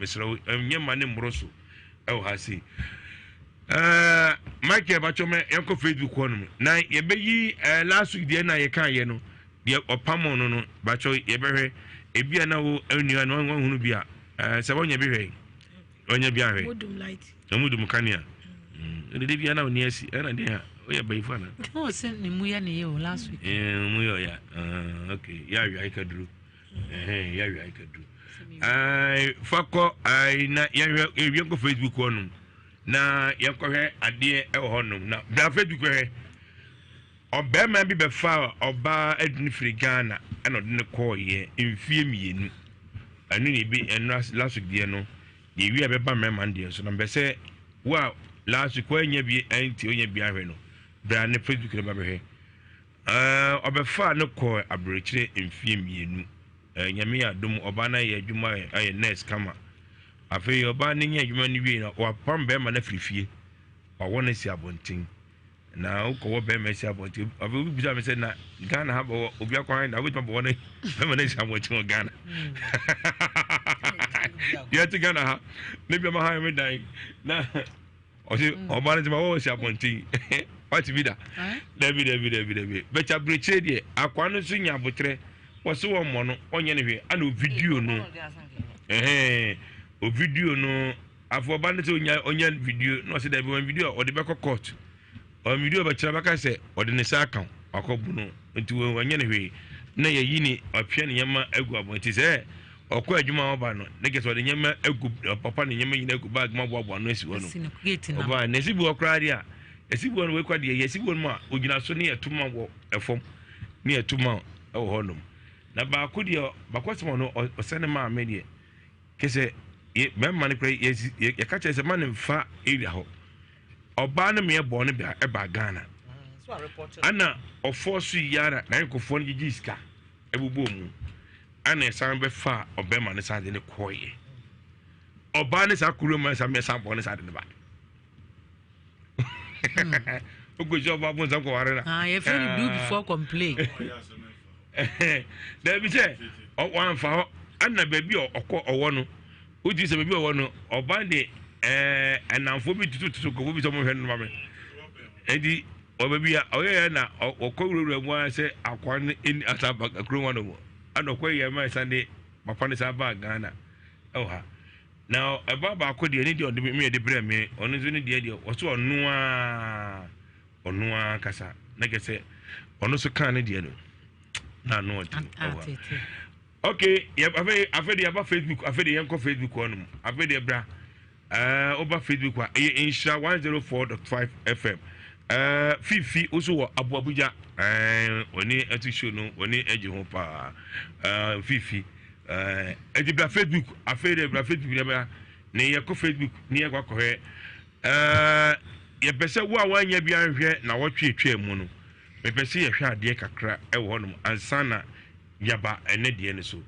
Mesrɛ wo, ɛnyɛ ma ne mmoro so ɛwɔ ha sei. Ɛɛ Michael batwɔ mɛ yɛnkɔ Facebook hɔ nom na yɛbɛyi ɛɛ last week deɛ na yɛka yɛ no deɛ ɔpamɔ no no batwɔ yɛbɛhwɛ ebi a na wo nua no wɔn hunu bi a ɛɛ sɛ wɔnyɛ bi hwɛ wɔnyɛ bi ahwɛ wɔn dum kanea ɛdede mm, bi a na wɔn asi ɛna deɛ a ɔyɛ bayifo ana. Ɔwɔ sɛ ne mu yɛ ne yɛ o last week. Ɛɛ mu yɛ ɔya ɛɛ ok yɛ awia ayika duro. Ɛhɛn yɛ awia ayika duro. Ɛɛ fakɔ ɛɛ na yɛhwɛ yɛn kɔ Facebook hɔ nom na yɛn kɔhwɛ adeɛ ɛwɔ hɔ nom na bra Facebook hwɛ ɔbɛrima bi bɛfa ɔbaa ɛde no firi Ghana ɛna ɔde no kɔɔyɛ mfie mmienu ɛno na ebi ɛno last week deɛ no deɛ ewi a bɛba mmarima no deɛ so na mbɛ sɛ wo a last week wɔanya bi ɛnti onya bi ahwɛ no bra ne Facebook no ba bɛhwɛ. Ɛɛ, ɔbɛfaa no kɔɔ aberɛkyerɛ mfeɛ mmienu. Ɛɛ, Nyame yɛ adom, ɔbaa no ayɛ adwuma ayɛ nurse kama. Afei ɔbaa no nya adwuma no wie no, wapam bɛrima no afiri fie. Wawɔ no asi abɔnten. Na wokɔwɔ bɛrima asi abɔnten. Afei obi bisa me sɛ, na Ghana ha bɔwɔ obi akɔ han na wobɛtumi abɔwɔ no bɛrima no asi abɔnten wɔ Ghana? Yɛte Ghana ha, ne bi ama han me dan. Na ɔsi mm. ɔbaa no ti ma wɔwɔ si abɔnten wati bi da dabi dabi dabi dabi bɛtɛ aburokyire deɛ akwa no nso nya abotrɛ wɔsi wɔn mmɔ no ɔnyɛ no hwɛ ɛna ovidio no ɛhɛn ovidio no afɔ ɔbaa no sɛ onya onya video na ɔsi dabi wɔn video a ɔde bɛkɔ court. Ɔyɛ video a bɛkyerɛ bɛka sɛ ɔde ne nsa aka wakɔ bu no nti wanyɛ no hwee na yɛyi ne ɔpia ne nneɛma agu abɔnten sɛ ɔkɔ adwuma a ɔba no ne kɛsɛ ɔde nneɛma agu papa ne nneɛma nyinaa agu bag mu aboaboa ano asi hɔ no ɔba na esi bi hɔ koraa deɛ a esi bi hɔ no wei deɛ yɛ esi bi hɔ no mu a ogyina so ne yɛto ma wɔ ɛfam ne yɛto ma wɔ hɔ nom na baako deɛ baako asɛm ɔno ɔsɛ ne maame deɛ kɛsɛ yɛ bɛrima no koraa yɛ yɛka kyerɛ sɛ ma ne nfa area hɔ. Ɔbaa no meɛ bɔɔ no bra ɛbaa Ghana ana ɔfɔɔ so yi ara na nkurɔfoɔ no gyegye sika ɛbobɔɔ mu ana ɛsan bɛfa ɔbɛrima no san de no kɔɔyɛ ɔbaa no saa kuro mu ɛsan mɛsan bɔɔ no saa de no ba ogosi ɔbaa bɔ nsam kɔware na. Ah, yɛfrɛ no do before complain. Dabi sɛ wɔamfa hɔ ana baabi a ɔkɔ ɔwɔ no Wotumi sɛ baabi a ɔwɔ no, ɔban de ɛɛ ɛnamfoɔ bi tutututu nkurɔfoɔ bi sɛ wɔhwɛ no ma me. Enti wɔ baabi a ɔyɛyɛ na ɔkɔ wurawura mu ara sɛ akoa no ɛni asa ba kurom hɔ nom. Ɛna ɔkɔ yɛ ma ɛsan de papa no san baa Ghana ɛwɔ ha. Na ɛba baako deɛ ne deɛ ɔde me de brɛ me ɔno nso ne deɛ deɛ ɔso ɔno ara ɔno ara kasa na kɛ sɛ ɔno nso kaa ne deɛ no na ano ɔden ɛwɔ ha. Ok yɛ afei afei de yɛaba facebook afei de yɛnkɔ facebook hɔ nom afei de bra ɛɛ woba facebook a ɛyɛ nhyira one zero four dot five fm ɛɛ fifi woso wɔ aboabuja ɛɛ wɔne ɛto show no wɔne ɛgye ho paa ɛɛ fifi ɛɛ ɛdi bra facebook afei de bra facebook de bra ne yɛkɔ facebook ne yɛkɔ akɔhwɛ ɛɛ yɛpɛ sɛ wo a wanya bi anhwɛ na wɔtwe atwa mu no mepɛ sɛ yɛhwɛ adeɛ kakra ɛwɔ hɔnom ansa na Yaba ɛnɛ deɛ no so.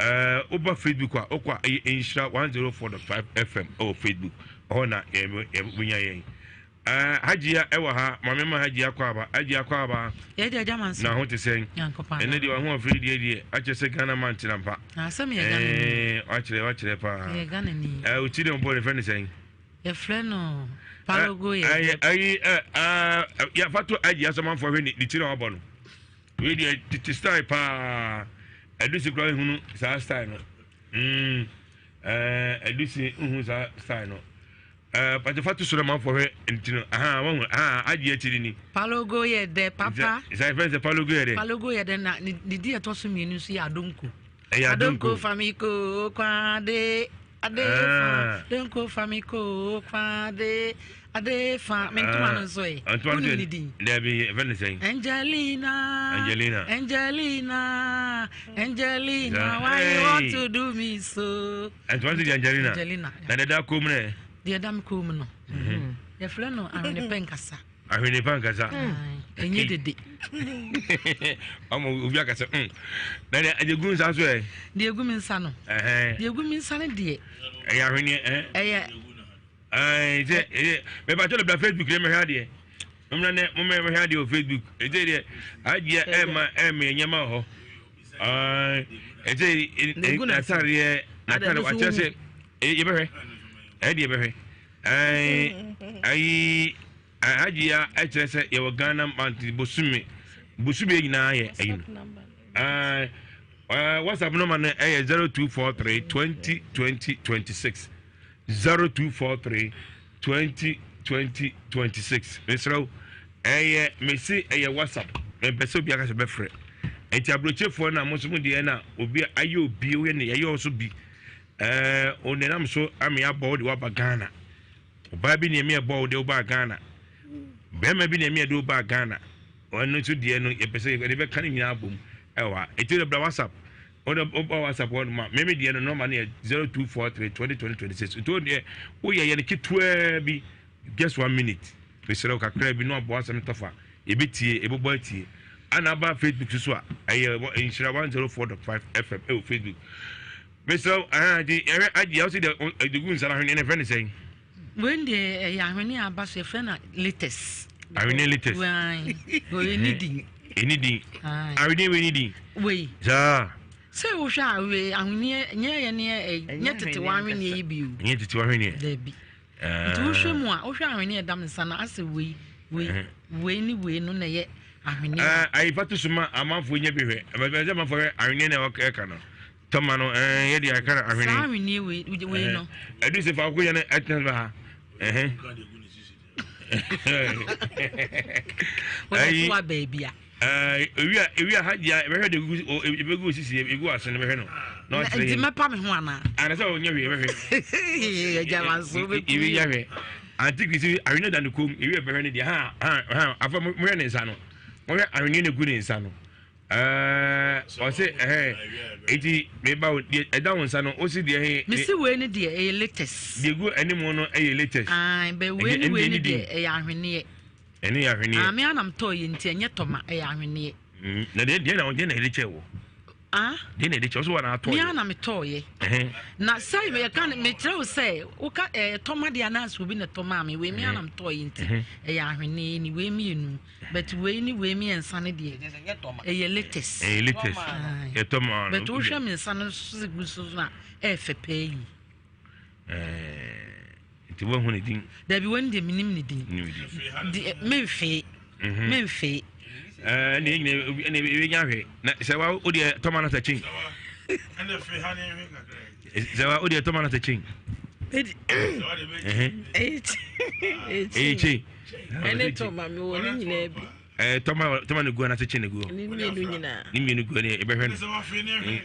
Ɛɛ woba Facebook a wokɔ a ɛyɛ Nhyira 104.5 FM ɛwɔ Facebook. Ɛhɔ na yɛbɛnya yɛn. Ɛɛ Hajiya ɛwɔ ha maame ma Hajiya kɔ aba Hajiya kɔ aba. Yɛ deɛ agya mansa. Na ho te sɛn. Nyankopɔn. Ɛnɛ deɛ ɔho afiri deɛ deɛ akyerɛ sɛ Ghana man tena mpa. Asɛm yɛ Ghana ni. Ɛɛ wakyerɛ wakyerɛ paa. Yɛ Ghana ni. Ɛɛ oti deɛ ɔbɔ ne fɛ ne sɛn. Yɛfrɛ no Palogo yɛ. Ɛɛ ɛyi ɛɛ ɛɛ yɛfa to Hajiya sɔmanfoɔ hwɛ ne ti na wabɔ no. Wei deɛ tete style paa. Ɛdusi koraa nhunu saa style no. Mm, ɛɛ ɛdusi nhu saa style no. Ɛɛ pàtó fa to so na manfo hwɛ nti no. Aha wɔn aha agye akyiri ni. Palogo yɛ dɛ papa. Sɛ fɛn sɛ palogo yɛ dɛ. Palogo yɛ dɛ na ne di ɛtɔ so mmienu nso yɛ adonko. Ɛyɛ adonko. Adonko famiko kwade. Ade fa, donko fa mi ko kwa de. Ade fa, me ntoma no nso ɛ. Ntoma no Wonim ne din? Dabi, ɛfɛ ne sɛn? Angelina. Angelina. Angelina. Angelina, why you want to do me so? Ntoma no di Angelina. Angelina. Na deda kom ne? Deɛ da me kom no. Yɛfrɛ no ahwene pɛ nkasa. Ahwene pa nkasa. Ɛnyɛ dede. Ɔmo obi akasa mm. Na deɛ ɛde gu nsa so ɛ. Deɛ egu mi nsa no. Deɛ egu mi nsa no deɛ. Ɛyɛ ahweneɛ ɛ. Ɛyɛ. Ɛɛ sɛ ɛyɛ mɛba kyɛlɛ bila Facebook yɛ mɛhwɛ adeɛ. Mɛmɛ nɛ mo mɛhwɛ adeɛ wɔ Facebook. Ɛsɛ deɛ adeɛ ɛɛma ɛɛma ɛnyɛma wɔ hɔ. Ɛɛ ɛsɛ n'ataadeɛ n'ataadeɛ wakyerɛ sɛ. Yɛbɛhwɛ. Ɛdeɛ yɛbɛhwɛ. Ayi Hajia ɛkyerɛ sɛ yɛwɔ Ghana month bosome bosome nyinaa yɛ ayi no. WhatsApp number no ɛyɛ 0243 20 20 26 0243 20 20 26. Mesrɛ wo ɛyɛ mesi ɛyɛ WhatsApp mepɛ sɛ obi akasɛ bɛfrɛ. Nti aburokyefoɔ na mo nso mo deɛ na obi ayɛ obi oyɛ ne yɛyɛ ɔso bi. Ɛɛ onenam so ame abɔ wo de waba Ghana. Ɔbaa bi na ɛmi ɛbɔ wo de wobaa Ghana. Bɛrima bi na ɛmi ɛde wobaa Ghana. Ɔno nso deɛ no yɛpɛ sɛ yɛde bɛka ne nyinaa abom ɛwɔ ha. Eti de bra WhatsApp. Ɔde ɔba WhatsApp hɔ ma mɛmi deɛ no nɔɔma no yɛ 0243 20 20 26. Nti o deɛ woyɛ yɛ no ketewaa bi just one minute. Mesrɛ wo kakra bi na wabɔ asɛm tɔfa. Yɛbɛtie, yɛbɛbɔ atie. Ana aba Facebook so a ɛyɛ Nhyira 104.5 FM ɛwɔ Facebook. Mesrɛ wo, ɛhɛn nti yɛhwɛ agye a wose deɛ ɛde gu nsa no ahweneɛ no yɛfrɛ no sɛn? Wei deɛ ɛyɛ ahweneɛ a aba so yɛfrɛ no latest. Ahweneɛ latest. Wei ne din. Ɛni din. Ahweneɛ wei ne din. Wei. Saa. Sɛ wohwɛ a wei ahweneɛ nyɛ yɛ ne nyɛ tete wa ahweneɛ yi bi o. Nyɛ tete wa ahweneɛ. Dabi. Nti wohwɛ mu a wohwɛ ahweneɛ ɛda me nsa no asɛ wei wei wei ne wei no na ɛyɛ ahweneɛ. Ayi fa to so ma amanfoɔ nya bi hwɛ. Ɛbɛsɛ amanfoɔ hwɛ ahweneɛ na ɛka no. Tɔma no ɛɛ yɛ de aka na ahwene. Saa ahweneɛ wei wei no. Ɛdu sɛ faako yɛ no ɛtena ba ha. Ɛhɛn. Wɔde wa baabi a. Ɛɛ ewi a ewi a ha deɛ ɛbɛhwɛ de gu ebegu sisi egu ase no bɛhwɛ no. Na ɔkyerɛ yɛn. Nti mɛpa me ho ana. Ana sɛ ɔnyɛ hwee bɛhwɛ. Ɛgya ma nso bɛku. Ewi yɛ hwɛ. Ante kirisi ahwene da ne kɔn mu ewi ɛbɛhwɛ ne deɛ ha ha ha afɔ mo hwɛ ne nsa no mo hwɛ ahwene na egu ne nsa no. Ɛɛ ɔse ɛhɛn eti meba wo deɛ ɛda wo nsa no osi deɛ he. Mesi wei ne deɛ ɛyɛ latest. Deɛ gu anim no ɛyɛ latest. Ayi bɛ wei ne wei ne deɛ ɛyɛ ahweneɛ. Ɛne yɛ ahweneɛ. Ame anam tɔɔ yɛ nti ɛnyɛ tɔma ɛyɛ ahweneɛ. Mm, na deɛ deɛ na deɛ na ɛde kyɛ wo. Ah. Deɛ na ɛde kyɛ wo so wɔn atɔ yɛ. Mi anam tɔɔ yɛ. Na sɛ yɛ ka me kyerɛ wo sɛ woka ɛɛ tɔma deɛ anaasɛ obi na tɔma mi wei mi anam tɔɔ yɛ nti ɛyɛ ahweneɛ ni wei mmienu. But wei ne wei mmiɛnsa no deɛ ɛyɛ latest. Ɛyɛ latest. Yɛtɔ ma no. But wohwɛ me nsa no so gu so no a ɛyɛ fɛ pɛɛ yi. Nti woahu ne din? Dabi wɔn deɛ menim ne din. Memfee. Memfee. Ɛne ɛnyina ɛne ɛbɛnya hwɛ na sɛ wa wo deɛ tɔma no sɛ kyen. Sɛ wa wo deɛ tɔma no sɛ kyen. Ɛyɛ kyen. Ɛne tɔma mi wɔ ne nyinaa bi. Ɛɛ tɔma tɔma ne gu anase kye ne gu. Ne mmienu nyinaa. Ne mmienu gu ne ebɛhwɛ no.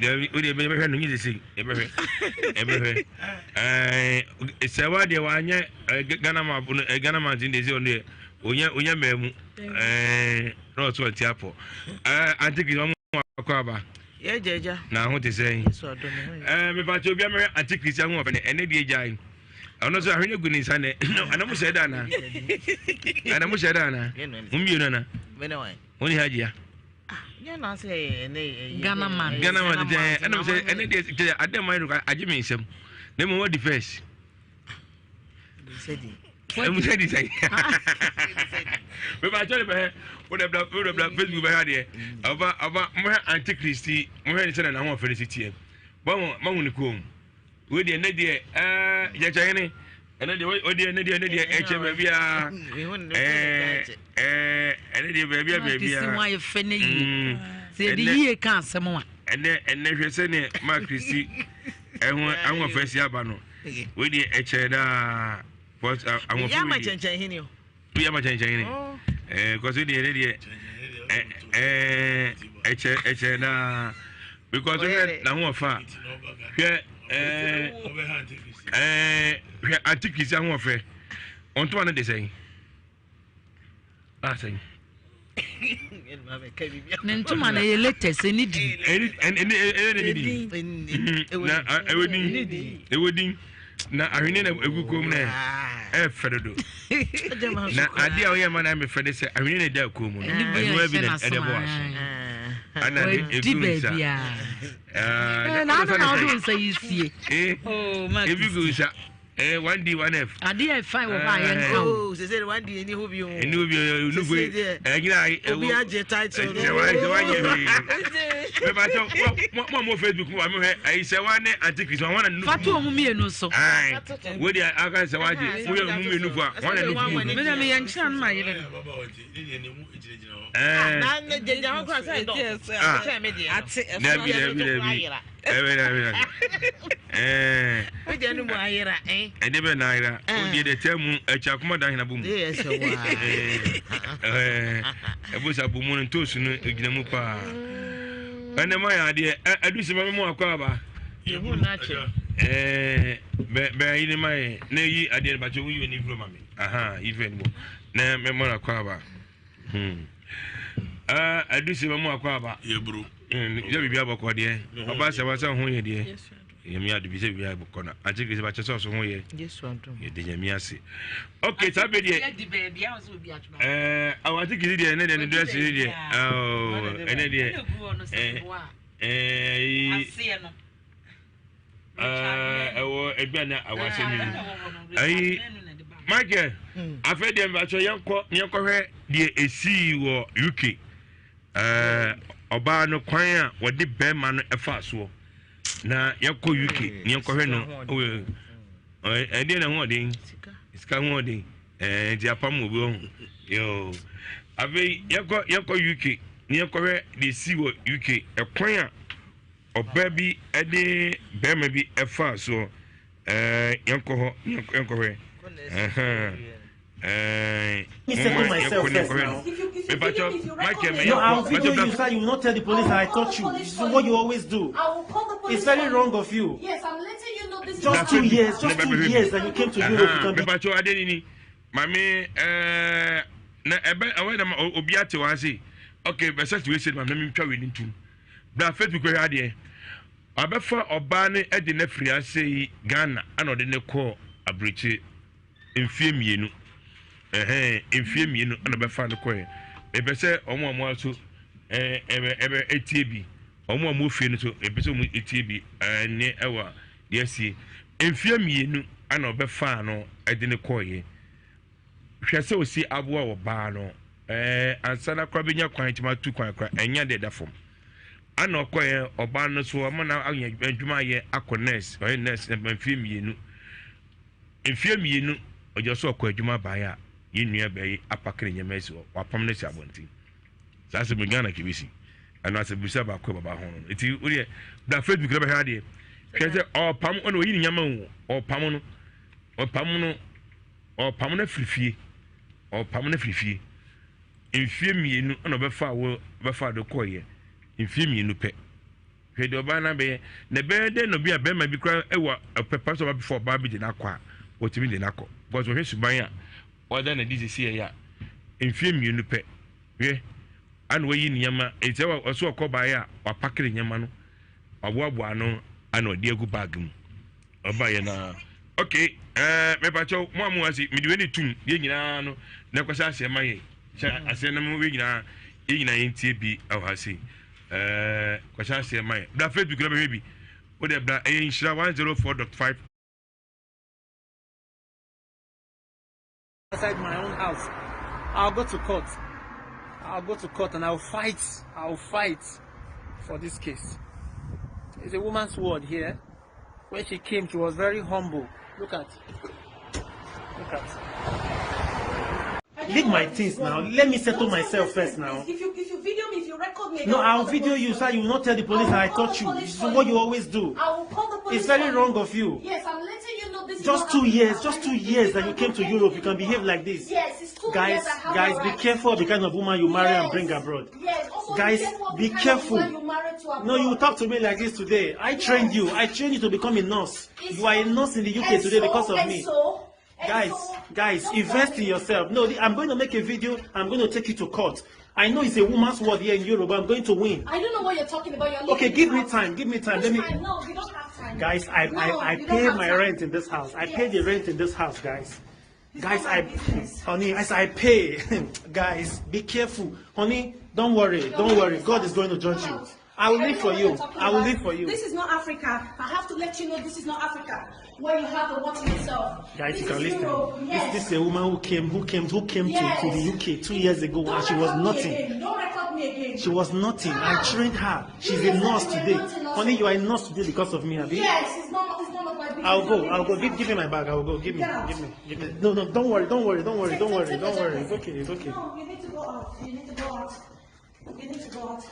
Dabi o de ebɛhwɛ no nye sese ebɛhwɛ ebɛhwɛ. Ɛɛ sɛwa deɛ wanyɛ ɛɛ Ghana ma ɛɛ Ghana ma ti de se ɔno deɛ onye onye mɛɛ mu ɛɛ na ɔso ɔte apɔ ɛɛ antikiri wɔn akɔ aba. Yɛ gya gya. Na ho te sɛn. Ɛɛ mepa kyɛ obi amɛhwɛ antikiri si aho ɔfɛ ne ɛne deɛ gya yi. Ɔno nso ahwene gu ne nsa nɛ. Ɛna mo hyɛ da ana? Ɛna mo hyɛ da ana? Mo mmienu ana? Mo ne hajia. Ghana man. Ghana man tɛ ɛna mo sɛ ɛne deɛ kyɛ ade man no agye me nsam. Na mo wɔ di first. Ɛmu sɛ di sɛ. Bɛba atwa ne bɛhɛ wo dɛ bla wo dɛ bla Facebook bɛhɛ adeɛ. Ɔba ɔba mo hɛ antikristi mo hɛ ne sɛ na n'ahoɔfɛ ne si teɛ. Bɔn mo ho ne kɔn mu. Wei deɛ ne deɛ ɛɛ yɛkyɛ ɛne deɛ o deɛ ne deɛ ne deɛ ɛkyɛ baabi a ɛɛ ɛɛ ɛne deɛ baabi a baabi a. Maa ayɛ fɛ ne yie mm. sɛ yɛde yie ka asɛm a. Ɛnɛ ɛnɛ hwɛ sɛ ne maa kirisi ɛho ahoɔfɛ si aba no wei deɛ ɛkyɛ daa ahoɔfɛ wei deɛ. Bi ama kyɛnkyɛn ne. Ɛɛ kɔsi deɛ ne deɛ ɛɛ ɛkyɛ ɛkyɛ naa because hwɛ n'ahoɔfɛ a hwɛ ɛɛ ɛɛ hwɛ antikirisi ahoɔfɛ ɔntoma no de sɛn asɛn. Ne ntoma na ɛyɛ latest ɛni di. Ɛni ɛni ɛni ɛni di. Na ɛwɔ din ɛwɔ din na ahwene na egu kɔn mu na ɛfɛ dodo na adeɛ a ɔyɛ ma na ɛmɛ fɛ de sɛ ahwene na ɛda kɔn mu no ɛnua bi na ɛde bɔ aso ɛna de egu nsa ɛɛ na ɔde na ɔde nsa yi sie ebi gu nsa. Eh, 1D 1F. Adeɛ a ɛfae wɔ hɔ a yɛnka o. Oh, sese de 1D ɛni hɔ bio. Ɛni hɔ bio, nufu yi. Ɛgyina ɛwɔ. Obi agye title no. Sɛ wa sɛ wa nyɛ hwee. Bɛba sɛ mo mo mo Facebook mo wa mo hwɛ ayi sɛ wa ne antikris wa na nufu. Fatu wɔn mmienu so. Ayi wo de aka sɛ wa gye mo yɛ mo mmienu fo a wɔn na nufu mu. Mi na mi yɛ nkyɛn no ma yere no. Ɛɛ. Na ne gyegya hɔ kora sɛ dɔn. Kyɛn mi deɛ. Dabi dabi dabi. Ɛbɛ dabi dabi. Ɛɛ. Mi deɛ no mu ayera ɛn. Ɛde bɛ na ayera. O deɛ deɛ tɛ mu ɛkyɛ akoma da hena bɔ mu. Ɛyɛ sɛ waa. Ɛɛ ɛbo sa bɔ mu no ntoosi no egyina mu paa. Ɛnɛ ma yɛ adeɛ ɛ ɛdu sɛ ma mi mu akɔ aba. Yehu n'akyɛ. Ɛɛ bɛ bɛ ayi ne ma yɛ na eyi adeɛ no bakyɛ woyi wɔ ne furo ma mi. Ahan yi fɛ ne bɔ na mɛ mɔ na akɔ aba. Hmm. Ɛɛ ɛdu sɛ ma mu akɔ aba. Yɛburo. Yɛ biribi abɔkɔ deɛ. Ɔba sɛ wasa ho yɛ deɛ. Nyame adom bi sɛ biribi abɔkɔ na ante kese bakyɛ sɛ ɔso ho yɛ. Yɛde Nyame ase. Okay, saa bɛ deɛ. Ɛɛ awo ante kese deɛ ɛnɛ deɛ ne dress ne deɛ. Ɛɛ ɛnɛ deɛ. Ɛɛ ɛɛ ɛwɔ ebi a na awɔ asɛm yi. Ayi Michael afɛ deɛ mbakyɛ yɛnkɔ yɛnkɔhwɛ deɛ esii wɔ UK. Ɛɛ ɔbaa no kwan a wɔde bɛrima no ɛfa soɔ na yɛkɔ UK na yɛnkɔhwɛ no ɛdeɛ na ho ɔden sika ho ɔden ɛɛ nti apam obi ɔho yoo afei yɛkɔ yɛkɔ UK na yɛnkɔhwɛ deɛ esi wɔ UK ɛkwan a ɔbaa bi ɛde bɛrima bi ɛfa soɔ ɛɛ yɛnkɔ hɔ yɛnkɔhwɛ ɛhɛn. Me settle myself first now. No, I'll video you, sir. You will not tell the police that I touch you. This is what you always do. I will call the police. It's very for you. wrong of you. Yes, I'm letting you know this is Just not 2 happening. years, just 2 years that you came to Europe. You can be mepakyɛ ade nini maame ɛɛ na ɛbɛ ɛwɔ dɛm obi ate wɔn ase okay bɛsɛ ti wei se ma na mi ntwa wei ni ntum bra Facebook hwɛ adeɛ abɛfa ɔbaa ne ɛde ne firi ase yi Ghana ɛna ɔde ne kɔɔ aburokyire mfie mmienu ɛhɛn mfie mmienu ɛna ɔbɛfa no kɔɛ ɛbɛ sɛ ɔmo a ɔmo aso ɛɛ ɛbɛ ɛbɛ etie bi ɔmo a ɔmo fie no so ɛbɛ sɛ ɔmo etie bi ɛne ɛwɔ deɛ asie mfie mmienu ɛna ɔbɛfa no ɛde ne kɔɛ hwɛ sɛ osi aboa ɔbaa no ɛɛ ansa na kora bɛnya kwan tuma tu kwan kora ɛnya deɛ ɛda fam ana ɔkɔɛ ɔbaa no so ɔmo na ayɛ adwuma ayɛ akɔ nurse ɔyɛ nurse na mfie mmienu mfie mmienu ɔgya so ɔkɔ adwuma baeɛ a yɛn nua bɛyi apake ne nneɛma asi hɔ wapam no si abɔnten saa asɛm yi Ghana kebesi ɛno asɛm bisa baako baba ho no nti wodeɛ bra Facebook na bɛhwɛ adeɛ hwɛ sɛ ɔpam ɔna ɔyi ne nneɛma o ɔpam no ɔpam no ɔpam no afiri fie ɔpam no afiri fie mfie mmienu ɛna ɔbɛfa wo ɔbɛfa do kɔɔyɛ mfie mmienu pɛ hwɛ deɛ ɔbaa no abɛyɛ na ɛbɛyɛ dɛ na obi a bɛrima bi koraa ɛwɔ ɔpɛ pa sɛ ɔba before ɔbaa bi de n'akɔ a wɔtumi de n'akɔ because wɔhwɛ suban a ɔda na di sisi yɛ a mfie mmienu pɛ hwɛ ana wayi nneɛma eti ɛwɔ ɔso ɔkɔ baeɛ a wapakere nneɛma no waboaboa ano ana ɔde agu bag mu ɔba yɛ na okay ɛɛ mɛpakyɛw mo a mo ase mede wei ne tum yɛ nyinaa no na ɛkɔsɛ aseɛ ma yɛ hyɛ aseɛ no mo yɛ nyinaa yɛ nyinaa yɛn tie bi ɛwɔ ha se ɛɛ kɔsɛ aseɛ ma yɛ bra Facebook na bɛhwɛ bi o de bra ɛyɛ nhyira 104.5. Outside my own house. I'll go to court. I'll go to court and I'll fight. I'll fight for this case. It's a woman's word here. When she came, she was very humble. Look at. Look at. Leave my things now. Let me settle myself first now. If you video me, if you record me, No, I will I'll call the video police you, for sir. You will not tell the police I that I will call touch the you. police This is for what you. you always do. I will call the police It's very for you. wrong of you. Yes, I'm letting you know this is Just not 2 happening. years, just 2 years that you came to Europe, you can behave like this. Yes, it's 2 Guys, years. I have guys, the be right. careful of the kind of woman you marry and bring abroad. Yes, also Guys, be careful of be the kind of careful. woman you marry to abroad. No, you talk to me like this today. I trained you. I trained you to become a nurse. It's You are a nurse in the UK and today so, because of and me. So, and Guys, so, guys, don't invest worry. in yourself. No, I'm going to make a video. I'm going to take you to court. I know it's a woman's word here in Europe, but I'm going to win. I don't know what you're talking about. You're leaving Okay, the give me house. time. Give me time. Which Let me. time? No, you don't have time. Guys, I No, I, I you don't pay have my time. rent in this house. I pay the Yes. rent in this house, guys. Guys, not I my business. honey, as I pay, guys, be careful. Honey, don't worry, You're don't leaving worry. this God house. is going to judge Come you. out. I will I leave don't for know what you. you're talking I will about. leave for you. This is not Africa. I have to let you know this is not Africa, where you have the water yourself. Guys, This you can is listen. Europe. Yes. This is a woman who came to the Yes. UK 2 years ago, Don't and she was record me nothing. again. Don't record me again. She was nothing. I Ah. trained her. She's You a nurse yourself, you are today. nothing also. Honey, you are a nurse today because of me, abi? Yes, it's none of my business. I'll go. Leave I'll go. this Give, house. give me my bag. I'll go. Give me. Get out. Give me. Give me. No, no. Don't worry. Don't worry. Don't worry. Take- Don't take- worry. take Don't the worry. jacket. It's okay. It's okay. No, you need to go out. You need to go out. You need to go out.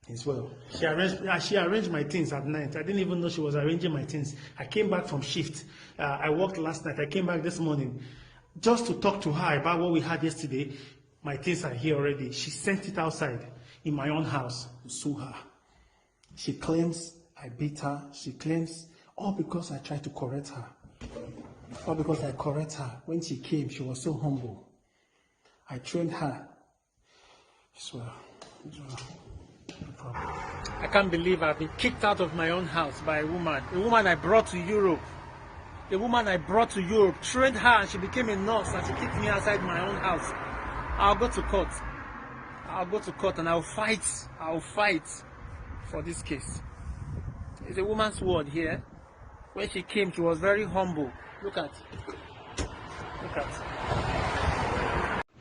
As well. She arranged my things at night. I didn't even know she was arranging my things. I came back from shift. I worked last night. I came back this morning just to talk to her about what we had yesterday. My things are here already. She sent it outside in my own house. Sue her. She claims I beat her. She claims all because I tried to correct her. All because I correct her. When she came, she was so humble. I trained her. It's well. It's well. No problem. I can't believe I've been kicked out of my own house by a woman. A woman I brought to Europe. A woman I brought to Europe, trained her, and she became a nurse, and she kicked me outside my own house. I'll go to court. I'll go to court and I'll fight. I'll fight for this case. It's a woman's word here. When she came, she was very humble. Look at. Look at.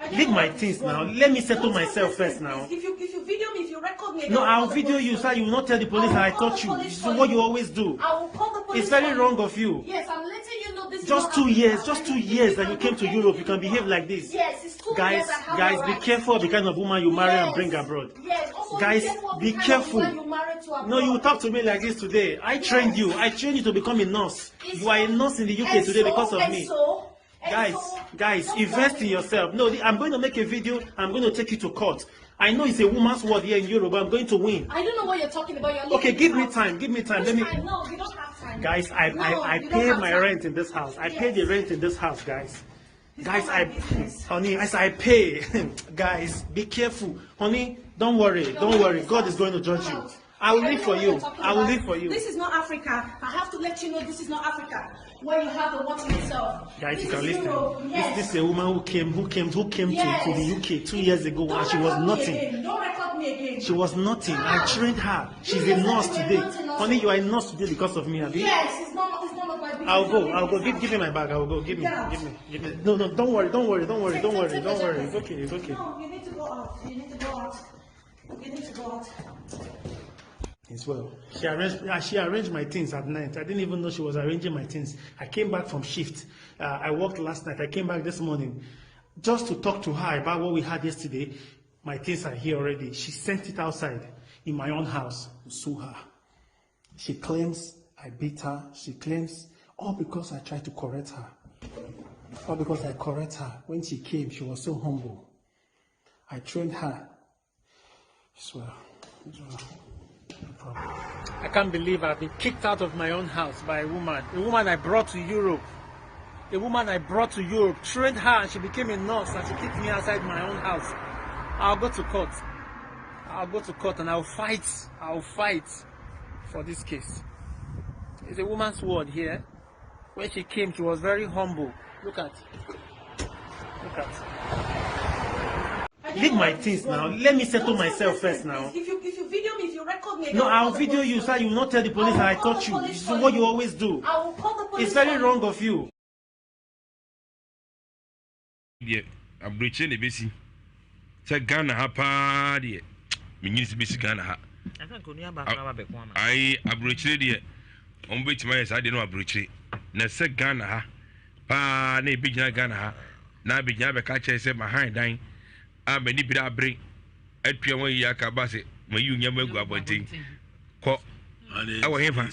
I don't Leave know my where this things is now. going. Let me settle Don't tell myself me first this, now. please. If you video me, if you record me, again, No, I will I'll call the video police you, for sir. You will not tell the police I will I call taught the you. police This is for what you. you always do. I will call the police It's very for you. wrong of you. Yes, I'm letting you know this is Just not 2 Africa. years, just And 2 you years can that you do came to anything Europe, you can you behave want. like this. Yes, it's 2 Guys, years. I have guys, the be right. careful of the kind of woman you marry and bring Yes. abroad. Yes, also Guys, be careful of be the kind of careful. woman you marry to No, you abroad. talk to me like this today. I trained you. I trained you to become a nurse. It's You are a so- nurse in the UK and today so- because of and me. So, and Guys, so, guys, don't invest tell in me. yourself. No, I'm going to make a video. I'm going to take you to court. I know it's a woman's word here in Europe, but I'm going to win. I don't know what you're talking about. You're Okay, leaving give this me house. time. Give me time. Which Let me. time? No, you don't have time. Guys, No, I you don't pay have my time. rent in this house. I pay the Yes. rent in this house, guys. It's Guys, not my I, business. honey, as I pay, guys, be careful. Honey, don't worry, You're don't leaving worry. this God house. is going to judge Come you. out. I will I leave don't for know what you. you're talking I will about. leave for you. This is not Africa. I have to let you know this is not Africa, where you have the water yourself. Guys, This you can is listen. Europe. This, Yes. this is a woman who came to the Yes. UK 2 years ago, Don't and she was record me nothing. again. Don't record me again. She was nothing. I Ah. trained her. She's You a yourself, nurse you are today. nothing also. Honey, you are a nurse today because of me, abi? Yes, it's none of my business. I'll go. You're I'll go. leaving Give, this give me my bag. I will go. Give me. Get out. Give me. Give me. No, no. Don't worry. Don't worry. Don't worry. Take- Don't take- worry. take Don't the worry. jacket. It's okay. It's okay. No, you need to go out. You need to go out. You need to go out. As well. She arranged my things at night. I didn't even know she was arranging my things. I came back from shift. I worked last night. I came back this morning just to talk to her about what we had yesterday. My things are here already. She sent it outside in my own house. Sue her. She claims I beat her. She claims all because I tried to correct her. All because I correct her. When she came, she was so humble. I trained her. It's well. It's well. No problem. I can't believe I've been kicked out of my own house by a woman. A woman I brought to Europe. A woman I brought to Europe, trained her, and she became a nurse, and she kicked me outside my own house. I'll go to court. I'll go to court and I'll fight. I'll fight for this case. It's a woman's word here. When she came, she was very humble. Look at. Look at. I don't Leave know my where this things is now. going. Let me settle Don't tell myself me first this, now. please. If you video me, if you record me again, No, I will I'll call the video police you, for sir. You will not tell the police I will I call taught the you. police This is for what you. you always do. I will call the police It's very for you. wrong of you. Deɛ aburokyire na ebesi sɛ Ghana ha paa deɛ, menyini sɛ bɛsi Ghana ha. Ayi, aburokyire deɛ, wɔn bɛtumi ayɛ saa deɛ no aburokyire, na sɛ Ghana ha paa na ebɛgyina Ghana ha na abɛgyina abɛka kyerɛ sɛ mahan dan a m'ani bere abere atua wɔn yi aka ba sɛ mayi nneɛma agu abɔnten kɔ ɛwɔ hefa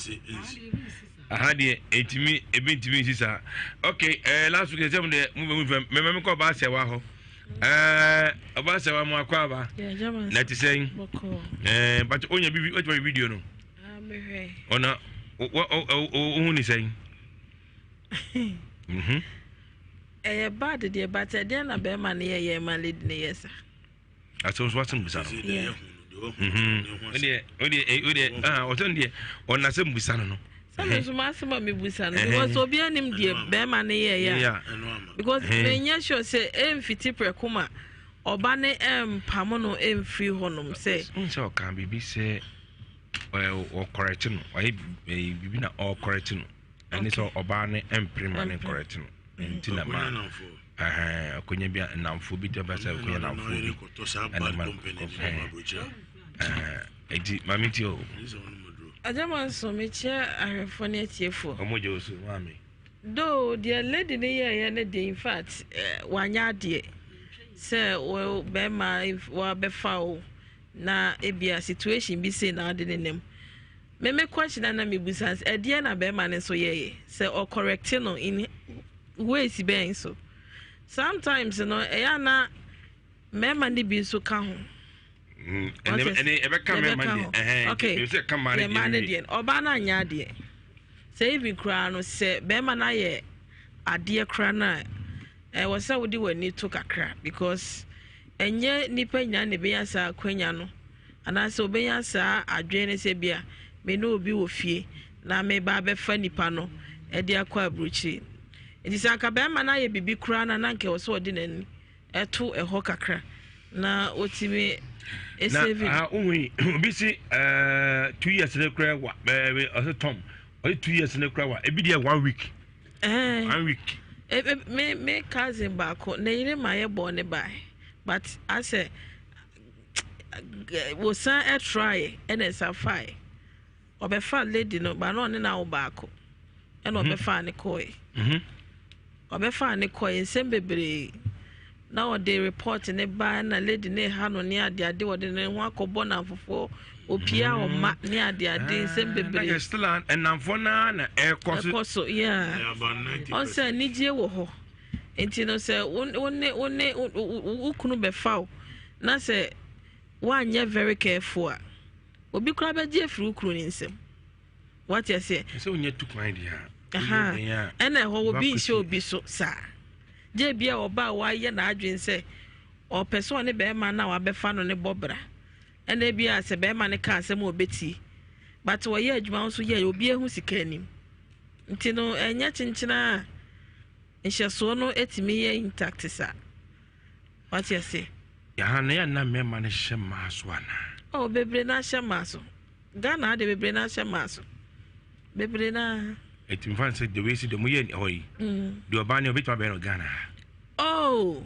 aha deɛ, etimi ebi ntumi nsi saa. Okay, last week ɛsɛ mu deɛ mo bɛ mu fɛn mɛmɛ mi kɔ ɔbaa sɛ wa hɔ, ɔbaa sɛ wa mo akɔ aba na ti sɛn but onya bi o ti ma video no ɔna o o o ohun ni sɛn? Ɛyɛ bad deɛ, but ɛdeɛ na bɛrima no yɛ ma lady no yɛ sa. Asɛm so asɛm bisa no odeɛ odeɛ odeɛ ah, ɔsɛn deɛ ɔna asɛm bisa no. Sɛ nso ma asɛm a mebusa no, because obi anim deɛ bɛrima no yɛ yɛ a, because menyɛ sure sɛ ɛmfiti prɛko ma ɔba no mpamo no mfiri hɔnom sɛ. Wohu sɛ ɔkaa biribi sɛ ɔkɔrɛkye no, ɔyɛ biribi na ɔkɔrɛkye no, ɛne sɛ ɔbaa no mpere ma ne nkɔrɛkye no, nti na ma akonya bi nnamfoɔ bi tɛ bɛ sɛ akonya nnamfoɔ bi ɛna ma nti maame ti o. Agyama nso mekyia ahwɛfoɔ ne atiefoɔ. Ɔmo gye wo so maame. Though deɛ lady no yɛɛyɛ no deɛ infact wanyɛ adeɛ sɛ wo bɛrima wabɛfa wo na ebia situation bi sei na ade ne nam. Me me question na na mebusa sɛ ɛdeɛ na bɛrima no nso yɛɛyɛ sɛ ɔcorrecte no in ways bɛn so. Sometimes no ɛyɛ ana mmarima no bi nso ka ho. Ɛne ɛbɛka mmarima deɛ. Okay. Mmarima no deɛ ɔbaa no anyɛ adeɛ. Sɛ even koraa no sɛ bɛrima no ayɛ adeɛ koraa no a ɛwɔ sɛ wode w'ani to kakra because ɛnyɛ nipa nyinaa na ɛbɛnya saa akwanya no anaasɛ obɛnya saa adwene no sɛ bia me ne obi wɔ fie na meba abɛfa nipa no ɛde akɔ aburokyire. Nti sɛ anka bɛrima no ayɛ biribi koraa no a na anka ɛwɔ sɛ ɔde n'ani ɛto ɛhɔ kakra na ɔtumi save. Na wohu yi obi si 2 years ne kura wa ɛɛ ɔsɛ Tom ɔsɛ 2 years ne kura wa ebi deɛ one week. One week. Me cousin baako ne yere ma yɛ bɔ ne ba, but asɛ wosan ɛtry ɛna ɛsa fae ɔbɛfa lady no ba na ɔne na awo baako ɛna ɔbɛfa ne kɔɛ. Ɔbɛfa ne kɔɛ, nsɛm bebree na ɔde report ne ba na lady ne ha no ne adeade, wɔde ne ho akɔbɔ namfofoɔ opia ɔma ne adeade, nsɛm bebree. Na still ɛnamfoɔ naa na ɛkɔ so. Ɛkɔ so, yeah. Ɔnsɛ anigye wɔ hɔ nti no sɛ wo ne wo ne wo kunu bɛfa wo na sɛ woanyɛ very careful a, obi koraa bɛgye afiri wo kunu ne nsam, wate aseɛ? Sɛ wonyɛ tu kwan deɛ a. Ɛna ɛhɔ obi nhyɛ obi so saa gye bi a ɔba a wayɛ n'adwene sɛ ɔpɛ sɛ ɔne bɛrima no a wabɛfa no ne bɔ bra, ɛna ebi a sɛ bɛrima no ka asɛm a ɔbɛtie, but wɔyɛ adwuma nso yɛ obi ehu sika anim nti no ɛnyɛ kyenkyena a nhyɛsoɔ no etumi yɛ intact saa, wate ase? Yɛha na yɛ na mmarima no hyɛ mmaa so anaa? Oh, bebree na ahyɛ mmaa so. Ghana ade bebree na ahyɛ mmaa so, bebree na. Ɛtumi fa sɛ deɛ wei si deɛ moyɛ ɛhɔ yi deɛ ɔbaa ne ɔbɛtumi abɛyɛ no Ghana ha. Oh.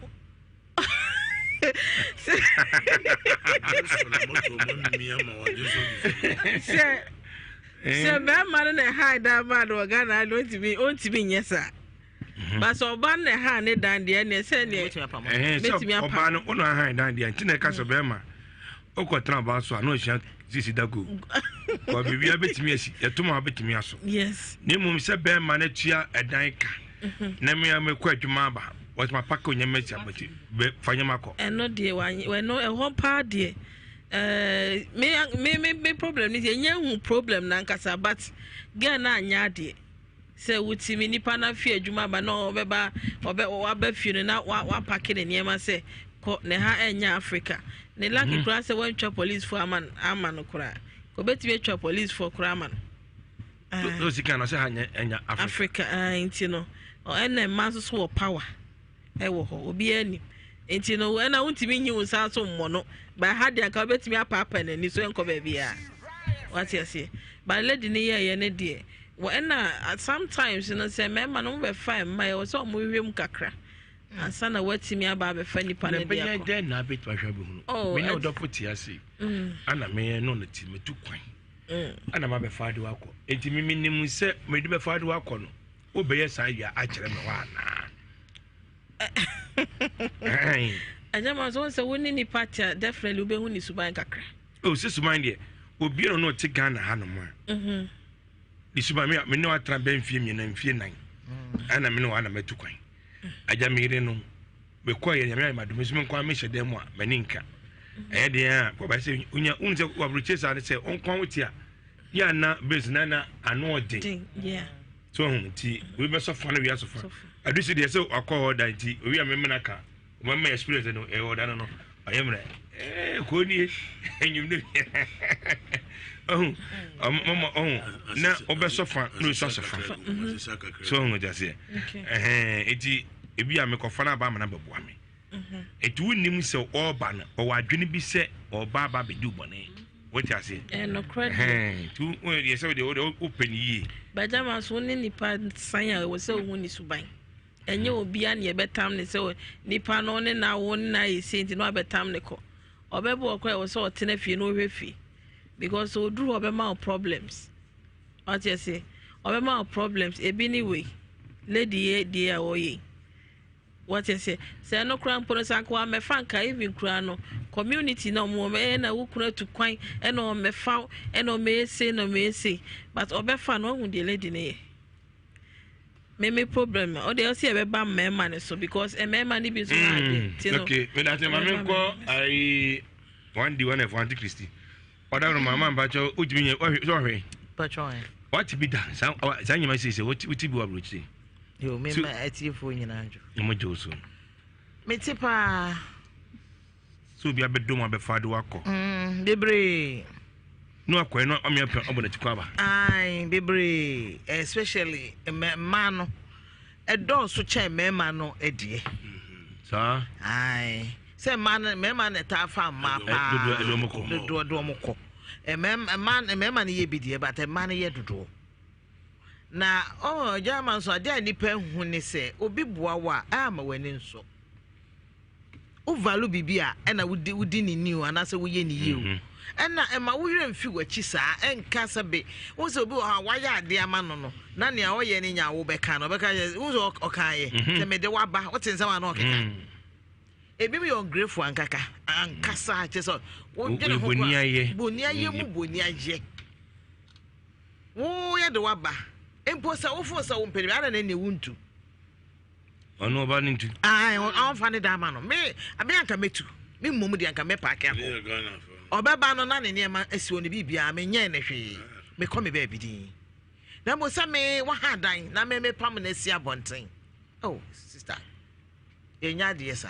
Sɛ bɛrima no na ɛha dan maa no wɔ Ghana no, ɔntumi nyɛ saa, but sɛ ɔba no na ɛha ne dan deɛ, neɛ sɛ neɛ bɛtumi apa. Ɔbaa no ɔno ahan dan deɛ nti na ɛka sɛ bɛrima wokɔtena ɔbaa so a na ɔhyia sisi dako kɔ biribia bɛtumi asi ɛtom a wobɛtumi aso. Na mmom sɛ bɛrima no atua ɛdan ka na mea mekɔ adwuma aba, wɔtuma paka onyɛma asi abɔti fa nyɛma kɔ. Ɛno deɛ ɛno ɛhɔ paa deɛ, me problem ni deɛ nyɛ hu problem nankasa, but girl na anya adeɛ sɛ wotumi nipa na fi adwuma aba na ɔbɛba ɔbɛ waba fie no na wapake ne nneɛma sɛ kɔ ne ha. Ɛnyɛ Africa ne lucky koraa sɛ wantwa policefoɔ ama no koraa, obetumi atwa policefoɔ koraa ama no. No sika na sɛ ha nyɛ ɛnya Africa. Africa nti no ɛna mmaa nso so wɔ power ɛwɔ hɔ, obiara nim nti no ɛna wontumi nyi wo nsa so mmɔ no ba ha deɛ anka wobɛtumi apaapa n'ani so ɛnkɔ baabiara, wate aseɛ? But lady ne yɛɛyɛ ne deɛ wɔ ɛna sometimes no sɛ mmarima no mobɛfa mma ɛwɔ sɛ ɔmo hwehwɛ mu kakra ansa na watumi aba abɛfa nipa na no de ɛbɛyɛ akɔ. Dɛn na abɛtumi ahwɛ abɛhunu? Oh, me ne ɔdɔfo te ase ana meyɛ no no te metu kwan ana mabɛfa ade wakɔ, enti me menim sɛ mede bɛfa ade wakɔ no wobɛyɛ saa wia akyerɛ me hɔ anaa? Ɛnyɛ ma so sɛ wo ne nipa te a, definitely wobɛhu ne suban kakra. O sɛ suban deɛ, obiara no ɔte Ghana hanom a ne suban me ne watena bɛ mfie 2, mfie 4 ɛna me ne wa na matu kwan agya me yere no mekɔ yɛ Nyame ayɛ madom nso me nkwa mehyɛ dan mu a m'ani nka ɛyɛ deɛ a kɔba sɛ onya wohu sɛ waburokyire saa ne sɛ ɔnkwa wo te a yɛ ana base na ano ɔden. Den, yeah. So ɔho nti obi bɛsɔ fa no wia so fa adusi deɛ sɛ wakɔ hɔ da nti owi a memena ka ɔmama experience no ɛwɔ ɔda no ɔyɛ mmerɛ koo nie enyim no ɔho ɔmama ɔho na ɔbɛsɔ fa na osu asɔ fa so ɔho gyaseɛ ɛhɛn eti ebi a mekɔfa no aba ama no abɛboa me. Enti wonnim sɛ ɔreba no, ɔwɔ adwene bi sɛ ɔreba aba abɛdi wo bɔne. Wote aseɛ? Ɛyɛ nokorɛ deɛ. Nti deɛ sɛ wodeɛ wopɛ no yie. Bagyama so wo ne nipa san a ɛwɔ sɛ wohu ne suban. Ɛnyɛ obia ne yɛbɛtam ne sɛ nipa no ne na wo ne na ayɛ sei nti na wabɛtam ne kɔ. Ɔbɛbɔ ɔkora ɛwɔ sɛ ɔtena fie na ɔhwɛ fie. Because sɛ ɔduru hɔ ɔbɛma wo problems. Wate ase? Ɔbɛma wo problems. Ebi ne wei. Lady yɛ deɛ a ɔyɛ yi. Wate aseɛ? Sɛ ɛno koraa mpo no, sɛ anka wammɛfa nka even koraa no, community na ɔmo wɔn ɛyɛ na wo kunu atu kwan ɛna ɔmmɛfa wo ɛna ɔmmɛyɛ sei na ɔmmɛyɛ sei but ɔbɛfa no wahu deɛ lady no yɛ. Me me problem ɔde ɔsi ɛbɛba mmarima no so because mmarima no bi nso ha ade mm, ti no. Okay, me da se ma me nkɔ ayi one d one f one Christy. Ɔda no mama mpakyɛ wotumi nyɛ ɔhwɛ sɛ ɔhwɛ. Mpakyɛ ɔhwɛ. Wate bi da saa saa nyɛma siesie wote wote bi wɔ aburokyire. Yo me ma atiefoɔ nyinaa dwo. Ɔmo gye wo so. Mete paa. Sɛ obi abɛdom abɛfa de wakɔ. Mm, bebree. Ne wakɔɛ no ɔme apɛ ɔbɔ n'akyi kɔ aba. Ae, bebree especially mmaa no ɛdɔɔso kyɛn mmarima no deɛ. Saa. Ae. Sɛ mmaa no mmarima na ɛtaa fa mmaa paa. Dodoɔ ɛde wɔn kɔ. Dodoɔ de wɔn kɔ. Mmarima mmarima no yɛ bi deɛ but mmaa no yɛ dodoɔ. Na ɔɔ German nso adeɛ a nipa hu ne sɛ obi boa wo a ɛama w'ani nsɔ. Wo value biribi a ɛna wodi wodi ne ni o anaasɛ woyɛ ne yie o. Mhm. Ɛna ɛma wo werɛ mfi w'akyi saa ɛnka sɛ be wo sɛ obi wɔ hɔ a wayɛ adeɛ ama no no na nea ɔyɛ no nya wo bɛka no ɔbɛka yɛ wo sɛ ɔka yɛ mhm. sɛ mede waba wote nsɛm a na ɔkeka. Mm. Ebinom yɛ ungrateful ankaka ankasa kyerɛ sɛ wodwene ho koraa boniayɛ mu boniayɛ woyɛ de waba mpo sɛ wofo sɛ wo mpɛn ada na ɛne wontu ɔno ɔba no ntu ɔmfa ne da ama no me abe anka mɛtu me mmom deɛ anka mɛpaake akɔ ɔbɛba no na ne nneɛma asi hɔ ne biribiara menyɛɛ ne hwee mekɔ me baabi din na mmom sɛ me waha dan na me mepam no asi abɔnten oh sister Yɛnyɛ adeɛ saa.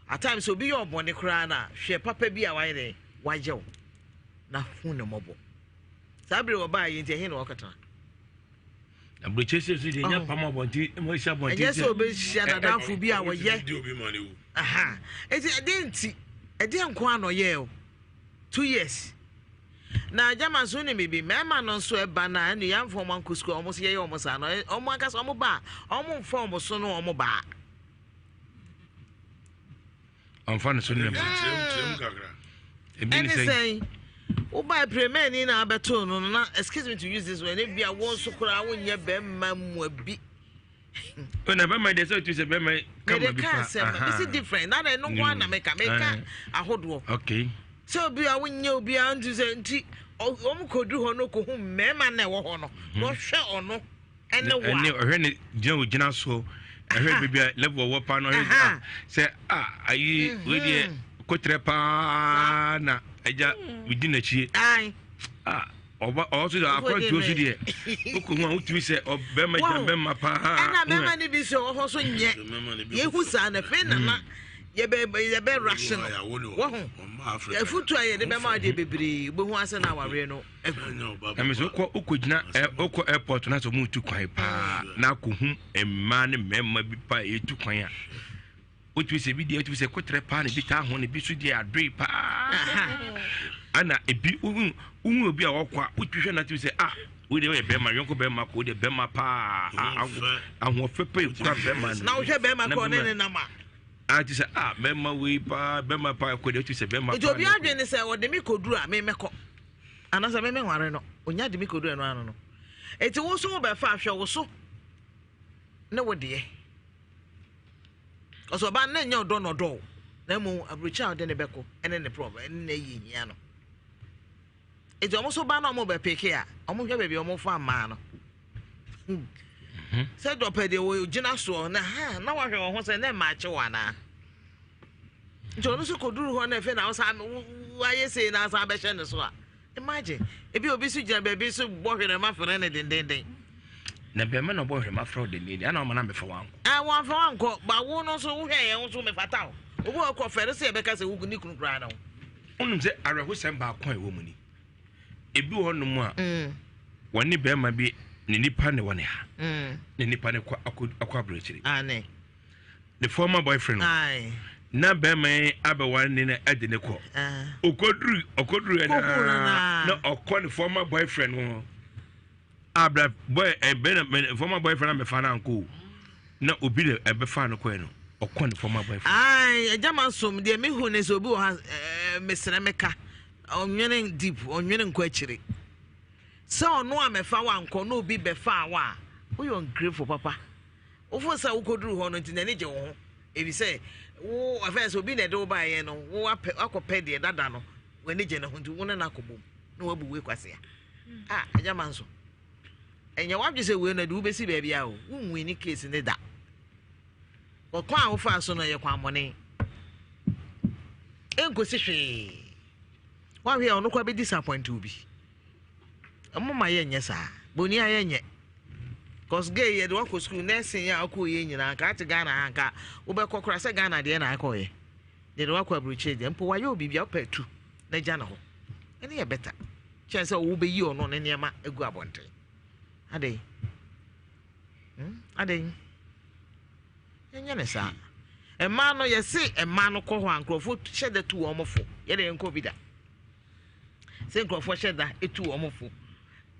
At times obi yɛ ɔbɔne koraa no a, hwɛ papa bi a wayɛ dɛn wayɛ wo na hu ne mmɔbɔ. Saa bere wɔbaa yi nti ɛhe na wɔkɔtena? Aburokyire sɛ so deɛ nya pam abɔnten ma esi abɔnten sɛ. Ɛnyɛ sɛ obehyia n'adamfo bi a wɔyɛ. Aha. Eti ɛdeɛ nti ɛdeɛ nko ara na ɔyɛɛ o. 2 years. Na gyama nso wonim biribi, mmarima no nso ɛba no a ɛne yɛamfa wɔn ankɔ sukuu a wɔn nso yɛyɛ wɔn saa no, wɔn ankasa wɔn ba a wɔn mfa wɔn so ne wɔn baa. Ɔmfa ne so ne ba. Ebi ne sɛn? Woba piremani na abɛtoo no no na excuse me to use this word ebi a wɔn nso koraa wonyɛ bɛrima mua bi. Na bɛrima deɛ sɛ otu sɛ bɛrima kama bi pa. Mede ka asɛm no bisi different na na ɛno nko ara na meka meka ahodoɔ. Okay. Sɛ obi a wonyɛ obi a nti sɛ nti wɔn kɔduru hɔ no kɔhu mmarima na ɛwɔ hɔ no na ɔhwɛ ɔno ɛne wa. Ɛne ɔhwɛ ne gyina ogyina so ɛhwɛ baabi a level ɔwɔ pa no ɔhwɛ gyina sɛ a ayi wei deɛ kotrɛ paa na agya di n'akyi. A ɔba ɔwɔ so deɛ akwantuo so deɛ wokɔ hu a wotumi sɛ ɔbɛrima gyina bɛrima paa. Ɛna bɛrima no bi so ɔwɔ hɔ so nyɛ yɛhu saa na afei nana yɛbɛ yɛbɛ rush no wɔho afutu a yɛde bɛma adeɛ bebree wobɛhu asɛ na awareɛ no agu. Ɛmɛ sɛ wokɔ wokɔ gyina ɛ wokɔ airport na sɛ wɔn tu kwan paa na akɔhu mmaa ne mmarima bi paa yɛtu kwan a. Wotumi sɛ ebi deɛ wotumi sɛ kotrɛ paa na ebi taa ho na ebi nso deɛ adoe paa. Ana ebi wohu wohu obi a ɔkɔ a wotumi hwɛ na wotumi sɛ ah wei deɛ ɔyɛ bɛrima yɔnko bɛrima kɔ deɛ bɛrima paa ahoɔfɛ pɛ ekura bɛrima no. Na wohwɛ bɛrima kɔ ne ne nam a. A ti sɛ ah bɛrima wei paa bɛrima paa kɔ deɛ wotumi sɛ bɛrima paa. Nti obi adwene ne sɛ ɔde me kɔduru a me mɛkɔ anaasɛ me menware no onya de me kɔduru ɛno ano no. Eti wo nso wobɛfa ahwɛ wo so ne wo deɛ. Ɔsɛ ɔbaa no na ɛnyɛ ɔdɔ na ɔdɔ o, na mmom aburokyire a ɔde ne bɛkɔ ɛne ne prɔf ɛne na ɛyɛ hia no. Eti wɔn nso ba na wɔn bɛ peke a, wɔn hwɛ baabi a wɔn fa mmaa no. Hmm. Mhm. Sɛ dɔpɛ deɛ wɔgyina soɔ na ha na wahwɛ wɔn ho sɛ na mmaa akye wɔ anaa. Nti ɔno nso kɔduru hɔ na afei na ɔsan wayɛ sei na asan bɛhyɛ ne so a. Imagine, ebi obi so gyina baabi so bɔ hwerɛma frɛ no dendenden. Na bɛrima na ɔbɔ hwerɛma frɛ wo dendenden, ana ɔma no ambɛfa wankɔ? Ah, wɔamfa wankɔ, ba wo no nso wohwɛ yɛn wo nso mefata wo. Obi wɔ kɔ fɛre sɛ yɛbɛka sɛ wo ne kunu koraa na wo. Wonim sɛ awerɛhosɛm baako a ɛwɔ mu ni. Ebi wɔ hɔnom a, mm. wɔne bɛrima bi ne nipa ne wɔ ne ha. Mm. Ne nipa ne kɔ akɔ aburokyiri. Ane. Ne former boyfriend no. Na bɛrima yi abɛware ne na ɛde ne kɔ. Ɔkɔduru ɔkɔduru yɛ naa na ɔkɔ ne former boyfriend no abra boy ɛbɛn former boyfriend abɛfa no ankɔ o na obi na ɛbɛfa no kɔɛ no ɔkɔ ne former boyfriend. Ayi ɛgya ma nsom deɛ mehu ne sɛ obi wɔ ha ɛɛ mesrɛ meka ɔnwene deep ɔnwene nkɔ akyire sɛ ɔno a mɛfa wa nkɔ na obi bɛfa wa a woyɛ ungrateful papa. Wofo sɛ wokoduru hɔ no nti n'ani gye wo ho efisɛ wo afei sɛ obi na ɛde wo baeɛ no wo apɛ akɔpɛ deɛ dada no w'ani gye ne ho nti wo ne no akɔbom na wabu wei kwasea a agya ma nso ɛnyɛ w'adwe sɛ wei no de wobɛsi baabi a o wonwini ne case ne da ɔkwan a wofaa so no ɛyɛ kwanbɔne ɛnkɔsi hwee wahwɛ a ɔno koraa bɛ disappoint wo bi Ɔmo ma yɛ nyɛ saa. Boni a yɛ nyɛ. Cause gay yɛ de wakɔ school nursing yɛ a ɔkɔ yɛ nyinaa nka ate Ghana ha nka wobɛkɔ kora sɛ Ghana deɛ na akɔ yɛ. Yɛ de wakɔ aburokyire deɛ mpo wayɛ obi bia wopɛ tu na gya ne hɔ. Ɛne yɛ better. Kyɛn sɛ wobɛyi ɔno ne nneɛma agu abɔnten. Adɛn? Hmm? Adɛn? Yɛnyɛ ne saa. Mmaa no yɛse mmaa no kɔ hɔ a nkurɔfoɔ hyɛ da tu wɔn fo. Yɛde yɛnkɔ bi da. sɛ nkurɔfoɔ hyɛ da tu wɔn fo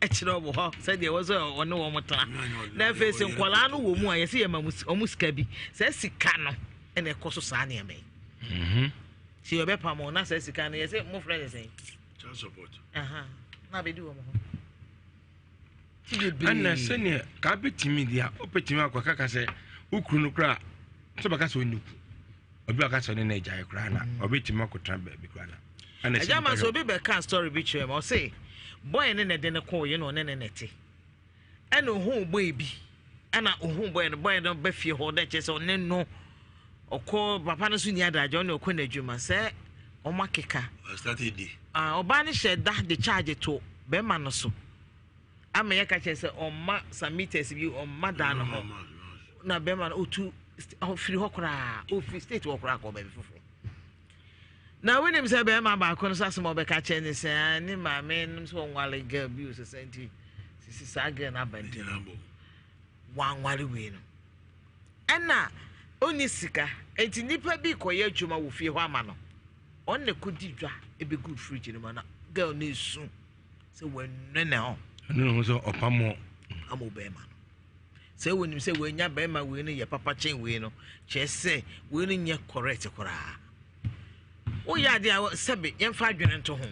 kyerɛ wɔn hɔ sɛdeɛ ɛwɔ sɛ ɔne wɔn tena na afei sɛ nkwadaa no wɔ mu a yɛsɛ yɛma wɔn sika bi saa sika no ɛna ɛkɔ so saa nneɛma yi mhm. sɛ yɛbɛpam wɔn na saa sika no yɛsɛ mofrɛ ne sɛn child support na abɛdi wɔn hɔ ɛna sɛdeɛ kaa bɛtumi deɛ a wobɛtumi akɔ kaka sɛ wo kunu no koraa sɛ bɛka sɛ ɔnni ku obi aka sɛ ɔne no agyae koraa na mm. ɔbɛtumi akɔtena baabi koraa na ɛna ɛgya ma sɛ obi bɛka story bi kyerɛ ma ɔse bɔyɛ ne na ɛde ne kɔɔ yɛ na ɔne ne na ɛte ɛna ohun bɔyɛ bi ɛna ohun bɔyɛ no bɔyɛ no bɛ fie hɔ dɛ kyerɛ sɛ ɔne no ɔkɔ papa no so ni adagye ɔne ɔkɔ n'adwuma sɛ ɔmo akeka ɔbaa no hyɛ da de charge to bɛrima no so ama yɛka kyerɛ sɛ ɔmma some meters bi ɔmma dan no ho na bɛrima no ɔtu ɔfiri hɔ koraa ɔfiri state hɔ koraa kɔ baabi foforɔ na wonim sɛ bɛrima baako no so asɛm a ɔbɛka kyerɛ ne sɛ ah, ne maame nom sɛ ɔnwale girl bi o sɛ sɛ nti sisi saa girl no aba nti no wanwale wei no ɛna ɔnni sika nti nnipa bi kɔyɛ adwuma wɔ fie hɔ ama no ɔno na ɛkɔdi dwa ɛbɛgu fridge no mu na girl no esu sɛ wɔanu ne ho. Ɛnu ne ho sɛ ɔpamɔ. Ama bɛrima no. Sɛ wɔnim sɛ wɔanya bɛrima wei no yɛ papa kyɛn wei no, kyerɛ sɛ wei no nyɛ correct koraa. Woyɛ adeɛ a sɛbe yɛmfa adwene nto ho.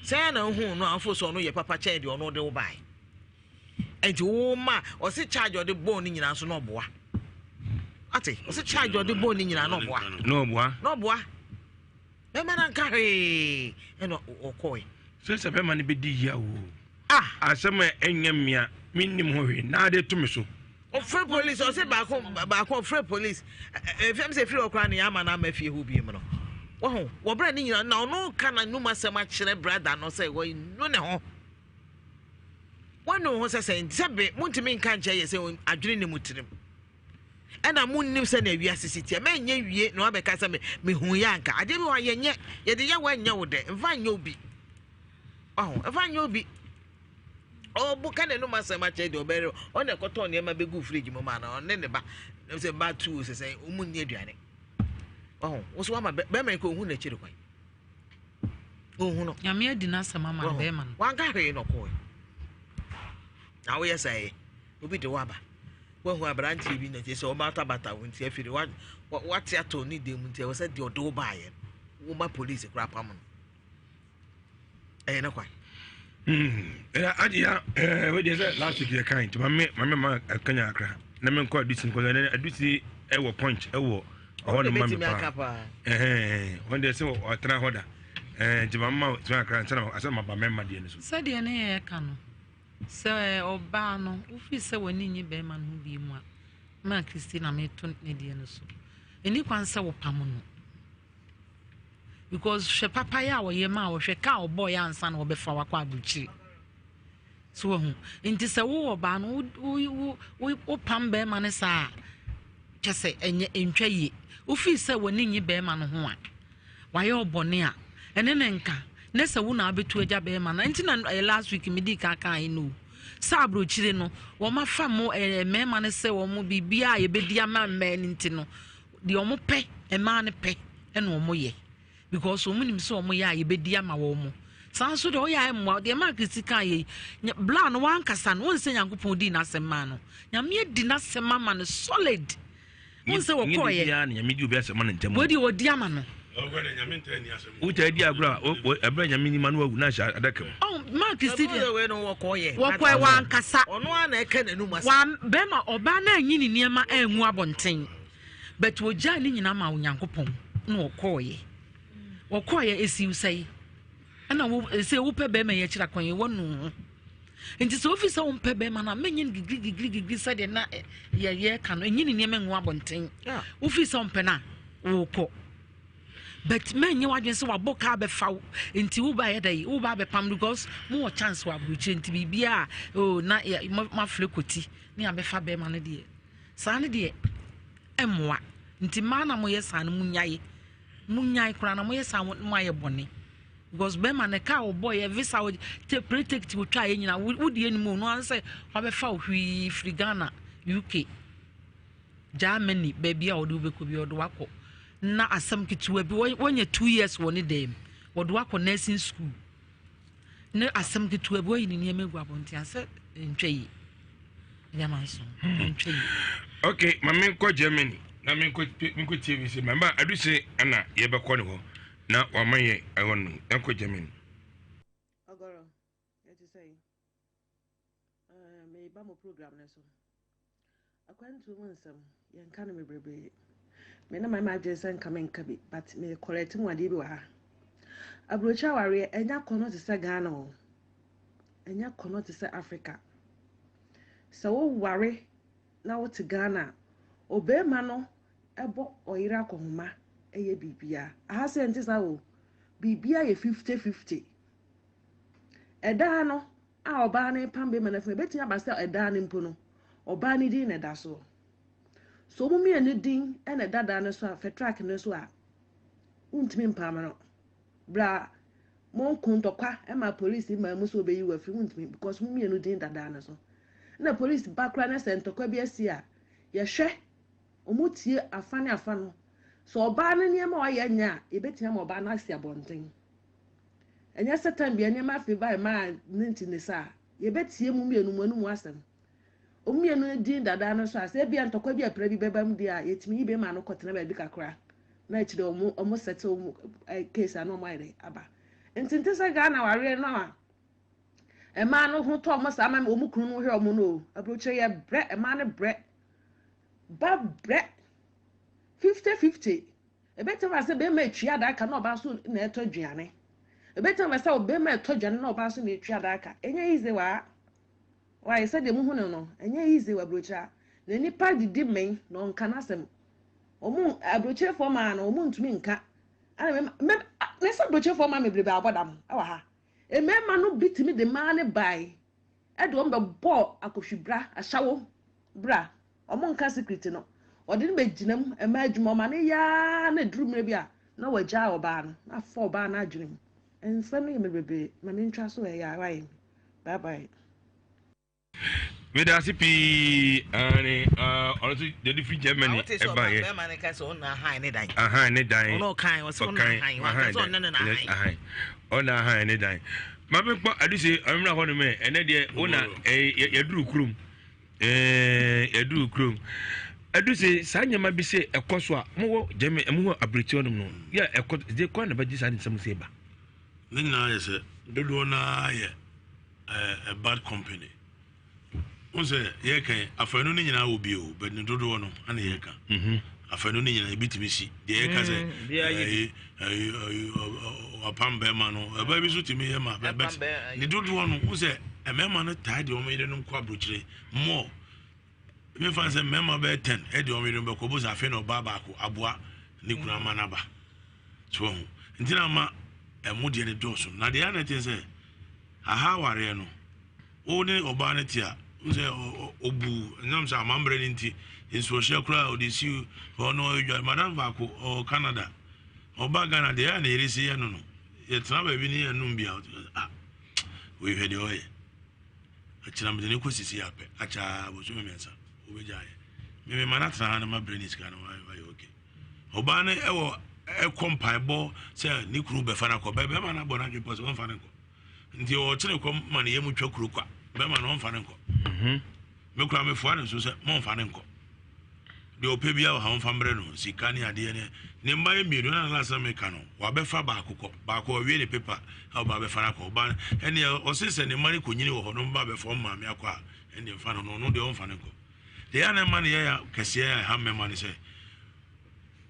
Sɛ na wohu no a wofo sɛ ɔno yɛ papa kyɛn deɛ ɔno de wo bae. Ɛnti wo ma ɔse charge ɔde bɔɔ no nyinaa nso na ɔboa. Ate ɔse charge ɔde bɔɔ no nyinaa na ɔboa. Na ɔboa. Na ɔboa. Bɛrima no anka hwee ɛna ɔkɔe. Sɛ sɛ bɛrima no bɛdi yia o. Ah! Asɛm a ɛnyɛ mmea mennim ho hwee na ade to me so. Ɔfrɛ polisi ɔsɛ baako baako ɔfrɛ polisi efɛm sɛ efiri ɔkora ne ama na ama fie hɔ biem no. Wɔho wɔbrɛ ne nyinaa na ɔno ka na num asɛm akyerɛ brada no sɛ wɔnu ne ho. Wɔnu ho sɛ sɛ sɛ be montumi nka nkyerɛ yɛ sɛ adwene ne mu tirim. Ɛna monnim sɛnea wiase si teɛ. Mɛnyɛ wie na wabɛka sɛ me mehu yɛ anka. Adeɛ bi wɔ hɔ a yɛnyɛ, yɛde yɛ wo ɛnyɛ wo dɛ. Mfa nyɛ obi. Ɔho, mfa nyɛ obi. Ɔbo ka n'anum asɛm akyerɛ deɛ ɔbɛyɛ ɔna ɛkɔtɔn nneɛma bɛgu fridge mu ma no ɔne ne ba sɛ ba tu sɛ sɛ ɔmu nni aduane. Ɔho, wo so wama bɛrima yi kɔ ɔhu n'akyiri kwan. Ɔhu no. Nyame adi n'asɛm ama no bɛrima no. Wanka hwee na ɔkɔɛ. Na woyɛ sɛ ɛyɛ obi de wo aba. Woahu aberanteɛ bi na kyerɛ sɛ ɔbatabata wo nti afei de wate atɔ ne dan mu nti ɛwɔ sɛ deɛ ɔde wo baeɛ no woma polisi koraa pam no ɛyɛ ne kwan. Ɛna agye ya ɛɛ wei deɛ sɛ last week yɛ kan nti maame maame ma akanya akra na me nkɔ adusi nkɔ ɛnɛ adusi ɛwɔ punch ɛwɔ ɔhɔ no ma me paa ɛhɛn wɔn deɛ sɛ ɔtena hɔ da ɛɛ nti maame ma tena akra nsa na asɛ ma ba mɛma deɛ no so. Sɛdeɛ ne yɛ ka no Sɛ ɔbaa no, wofiri sɛ w'ani nnye bɛrima no ho bio mu a, ma Christina meto ne deɛ no so. Ɛni kwan sɛ wopam no. Because hwɛ papayɛ a ɔyɛ ma a ɔhwɛ ka a ɔbɔɔ yɛ ansa na ɔbɛfa wakɔ aburukyiri. So wahu. Nti sɛ wowɔ ɔbaa no, wopam bɛrima no saa a, kyɛ sɛ ɛnyɛ ɛntwa yie. Wofiri sɛ w'ani nnye bɛrima no ho a, wayɛ wo bɔne a, ɛne no nka, ne sɛ wo na wobɛtu agya bɛrima no. Nti na ɛyɛ last week medii kan kaeɛ no o. Sɛ aburokyire no, wɔn afa mo ɛɛ mmarima no sɛ wɔn biribiara a yɛbɛdi ama mmaa no nti no, deɛ wɔn pɛ, mmaa no pɛ ɛna wɔn yɛ. Because wɔn nim sɛ wɔn yɛ a yɛbɛdi ama wɔn. Saa nso deɛ ɔyɛ a ɛmmoa. Deɛ maa Kristi kaa yɛ yi, bla no wankasa no, wɔn sɛ Nyankopɔn dii n'asɛm maa no. Nyame adi n'asɛm ama no solid. Wɔn sɛ wɔkɔɔ yɛ. Nyame di obi asɛm ma no ntɛm. Wɔn deɛ wɔdi ama no. Wotaa di agorɔ a ɛberɛ nyame nim ano awu na ahyɛ adaka mu. Oh, Mark si deɛ wɔkɔɛ wankasa. Bɛrima ɔbaa no anyi ne nneɛma angu abɔnten but wɔgyaa ne nyinaa ma Onyankopɔn na wɔkɔɔyɛ. Wɔkɔɔyɛ esiw sɛe ɛna wo sɛ wopɛ bɛrima yi akyiri akwan yi wɔnu ho. Nti sɛ wofi sɛ wompɛ bɛrima no a menye no gigirigigirigigiri sɛdeɛ na yɛyɛ ka no ɛnyi ne nneɛma ngu abɔnten. Wofi sɛ wompɛ no a wokɔ. But mɛnyɛ w'adwene sɛ wabɔ kaa bɛfa wo nti wo ba yɛ dɛ wo ba bɛpam because mo wɔ chance wɔ aburokyire nti biribiara oh na yɛ mo afrɛ kɔti ne abɛfa bɛrima no deɛ saa no deɛ ɛmmoa nti mmaa na moyɛ saa no mo nyae mo nyae koraa na moyɛ saa mo ayɛ bɔne because bɛrima no kaa wɔbɔ yɛ visa wɔ te protect wotwa yɛ nyina wo deɛ no mu no ansɛ wabɛfa wo hwii firi Ghana UK Germany baabi a wɔde wobɛkɔ bi wɔde wakɔ na asɛm ketewa bi wɔnyɛ 2 years wɔ ne dan mu wɔde wakɔ nursing school ne asɛm ketewa bi wɔyi ne nneɛma egu abɔnten asɛ ntwa yi nneɛma nso ntwa yi. Ok, ma menkɔ Germany na menkɔ tie bi sɛ mɛma aduse ana yɛbɛkɔ ne hɔ na wama yɛ ɛhɔ no yɛnkɔ Germany. Ɔgɔrɔ, ɛte sɛ meba mo program no so. Akwantuo mu nsɛm, yɛnka no bebrebe. Me na mayɛ m'adwene sɛ nka menka bi, but me correct mu adeɛ bi wɔ ha. Aburokyi awareɛ, ɛnyɛ akɔnnɔ te sɛ Ghana o. Ɛnyɛ akɔnnɔ te sɛ Africa. Sɛ woware na wote Ghana a, ɔbarima no ɛbɔ ɔyere akɔhoma ɛyɛ biribiara. Aha sɛ ɛnte saa o. Biribiara yɛ 50-50. Ɛdaa no a ɔbaa no pam bɛrima no afiri, ebɛtumi aba sɛ ɛdaa no mpo no, ɔbaa no din na ɛda so. So wɔn mmienu din na ɛda dan no so a, fɛtrak no so a, wontumi mpam no. Bra mo nko ntɔkwa ma polisi maa mu sɛ ɔbɛyi wo afiri, wontumi because mo mmienu din da dan no so. Na polisi ba koraa na sɛ ntɔkwa bi asi a, yɛhwɛ, wɔn tie afa ne afa no. Sɛ ɔbaa no nneɛma a ɔyɛ nyɛ a, yɛbɛtumi ama ɔbaa no asi abɔnten. Ɛnyɛ sɛ time bia nneɛma afei ba mmaa ne nti ne saa. Yɛbɛtie mu mmienu mu anum asɛm. Wɔn mmienu no din dada no so a, sɛ ebia ntɔkwa bi apira bi bɛba mu deɛ a, yɛtumi yi bɛrima no kɔtena baabi kakra. Na akyire wɔn settle wɔn case a na wɔn ayɛ dɛ aba. Nti nte sɛ Ghana awareɛ no a mmaa no ho tɔ wɔn saa ma wɔn kunu no hwɛ wɔn no o. Aburokyire yɛ brɛ, mmaa no brɛ. Ba brɛ 50-50. Ebɛtumi aba sɛ bɛrima etua adaka na ɔbaa so na ɛtɔ aduane. Ebɛtumi aba sɛ ɔbɛrima ɛtɔ aduane na ɔbaa so na etua adaka. Ɛnyɛ easy waa. Why sɛdeɛ muhu no no, ɛnyɛ easy wɔ aburokyire ha. Na nipa didi mmɛn na ɔnka n'asɛm. Wɔn aburokyirefoɔ maa no wɔn ntumi nka. Ɛna mɛ mɛ ne sɛ aburokyirefoɔ maa bebrebe abɔ dam ɛwɔ ha. Mmarima no bi tumi de mmaa ne bae ɛde wɔn bɛbɔ akɔhwibra ahyɛwo bra. Wɔn nka secret no. Ɔde no bɛgyina mu mmaa adwuma ɔma ne yaa na eduru mmerɛ bi a na wagyaa ɔbaa no na afa ɔbaa no adwene mu. Nsɛm no yɛ me bebree ma mentwa so ɛyɛ a wayɛ. Bye bye. Meda ase pii ane ɔno nso deɛ firi Germany ɛbaeɛ. Bɛrima no ka sɛ ɔna ahan ne dan. Ahan ne dan. Ɔno ɔkan ɔsɛ ɔna ahan waka sɛ ɔne ne na ahan. Ɔna ahan ne dan. Maame kpɔ aduse ɔmena hɔ nom ɛ ɛnɛ deɛ wona yɛduru kurom yɛduru kurom aduse saa nneɛma bi sɛ ɛkɔ so a mowɔ Germany mowɔ abirekyi hɔ nom no yɛ ɛkɔ de kɔ na bɛgye saa nsɛm sɛ ba. Ne nyinaa yɛ sɛ dodoɔ naa yɛ a bad company. N sɛ yɛka afanu no nyinaa wɔ bi o, but ne dodoɔ no ana yɛka. Afanu no nyinaa ebi tumi si. Deɛ yɛka sɛ ɛyi ɛyi apam bɛrima no, ɛbaa bi so tumi yɛ ma but ne dodoɔ no n sɛ mmarima no taa deɛ wɔn yerenom kɔ aburokyire more. Mefa sɛ mmarima bɛyɛ 10 ɛde wɔn yerenom bɛkɔ bo sɛ afei na ɔbaa baako aboa ne kunu ama n'aba. So ɛho nti na ama ɛmo deɛ no dɔɔso. Na deɛ ana ɛte sɛ aha awareɛ no, wo ne ɔbaa no te a, n sɛ ɔbu nam sɛ amammerɛ no nti nsuohyɛ koraa ɔde si hɔ na ɔdwa. Madam baako ɔwɔ Canada, ɔba Ghana deɛ ɛyɛ na yɛde si yɛ no no, yɛtena baabi ne yɛnom bi a, ah, wei hwɛ deɛ ɔyɛ. Ɛkyena mede no kɔ sisi apɛ akyaa bosome mmiɛnsa wobɛgya ayɛ. Meme ma no atena ha na mabrɛ ne sika no wayɛ okay. Ɔbaa no ɛwɔ ɛkɔ mpaebɔ sɛ ne kunu bɛfa no akɔ bɛrima no abɔ no adwene pɔ sɛ ɔmfa no nkɔ. Nti ɔkyene kɔm ma ne yam twa kuro kwa bɛrima no ɔmfa no nkɔ. Mhm. Me kora mefoa no so sɛ mɔmfa no nkɔ. Deɛ ɔpɛ biara wɔ ha ɔmfa mbrɛ no sika ne adeɛ ne ne mma yɛ mmienu na last na meka no wabɛfa baako kɔ baako ɔwie ne pepa a ɔba abɛfa no akɔ ɔba ɛneɛ ɔse sɛ ne mma no kɔnyini wɔ hɔ no ɔba abɛfa ɔmo maame akɔ a ɛneɛ mfa no no ɔno deɛ ɔmfa no nkɔ deɛ yɛ na ɛma no yɛ kɛseɛ a ɛha mmɛma no sɛ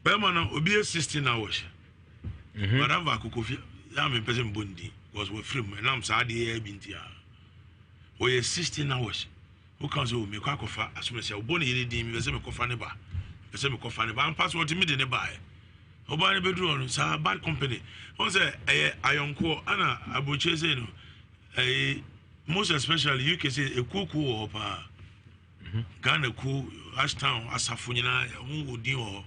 bɛrima no obi yɛ 16 hours mhm. madam baako kofi yɛ a mempɛ sɛ mebɔ ne din because wafiri mu ɛnam saa adeɛ yɛ bi nti a ɔyɛ 16 hours Woka sɛ, O, mekɔ akɔfa asomasi a wɔbɔ ne yere din, mepɛ sɛ mekɔfa ne ba, mepɛ sɛ mekɔfa ne ba. Ampa so ɔtumi de ne baeɛ. Ɔbaa no bɛduru hɔ no, saa bad company. Wɔn sɛ ɛyɛ ayɔnkoɔ ɛna aburokyire sei no, ɛyɛ most especially UK sei ekuokuo wɔ hɔ paa. Mhm. Ghana kuo, Ashtown, asafo nyinaa, wɔn wɔ din wɔ hɔ.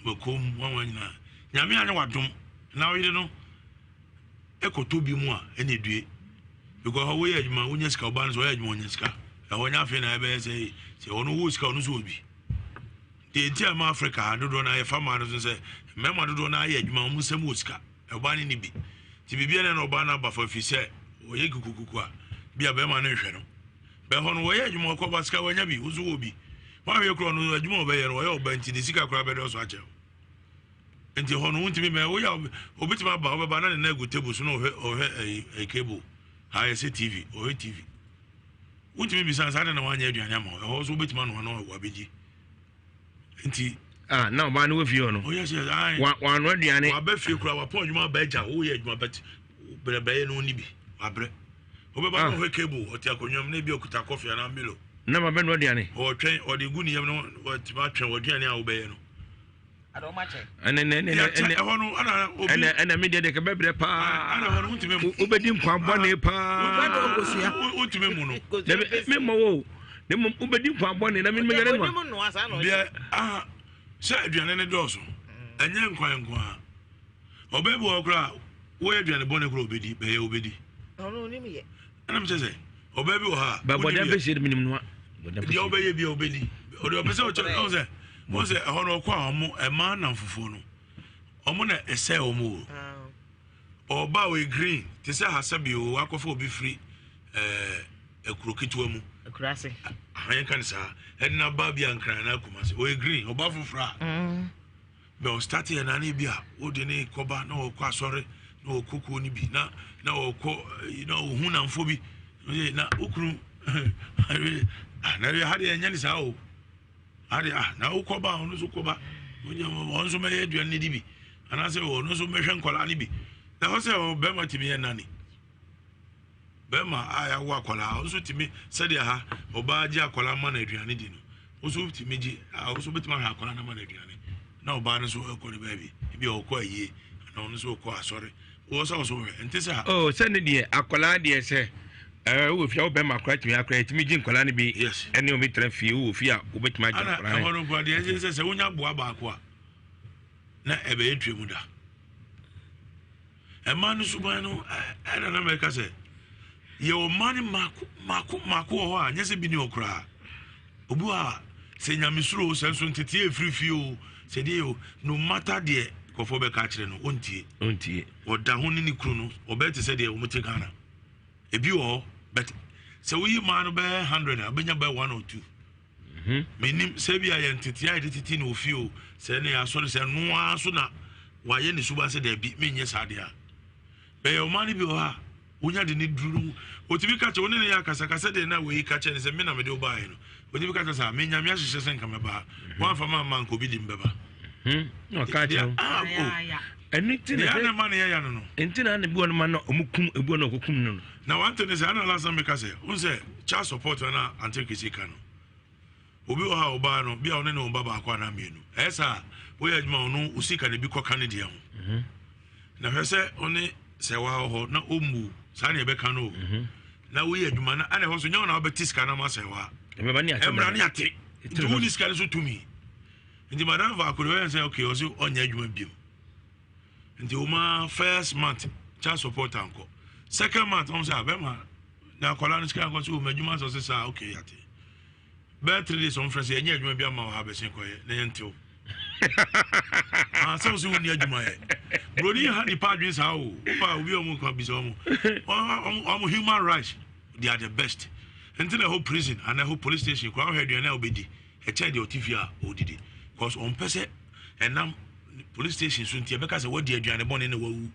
Abɛkom, wɔn wɔn nyinaa. Nyame anyɛ wadom na ɔyere no. ɛkɔtɔ bi mu a ɛna edue because hɔ woyɛ adwuma wonya sika ɔbaa no sɛ ɔyɛ adwuma ɔnya sika ɛhɔ nyɛ afei na ɛbɛyɛ sɛ sɛ ɔno wɔ sika ɔno nso wɔ bi deɛ nti a ɛma Africa ha dodoɔ no ayɛ fa maa no so sɛ mmarima dodoɔ no ayɛ adwuma wɔn nsam wɔ sika ɔbaa no ne bi nti biribi a na ɔbaa no aba fa fi sɛ ɔyɛ kukukuku a bi a bɛrima no nhwɛ no bɛhɔ no wɔyɛ adwuma ɔkɔ ba sika wɔnya bi woso wɔ bi wɔn ahwɛ korɔ no adwuma ɔbɛyɛ no ɔyɛ ɔba nti ne sika koraa bɛdɔɔso akyɛ Nti hɔ no wontumi mɛ woyɛ obetumi aba wobɛba na ne nan agu table so na ɔhwɛ ɔhwɛ ɛyi ɛyi cable ha yɛ sɛ tv ɔhwɛ tv wontumi bisa saa de na wanyɛ aduane ama wo ɛhɔ nso wobɛtumi anoa na wabɛgye nti. ah na ɔbaa no wɔ fie hɔ no. oyɛ sɛ ayi wa wanoa aduane. wabɛ fie kura wapɔn adwuma aba agya woyɛ adwuma bɛt brɛbɛyɛ no ni bi wabrɛ wobɛba na ah. ɔhwɛ cable ɔte akonnwa mu na ebi ɔkuta kɔfe anaa milo. na ma bɛnoa aduane. ɔtwɛn ɔde gu ne yam no ɔtumi atwɛn wɔ aduane a wobɛyɛ no. ɛnɛ me deɛ deɛ kɛbɛbrɛ paa wobɛdi nkwa bɔne paa wontumi mu no memmɔ wo na mmom wobɛdi nkwa bɔne na memɛyɛ ne noa sɛ aduane ne dɔɔso ɛnyɛ nkwan nko a ɔbɛ bi wɔ koraa woyɛ aduane bɔne koraa obɛdi bɛyɛ wobɛdi ɛna mekyɛ sɛ ɔbaa bi wɔ ha a bɛbɔdɛ bɛsie de menim noa deɛ wobɛyɛ bi a wobɛdi ɔde ɔpɛ sɛ ɔkyɛ ɔn sɛ ɔn sɛ ɛhɔ no ɔkɔ a ɔmo ɛmaa nam fufuo no ɔmo na ɛsɛ ɔmo o ɔba a ɔyɛ green te sɛ hasabi o akɔfa obi firi ɛɛ ekuro ketewa mu akurase ahɔn ka ne saa ɛde na ba bi a nkran na akuma se ɔyɛ green ɔba foforɔ a. Mm. Bɛ ɔstate yɛ na ne bi a wode ne kɔba na ɔkɔ asɔre na ɔkɔ kuo no bi na na ɔkɔ eh, na ɔhu namfo bi na wokunu ah, na ha deɛ ɛnyɛ ne saa o ha deɛ ah na wokɔba ɔno nso kɔba ɔno nso mɛyɛ aduane no di bi anaasɛ ɔno nso mɛhwɛ nkɔlaa no bi na hɔ sɛ ɔbɛrima tumi yɛ nani Bɛrima a yɛawo akwadaa, ɔno nso tumi sɛdeɛ ha ɔbaa gye akwadaa ma no aduane di no, wo nso wotumi gye, wo nso wobɛtumi ahwɛ akwadaa no ama no aduane na ɔbaa no nso ɛkɔ ne baabi, ebi a ɔkɔ ayie anaa ɔno nso ɔkɔ asɔre, wɔ sɛ ɔso hwɛ, nte sɛ ha. Oh, sɛ ne deɛ akwadaa deɛ sɛ ɛɛ wɔ fie a wo bɛrima akwadaa tumi akwadaa tumi gye nkwadaa no bi yes ɛne obi tena fie wɔ fie a wobɛtumi agye akwadaa no. Ɛhɔ no nkwadaa deɛ ɛsɛ sɛ wonya boa baako a na ɛbɛyɛ tua mu da. Mmaa no suban no ɛna na mɛka sɛ yɛwɔ mmaa no mmaako mmaako mmaako wɔ hɔ a nyɛ sɛ bi ni hɔ koraa obi wɔ a sɛ nyamesuro sɛ nso nteteɛ efiri fie o sɛ deɛ o no matter deɛ kɔfɔ bɛka akyerɛ no ɔntie ɔntie ɔda ho ne ne kunu no ɔbɛyɛ te sɛ deɛ wɔn te Ghana ebi wɔ hɔ but sɛ woyi mmaa no bɛyɛ hundred a wobɛnya bɛyɛ one or two Mennim, sɛ ebia yɛn ntetee a yɛde tete no wɔ fie o, sɛ ɛne asɔre, sɛ ɛno ara so na wayɛ ne suban sɛ daabi, menyɛ saa deɛ a. Bɛyɛ ɔman no bi wɔ hɔ a, wonya de ne duru no, otumi ka kyerɛ, wo ne ne yɛ akasakasa deɛ na wei ka kyerɛ ne sɛ me na mede wo baeɛ no, otumi ka kyerɛ sɛ me nyame ahyehyɛ sɛ nka mɛba ha, woamfa ma amma nka obi de me bɛba. Na ɔka kyerɛ wo. Ɛno nti na deɛ ma no yɛya no no. Nti na na ebi wɔ no ma no ɔmo kum ebi wɔ no ɔkɔkum no no. Na wante ne sɛ ana last time meka sɛ, wohu sɛ child support na ante kesi ka no. Obi wɔ hɔ a ɔbaa no, bi a ɔne ne ɔba baako anaa mmienu. Ɛyɛ saa a, woyɛ adwuma ɔno wo sika no bi kɔka ne deɛ ho. Mhm. Na hwɛ sɛ ɔne sɛ wa wɔ hɔ na ɔmmu saa ne ɛbɛka no o. Mhm. Na woyɛ adwuma na ɛna ɛhɔ so nyɛ wo na wobɛte sika no ama sɛ wa. Ɛmmra ne ate. Nti wonni sika no so tumi. Nti madam baako de ɔyɛ sɛ okay ɔse ɔnyɛ adwuma biom. Nti wɔma first month child support ankɔ. Second month wɔn sɛ abɛma ah, Na akwadaa no sika nkɔ so wɔ mu adwuma sɛ ɔsɛ saa okay yate. Bɛyɛ 3 days ɔmfrɛ sɛ yɛnyɛ adwuma bi ama wɔ ha bɛsen kɔyɛ na yɛntew. Ah, sɛ wo sɛ wonni adwuma yɛ. Buroni ha nipa adwene saa o. Wopa obi a ɔmo ka bisa ɔmo. Ɔmo human rights they are the best. Nti na ɛhɔ prison anaa ɛhɔ police station koraa wohwɛ aduane a wobɛdi ɛkyɛn deɛ ɔte fie a ɔdidi. Cause ɔmpɛ sɛ ɛnam police station so nti ɛbɛka sɛ wadi aduane bɔne na wawu.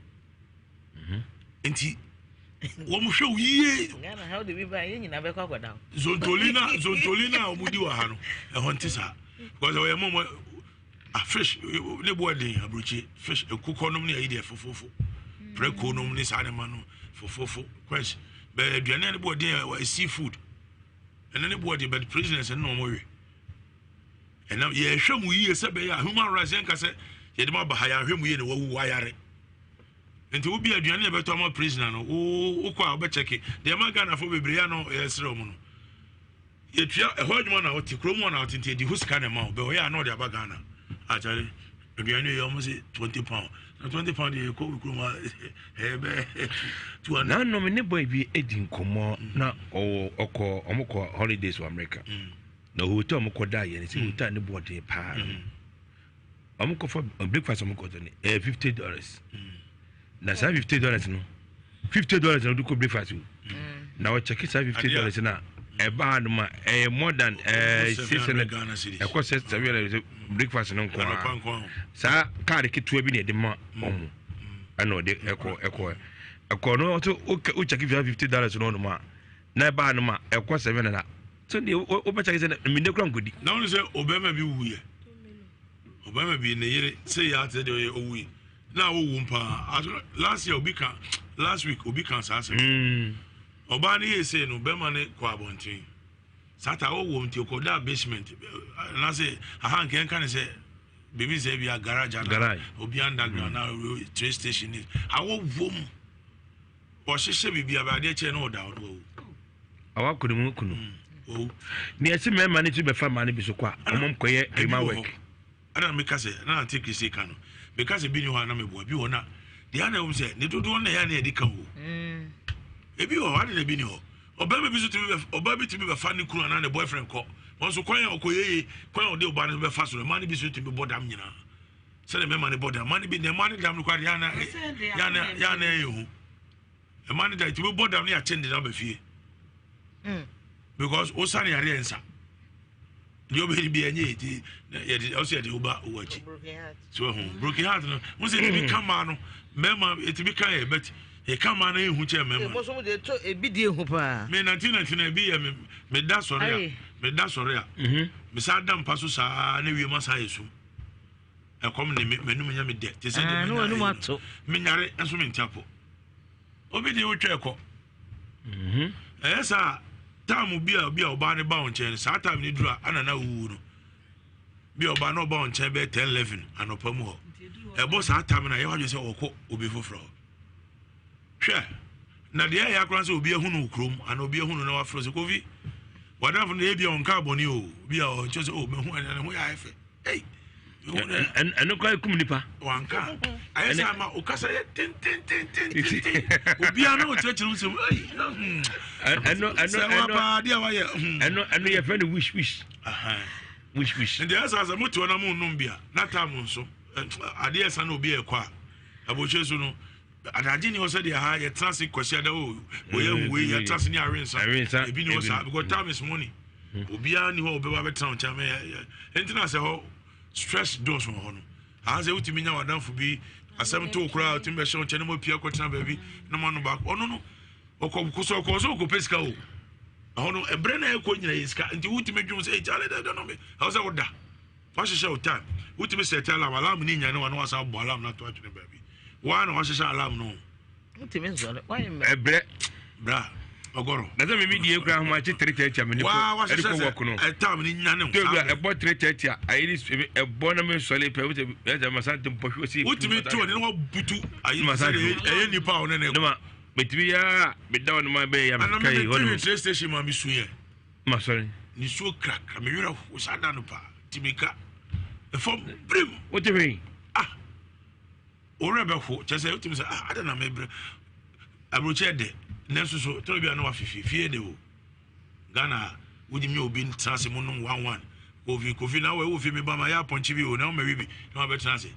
Nti wɔn hwɛ wo yie. Ghana ha wode bi ba yɛn nyinaa bɛkɔ akɔda hɔ. Zontoli na zontoli na wɔn di wɔ ha no ɛhɔ nte saa because ɔyɛ mo mo ah fish ne bo ɛden aburokyi fish ekukɔ nom ne ayi deɛ fofofo prɛko nom ne saa ne ma no fofofo kwɛs bɛɛ aduane a ne bo ɛden ɛ sea food ɛne ne bo ɛden but prisoners ɛne na wɔn we ɛnam yɛhwɛ mu yie sɛ bɛyɛ a human rights yɛn ka sɛ yɛde mo aba ha yɛahwɛ mu yie na wawu wayare. Nti wo bi aduane a ɛbɛtɔ ama prisoner no wo wokɔ a wobɛkyɛke deɛ ɛma Ghanafoɔ bebree a no yɛsrɛ wɔn no yɛtua ɛhɔ adwuma na wote kurom hɔ na wote nti ɛdi ho sika na ɛma wo bɛ ɔyɛ a na ɔde aba Ghana akyare aduane yɛ wɔn se 20 pound na 20 pound yɛ kɔ kurom a ɛyɛ bɛ 200. Nanom ne boy bi edi nkɔmɔ na ɔwɔ ɔkɔ ɔmo kɔ holidays wɔ America na hotel ɔmo kɔ da yɛ ne sɛ hotel ne bɔ den paa. Ɔmo kɔfa breakfast ɔmo kɔtɔ no ɛyɛ $50 na saa $50 no $50 na ɔde kɔ breakfast o na ɔkyɛke saa $50 na ɛba ha nom a ɛyɛ more than 600 ɛkɔ sɛ 700 breakfast no nko ara saa kaadi ketewa bi na ɛde ma ɔmo ɛna ɔde ɛkɔ ɛkɔ ɛkɔ no ɔtɔ wokyɛke saa $50 no ɔnom a na ɛba ha nom a ɛkɔ 700 so deɛ wobɛkyɛke sɛ mmende kora nkɔdi. Na wɔn sɛ ɔbɛrima bi wuyɛ. Ɔbarima bi ne yere sɛ yɛ ate deɛ ɔyɛ owui na awowu paa last year obi ka last week obi ka saa asɛm ɔbaa no yɛ sei no bɛrima no kɔ abɔnten saa ta ɔwɔ nti ɔkɔ da basement anaasɛ aha nka yɛnka ne sɛ biribi sɛ bi a garage ana obi underground na train station ni awɔ wom ɔhyehyɛ biribi abɛ adeɛ kyɛ na ɔda ɔno awu awa kunu mu kunu nea ɛsi mmarima no ti bɛfa mmaa no bi so kɔ a wɔn kɔyɛ prima work. Ɛna meka sɛ na ante kese ka no meka sɛ bi ni hɔ a na meboa bi wɔ na deɛ ana ɛwom sɛ ne dodoɔ na ɛyɛ na yɛde ka o ebi wɔ hɔ ade na ebi ni hɔ ɔbɛrima bi so tumi bɛ ɔbaa bi tumi bɛfa ne kunu anaa ne boyfriend kɔ wɔn nso kwan a ɔkɔ yeye kwan a ɔde ɔbaa no bɛfa so no mmaa no bi so tumi bɔ dam nyinaa sɛdeɛ mmarima no bɔ dam mmaa no bi na mmaa no dam no kora deɛ ana yana yana ɛyɛ hu mmaa no dam tumi bɔ dam ne yɛakyɛ ne dam aba fie because wosane yareɛ nsa deɛ ɔbɛyɛ bi ɛnyɛ yɛ yɛde ɔsɛ yɛde woba wɔ akyi so ɛho broken heart no mo sɛ etumi ka maa no mmarima etumi ka yɛ but yɛka maa no ehu kyɛn mmarima. Mo nso mo de to ebi di ehu paa. Me 1999 ebi yɛ me me da sɔre a me da sɔre a me sa da mpa so saa ne wiem asa ayɛ sum ɛkɔm ne me m'anum nyɛ me dɛ te sɛ de me nya me nyare nso me nti apɔ obi de wotwa ɛkɔ. Ɛyɛ saa time bi a bi a ɔbaa no ba wo nkyɛn no saa time no duru a ana na wowu no bi a ɔbaa no ɔba wo nkyɛn bɛyɛ 10 11 anɔpa mu hɔ ɛbɔ saa time no a yɛwɔ adwene sɛ ɔkɔ obi foforɔ hɔ hwɛ na deɛ ɛyɛ akora sɛ obi ahunu wo kurom ana obi ahunu na wafrɛ sɛ Kofi wadamfo no ebi a ɔnka abɔne o bi a ɔnkyɛ sɛ o mehu ɛna ne ho yɛ ayɛ fɛ ɛno kora kum nipa wanka ayɛ sɛ ama wokasa yɛ tententententen obiara na ɔkyerɛkyerɛ wo sɛm ɛno ɛno sɛ wapaa deɛ wayɛ ɛno ɛno yɛfrɛ no wish wish wish wish nti ɛsɛ sɛ mote hɔ na monnom bi a na tam nso adeɛ ɛsa na obi ɛkɔ a abɔhyɛ so no adagye ni hɔ sɛ deɛ ha yɛtena ase kwasi ada o wɔyɛ huwe yɛtena ase ne awe nsa ebi ni hɔ saa because time is money obiara ni hɔ ɔbɛba bɛtena wo nkyɛn mɛ ɛnti na sɛ hɔ stress dɔɔso wɔ hɔ no aha sɛ wotumi nya w'adamfo bi asɛm to koraa wotumi bɛhyɛ wo nkyɛn ne mo apia kɔtena baabi na mo ano baako ɔno no ɔkɔ kosɔ ɔkɔ sɛ ɔkɔpɛ sika o ɛhɔ no ɛbrɛ na ɛkɔ nyina yɛ sika nti wotumi dwom sɛ ɛkyale dɛ dɛ no me ɛwɔ sɛ woda wahyehyɛ wo time wotumi set alarm alarm ne nyane wa na wasan abɔ alarm no ato atwene baabi waa na wahyehyɛ alarm no wotumi nsɔre wayɛ mmerɛ ɛbrɛ bra ɔgɔrɔ na sɛ mimi die kura ahomakye 3:30 a mene kɔ ɛde kɔ wɔk no ɛtam ne nyane wo tewura ɛbɔ 3:30 a ayi ne ɛbɔ na me nsɔre pɛ wosɛ ɛsɛ masante mpɔhwɛ osi wotumi to ɔde ne wabutu ayi sɛ ɛyɛ nipa a ɔne ne kɔ nema metumi yɛ a meda hɔ no ma bɛyɛ ya meka yi hɔ no train station ma mesu yɛ ma sɔre nisuo krakra me werɛ ho saa da no paa nti meka ɛfam birim wote hwee ah wo werɛ bɛho kyɛ sɛ wotumi sɛ ah ada na mebrɛ aburokyɛ dɛ. Nanso so tɔrɔ bi a na wafifi fie de o. Ghana a wotumi nyɛ obi ntena ase mu nom one one. Kofi kofi na wɔ fie mi ba ma yɛ apɔnkye bi o na wɔn bi na wɔabɛtena ase.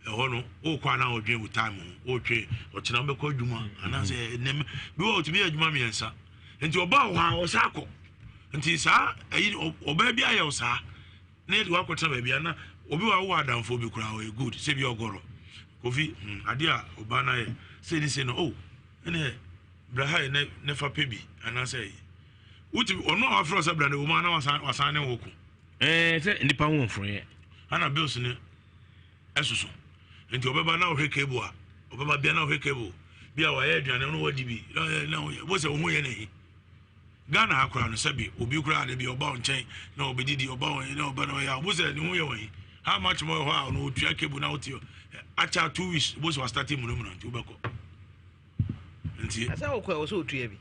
Ɛhɔ no wokɔ a na wɔdwen wo time ho wotwe ɔkyena wobɛkɔ adwuma anaasɛ ɛnɛm bi wɔ otumi yɛ adwuma mmiɛnsa nti ɔba wɔ hɔ a ɔsa akɔ nti saa ɛyi ɔbaa bi ayɛ wo saa na yɛde wakɔtena baabi a na obi wɔ awowɔ adamfoɔ bi koraa ɔyɛ good sɛ bi ɔgɔrɔ kofi hmm, adeɛ a ɔbaa no ayɛ sɛ ne sɛ no oh ɛne bra ha yɛ ne ne fa pɛ bi anaasɛ wotumi ɔno a wafrɛ sɛ bra no wɔn ana wasan wasan ne wo ko. Ɛɛ sɛ nipa ho mforoyɛ. Ana bills ne ɛsoso nti ɔbɛba na ɔhwɛ cable a ɔbɛba bia na ɔhwɛ cable bi a wayɛ aduane no wadi bi na na wɔ sɛ ɔho yɛ n'ahi. Ghana ha koraa no sɛbi obi koraa de bi ɔba wo nkyɛn na ɔbɛdidi ɔba wo na ɔba na ɔyɛ a ɔbo sɛ ne ho yɛ wɔn how much more hɔ a ɔno ɔtua cable na wote akyɛ 2 weeks bo sɛ wastate munamuna nti wobɛkɔ nti ɛsɛ wokɔ ɛwɔ sɛ ɔtua bi.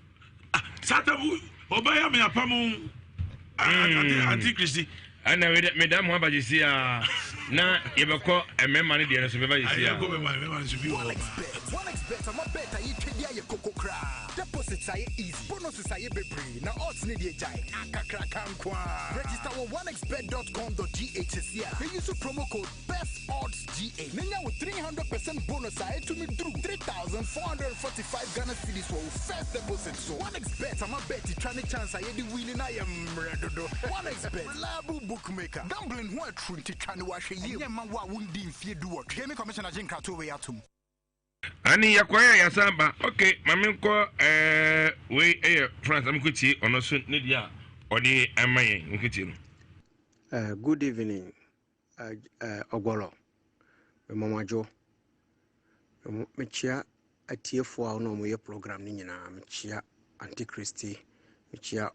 Ah, sata ɔbɛyɛ me apam anti Kristi. Ɛna meda mo aba gyesi a na yɛbɛkɔ mmarima no deɛ no so bɛba gyesi a. OneXBet, OneXBet ama bet a yɛtwa di ayɛ koko koraa. Deposits ayɛ easy, bonuses ayɛ bebree, na odds ne deɛ gyae, akakraka nko ara. Register wɔ onexbet.com.gh seesei a, na use promo code BESTODDSGA na nya wo 300% bonus a ɛtumi duru 3,445 Ghana cedis wɔ wo first deposit so. OneXBet ama bet twa ne chance a yɛde win no ayɛ mmerɛ dodo. OneXBet, reliable bookmaker. Gambling ho aturu nti twa ne wahwɛ yie. Ɛnyɛ mma wo a wondi mfeɛ 18. Gaming Commission agye nkratoɔ wei atom. Ani yɛkɔɛ a yɛasan ba. Ok, ma menkɔ ɛɛ wei ɛyɛ France na menkɔtie ɔno so ne deɛ a ɔde ama yɛn menkɔtie no. Good evening, Ɔgɔrɔ. Mema mo adwo. Mekyia atiefoɔ a wɔne wɔyɛ program no nyinaa. Mekyia Auntie Christy, mekyia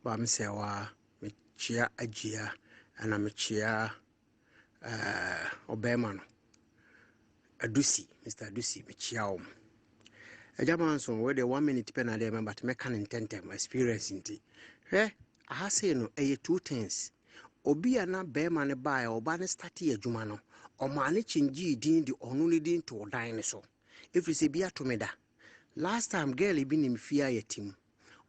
Bamsɛwa, mekyia Agyia, ɛna mekyia ɔbarima no, Adusi, Mr. Adusi, mekyia wɔn. Agya Manson, wei deɛ 1 minute pɛ na adeɛ mɛ but mɛka no ntɛntɛm experience nti. Hwɛ, aha sei no, ɛyɛ two things. Obi a na bɛrima no baeɛ, ɔba no start adwuma no, ɔmaa ne kyingyee din de ɔno ne din too dan no so. Ɛfiri sɛ bi ato me da. Last time girl bi nim fie a yɛte mu.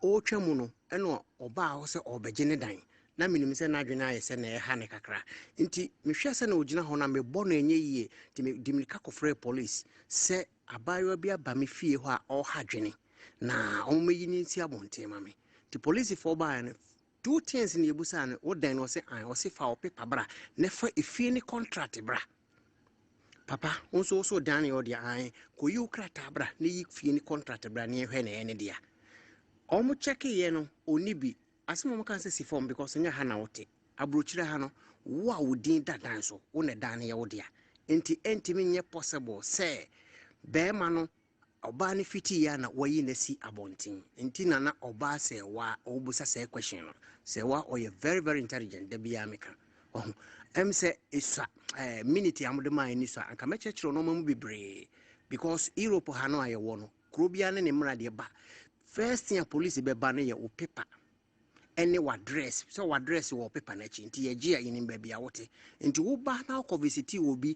Ɔretwa mu no, ɛna ɔbaa hɔ sɛ ɔrebɛgye ne dan. Na menim sɛ n'adwene ayɛ sɛ na ɛha ne kakra. Nti mehwɛ sɛ na ɔgyina hɔ na mebɔ no ɛnyɛ yie. Nti mede mirika kɔfrɛɛ police sɛ abaayewa bi aba me fie hɔ a ɔreha dwene na ɔmmɛyi ne nsi abɔnten ma me. Nti polisifoɔ baeɛ no, two things na yɛbusaa no, wo dan no ɔse an, ɔse fa wo paper bra na fa efie ne contract bra. Papa, wo nso wo so dan no yɛ wo dea an, kɔyi wo krataa bra na yi fie ne contract bra na yɛhwɛ na ɛyɛ ne dea. Ɔmo kyɛkeeɛ no, ɔnni bi. Asɛm a ɔmo ka sɛ si fam because nyɛ ha na wote. Aburokyire ha no, wo a wo din da dan so, wo na dan no yɛ wo dea. Nti ɛntumi nyɛ possible sɛ bɛrima no ɔbaa no fitiiɛ a na wayi no asi abɔnten. Nti na na ɔbaa sɛ wa ɔbusa sɛ question no. Sɛ wa ɔyɛ very very intelligent da biara meka. Wahu. Ɛm sɛ esua minute a mode maa ni so a anka mɛkyerɛkyerɛ nneɛma mu bebree because Europe ha no a yɛwɔ no kuro biara ne ne mmara deɛ ba. First thing a police bɛba no yɛ wo paper ɛne w'address sɛ w'address wɔ paper n'akyi nti yɛgye a yɛnim baabi a wote nti woba na wokɔ visit obi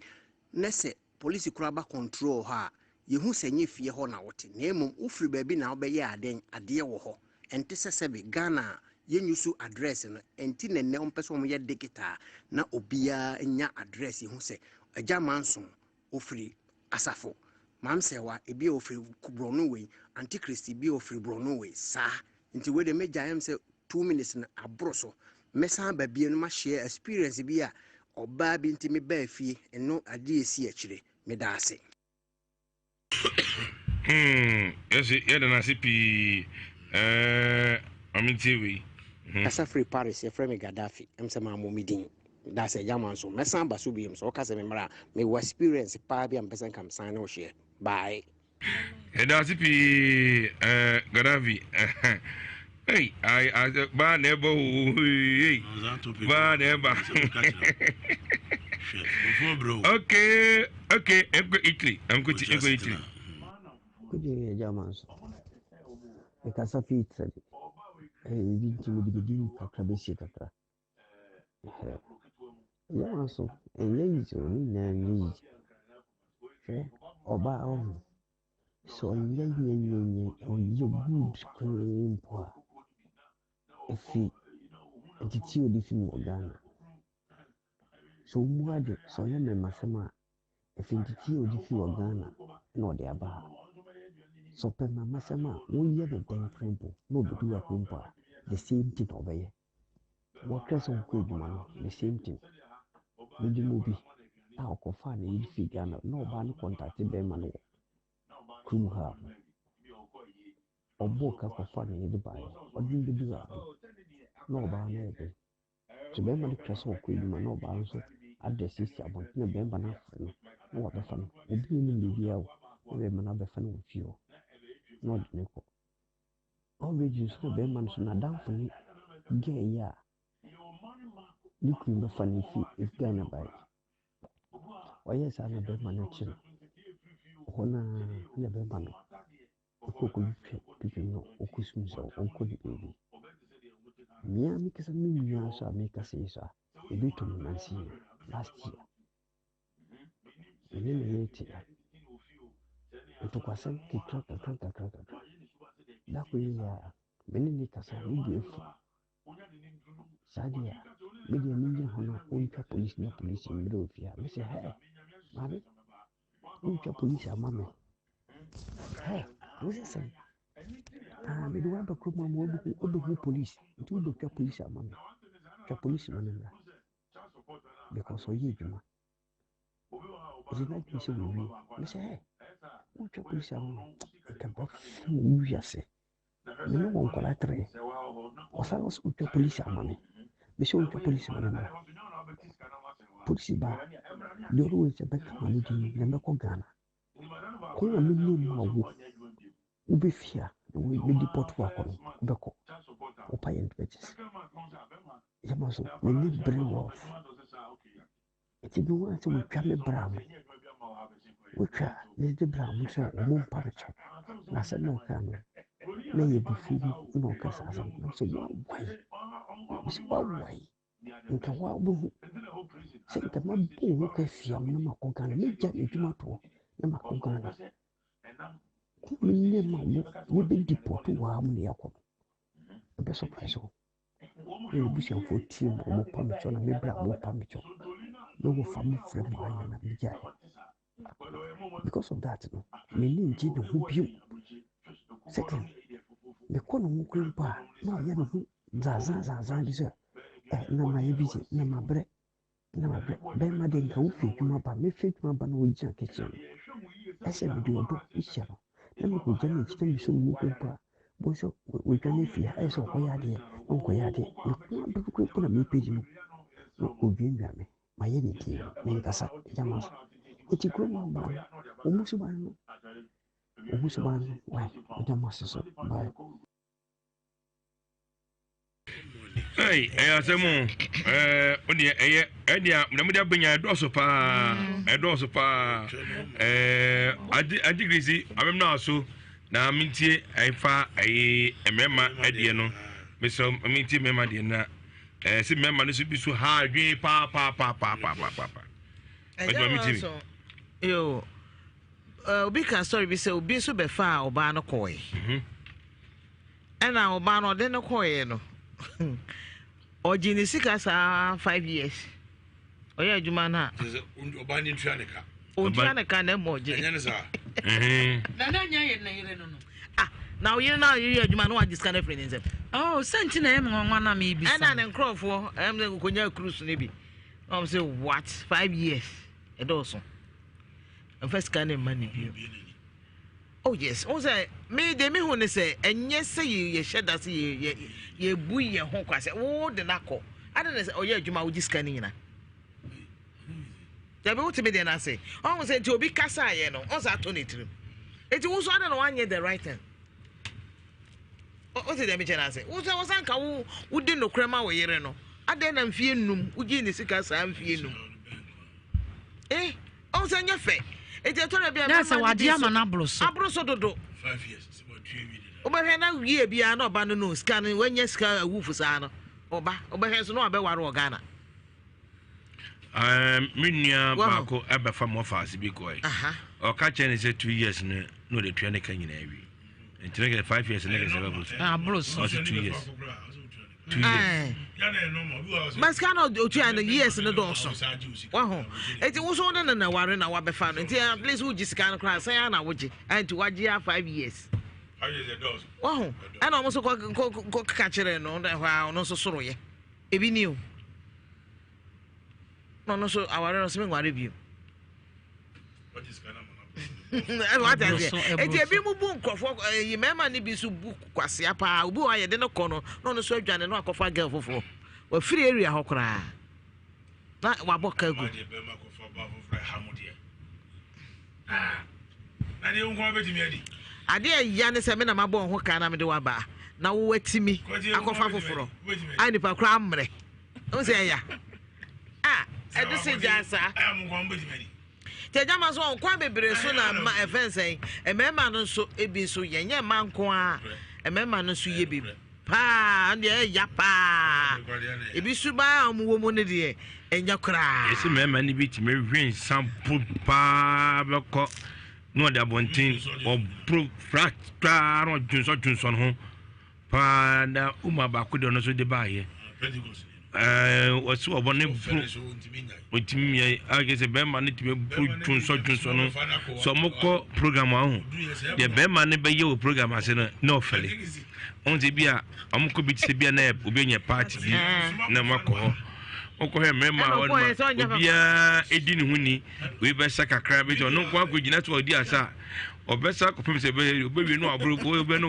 na sɛ polisi koraa ba control hɔ a yɛhu sɛ nyɛ fie hɔ na wote na mmom wofiri baabi na wobɛyɛ aden adeɛ wɔ hɔ. Ɛnte sɛ sɛbe Ghana a yɛnyu so address no ɛnti na nnɛ wɔmpɛ sɛ wɔyɛ digital na obiara nya address yɛhu sɛ Agya Manson ofiri Asafo Mamsɛwa ebi a ofiri borɔno wei, Antichrist bi a ofiri borɔno wei saa. Nti wei deɛ mɛgya ɛm sɛ 2 minutes no aboro so. Mɛsan aba bio no mahyɛ experience bi a ɔbaa bi nti mebaa fie ɛno adeɛ esi akyire. Meda ase. Yɛsɛ yɛda no ase pii. Maame ntie wei. Kasa firi Paris, yɛfrɛ me Gaddafi. Ɛm sɛ mammɔ me din. Da sɛ agya ma nso mɛsan ba so biom sɛ woka sɛ memmra a mewɔ experience paa bi a mepɛ sɛ nka mesan ne wo hyeɛ. Bye. Yɛda ase pii Gaddafi. Hey, ai ai ba na ɛbɔ o. Hey. Ba na ɛba. Okay, ɛnkɔ Italy, ɛnkɔ ɛnkɔ Italy. Good evening, Agya Manso. Mekasa fii Italy. Ɛyɛ biribi nti mede biribi kakra bɛsie kakra. Agya Manso, ɛnyɛ easy o, ne nyinaa ɛnyɛ easy. Hwɛ, ɔbaa wɔ ho. Sɛ ɔnyɛ nyɛnyɛnyɛ, ɔyɛ good koraa mpo a, efi ntsetsee a ɔdze fi mu wɔ Ghana. Sɛ ommua adze, sɛ ɔyɛ mmarmasɛm a, efi ntsetsee a ɔdze fi wɔ Ghana na ɔdze aba ha. Sɛ ɔpɛ mmarmasɛm a, wɔyɛ no dɛn koraa mpo na obedu ha koraa mpo a, the same thing na ɔbɛyɛ. Wɔtwɛn sɛ wɔkɔ edwuma no, the same thing. Minyim obi a ɔkɔfaa ne yer fii Ghana na ɔbaa no kɔntate bɛrima no wɔ kurom ha. Ɔbɔɔ ka kɔfaa ne yer baeɛ, ɔdze no bedur ha no, na ɔbaa no ayɛ dɛn? Sɛ bɛrima no twa sɛ ɔkɔ edwuma na ɔbaa no so adrɛse esi abɔnten na bɛrima no afrɛ no na ɔabɛfa no. Obi nnyim beebiara o, na bɛrima no abɛfa no wɔ fie hɔ na ɔdze no kɔ. Already nso na bɛrima no so n'adamfo ne girl yi a ne kunu bɛfa no fi Ghana bae. Ɔyɛɛ saa na bɛrima no kye no. Hɔ no ara na bɛrima no kɔ kɔtwitwa picture no na ɔkɔsum sɛ ɔnkɔ ne baabi. Me ara menkasa me nua nso a mekasa yi so a, ebi to me nansa yi last year. Me ne me yere te ha. Ntɔkwasɛm kakra kakra kakra kakra. Da koro yi ara, me ne no kasa, ne bo afu. Saa deɛ a, me deɛ mengyina hɔ na ɔntwa polisi na polisi mmerɛ wɔ fie ha. Mese hɛ, maame, wontwa polisi ama me. Hɛ, wo sɛ sɛn? Ah, mede woaba kurom ama wobɛhu polisi, nti wobɛtwa polisi ama me. Twa polisi ma no mmra. Because ɔyɛ adwuma. Ɔdze n'adwene sɛ oewie. Mese hɛ, wontwa polisi ama me. Nka bɛfom wo wiase. Me ne wɔ nkwadaa tere. Ɔsan nso wotwa polisi ama me. Mese wontwa polisi ma me mmra. Polisi ba a, the only way sɛ bɛka m'ano din na mɛkɔ Ghana. Kwan a menam mu a wo wobɛfie a na mɛdi pɔt wakɔ no wobɛkɔ. Wopa yɛn bɛgye. Yɛma so m'ani bere wɔf. Enti bi wɔn sɛ wɔatwa me bra mu. Wɔatwa me de bra mu sɛ wɔn mpa no kyɛw. Na asɛm na ɔka no, na ɛyɛ abufuo mu na ɔka saa asɛm no. Sɛ woawae, sɛ woawae, nka woabɛhu sɛ nka mabɔ wo ho ka afia mu na makɔ Ghana. Mɛgya m'adwuma toɔ na makɔ Ghana. Kɔmi ne ma wo wobɛdi pɔto wɔ ha mu na yɛakɔ no. Ɛbɛ surprise wo. Na m'abusuafoɔ tie mu, wɔpa me kyɛw na me bra wɔpa me kyɛw. Me wɔfa mo frɛ mo ayɛ na megyae. Because of that no, m'ani ngye ne ho bio. Second, mekɔ ne ho kura mpo a, na ɔyɛ ne ho zazaa bi sɛ, eh, na mayɛ busy, na mabrɛ. Na mabrɛ. Bɛrima deɛ nka wofi adwuma ba, mefi adwuma ba na wogyina kitchen no, ɛsɛ mede ɔdɔ hyɛ no. Na mekɔgya no akyi na mesɔ ne mu mpo a, bohu sɛ wadwane afi ha, ayɛ sɛ ɔkɔyɛ adeɛ na ɔnkɔyɛ adeɛ. Me ko ara bere mpo na mepagyi no na ɔduadua me. Mayɛ ne din, menkasa, agya ma so. Enti kurom hɔ mmaa no, wɔn suban no, wɔn suban no, why? Meda mo ase so, bye. Hey, ɛyɛ asɛm o ɛɛ o deɛ ɛyɛ ɛdeɛ na mo de abɛnya ɛdɔɔso paa mm. ɛdɔɔso paa ɛɛ adi adi girisi abɛmina so na mintie ɛfa ɛyɛ mmarima ɛdeɛ no mesrɛ mintie mmarima deɛ na ɛɛ sɛ mmarima no so bi so ha adwene paa paa paa paa paa paa paa ɛdwuma mi ti mi. Yo, obi ka story bi sɛ obi nso bɛfaa ɔbaa no kɔɔe. Mhm. Ɛna ɔbaa no ɔde no kɔeɛ no ɔgye ne sika saa 5 years ɔyɛ adwuma no a. Ɔbaa no ntua ne ka. Ɔntua ne ka na ɛma ɔgye. Ɛnyɛ ne saa. Na na nyɛ yɛ ne yere no no. Ah, na ɔyere na ɔyere adwuma no wagye sika no afiri ne nsam. Oh, sɛ nti na ɛyɛ me nwanwa na mebisa. Ɛna ne nkurɔfoɔ ɛm sɛ nkonya cruise no bi. Na wɔn sɛ what 5 years ɛdɔɔso. Mfa sika no mma ne bio. Oh yes, wohu sɛ me deɛ mehu ne sɛ ɛnyɛ sɛ yɛhyɛ da sɛ yɛbu yɛn ho kwa sɛ wo de no akɔ ade na sɛ ɔyɛ adwuma a wogye sika no nyina dabi wote me deɛ no ase ɔhu sɛ nti obi kasaeɛ no ɔn sɛ atɔ ne tirim nti wo so ade na woanyɛ the right thing wote deɛ mekyɛ no ase wo sɛ wo sanka wo wodi nokorɛ ma wo yere no adɛn na mfie nnum wogyee ne sika saa mfie nnum Eh, ɔn sɛ nyɛ fɛ. Eti ɛtɔ da bi a Na sɛ mmarima no wagye bi ama so no aboro so. aboro so dodo. Wobɛhwɛ na wie biara na ɔba no no sika no wanya sika awufo saa no ɔba wobɛhwɛ nso na wabɛware wɔ Ghana. Me nua Wahu? baako ɛbɛfa mu ɔfa ase bi kɔe. Aha. Ɔka kyerɛ ne sɛ 2 years no na ɔde tua ne ka nyinaa awie, nti ne kɛ 5 years ne kɛ sɛ bɛboro so. Aboro so. Ɔsɛ 2 years, 2 years. But sika na otua no years no dɔɔso waho, eti woso ne na ware na wabɛfa no, nti at least wogye sika no koraa sɛn a na wogye, nti wagye a 5 years waho. Ɛna ɔmo nso kɔ kɔ kɔ keka kyerɛ no na ɛhɔ a ɔno nso soro yɛ ebi ni o, na ɔno nso aware no sɛ menware bio. Wate aseɛ? Eti ebi mu bu nkurɔfoɔ ɛyi, mmarima no bi nso bu kwasea paa. Obi wɔ hɔ a yɛde no kɔ no na ɔno nso adwane na wakɔfa girl foforɔ, wafiri area hɔ koraa na wabɔ ka gu. Na deɛ nko abɛtumi adi. Adeɛ ɛya ne sɛ me na mabɔ ho ka na mede waba na wo atimi akɔfa foforɔ a nipa koraa mmerɛ n sɛ ɛya a ɛde sɛ gyaa saa. Nti agya ma so ɔkwan bebree so na ma ɛfɛn sɛn mmarima no nso ebi nso yɛnyɛ mma nko a, mmarima no nso yɛ bi paa deɛ ɛya paa, ebi suban a wɔn wɔ mu no deɛ ɛnyɛ koraa. Yɛsɛ mmarima no bi tumi hwe nsa po paa bɛkɔ na ɔde abɔnten ɔboro flat paa na ɔdwonsɔ dwonsɔ no ho paa, na uma baako deɛ ɔno nso de baayɛ wɔsi ɔbɔ ne boro ɔtumi yɛ ayɛ sɛ bɛrima no tumi boro dwonsɔ dwonsɔ no sɛ ɔmokɔ program aho deɛ bɛrima no bɛyɛ wɔ program ase no na ɔfɛle ɔn sɛ bi a ɔmokɔ bi te sɛ bi a na obi anya party bi na ɔmakɔ hɔ, wokɔhwɛ mmarima a wɔnoma obiara ɛdi ne ho ni, wei bɛsa kakra bi sɛ ɔno nko akɔ gyina so a ɔdi asa a ɔbɛsa kɔpem sɛ ɔbɛwie no aboro ɔbɛ no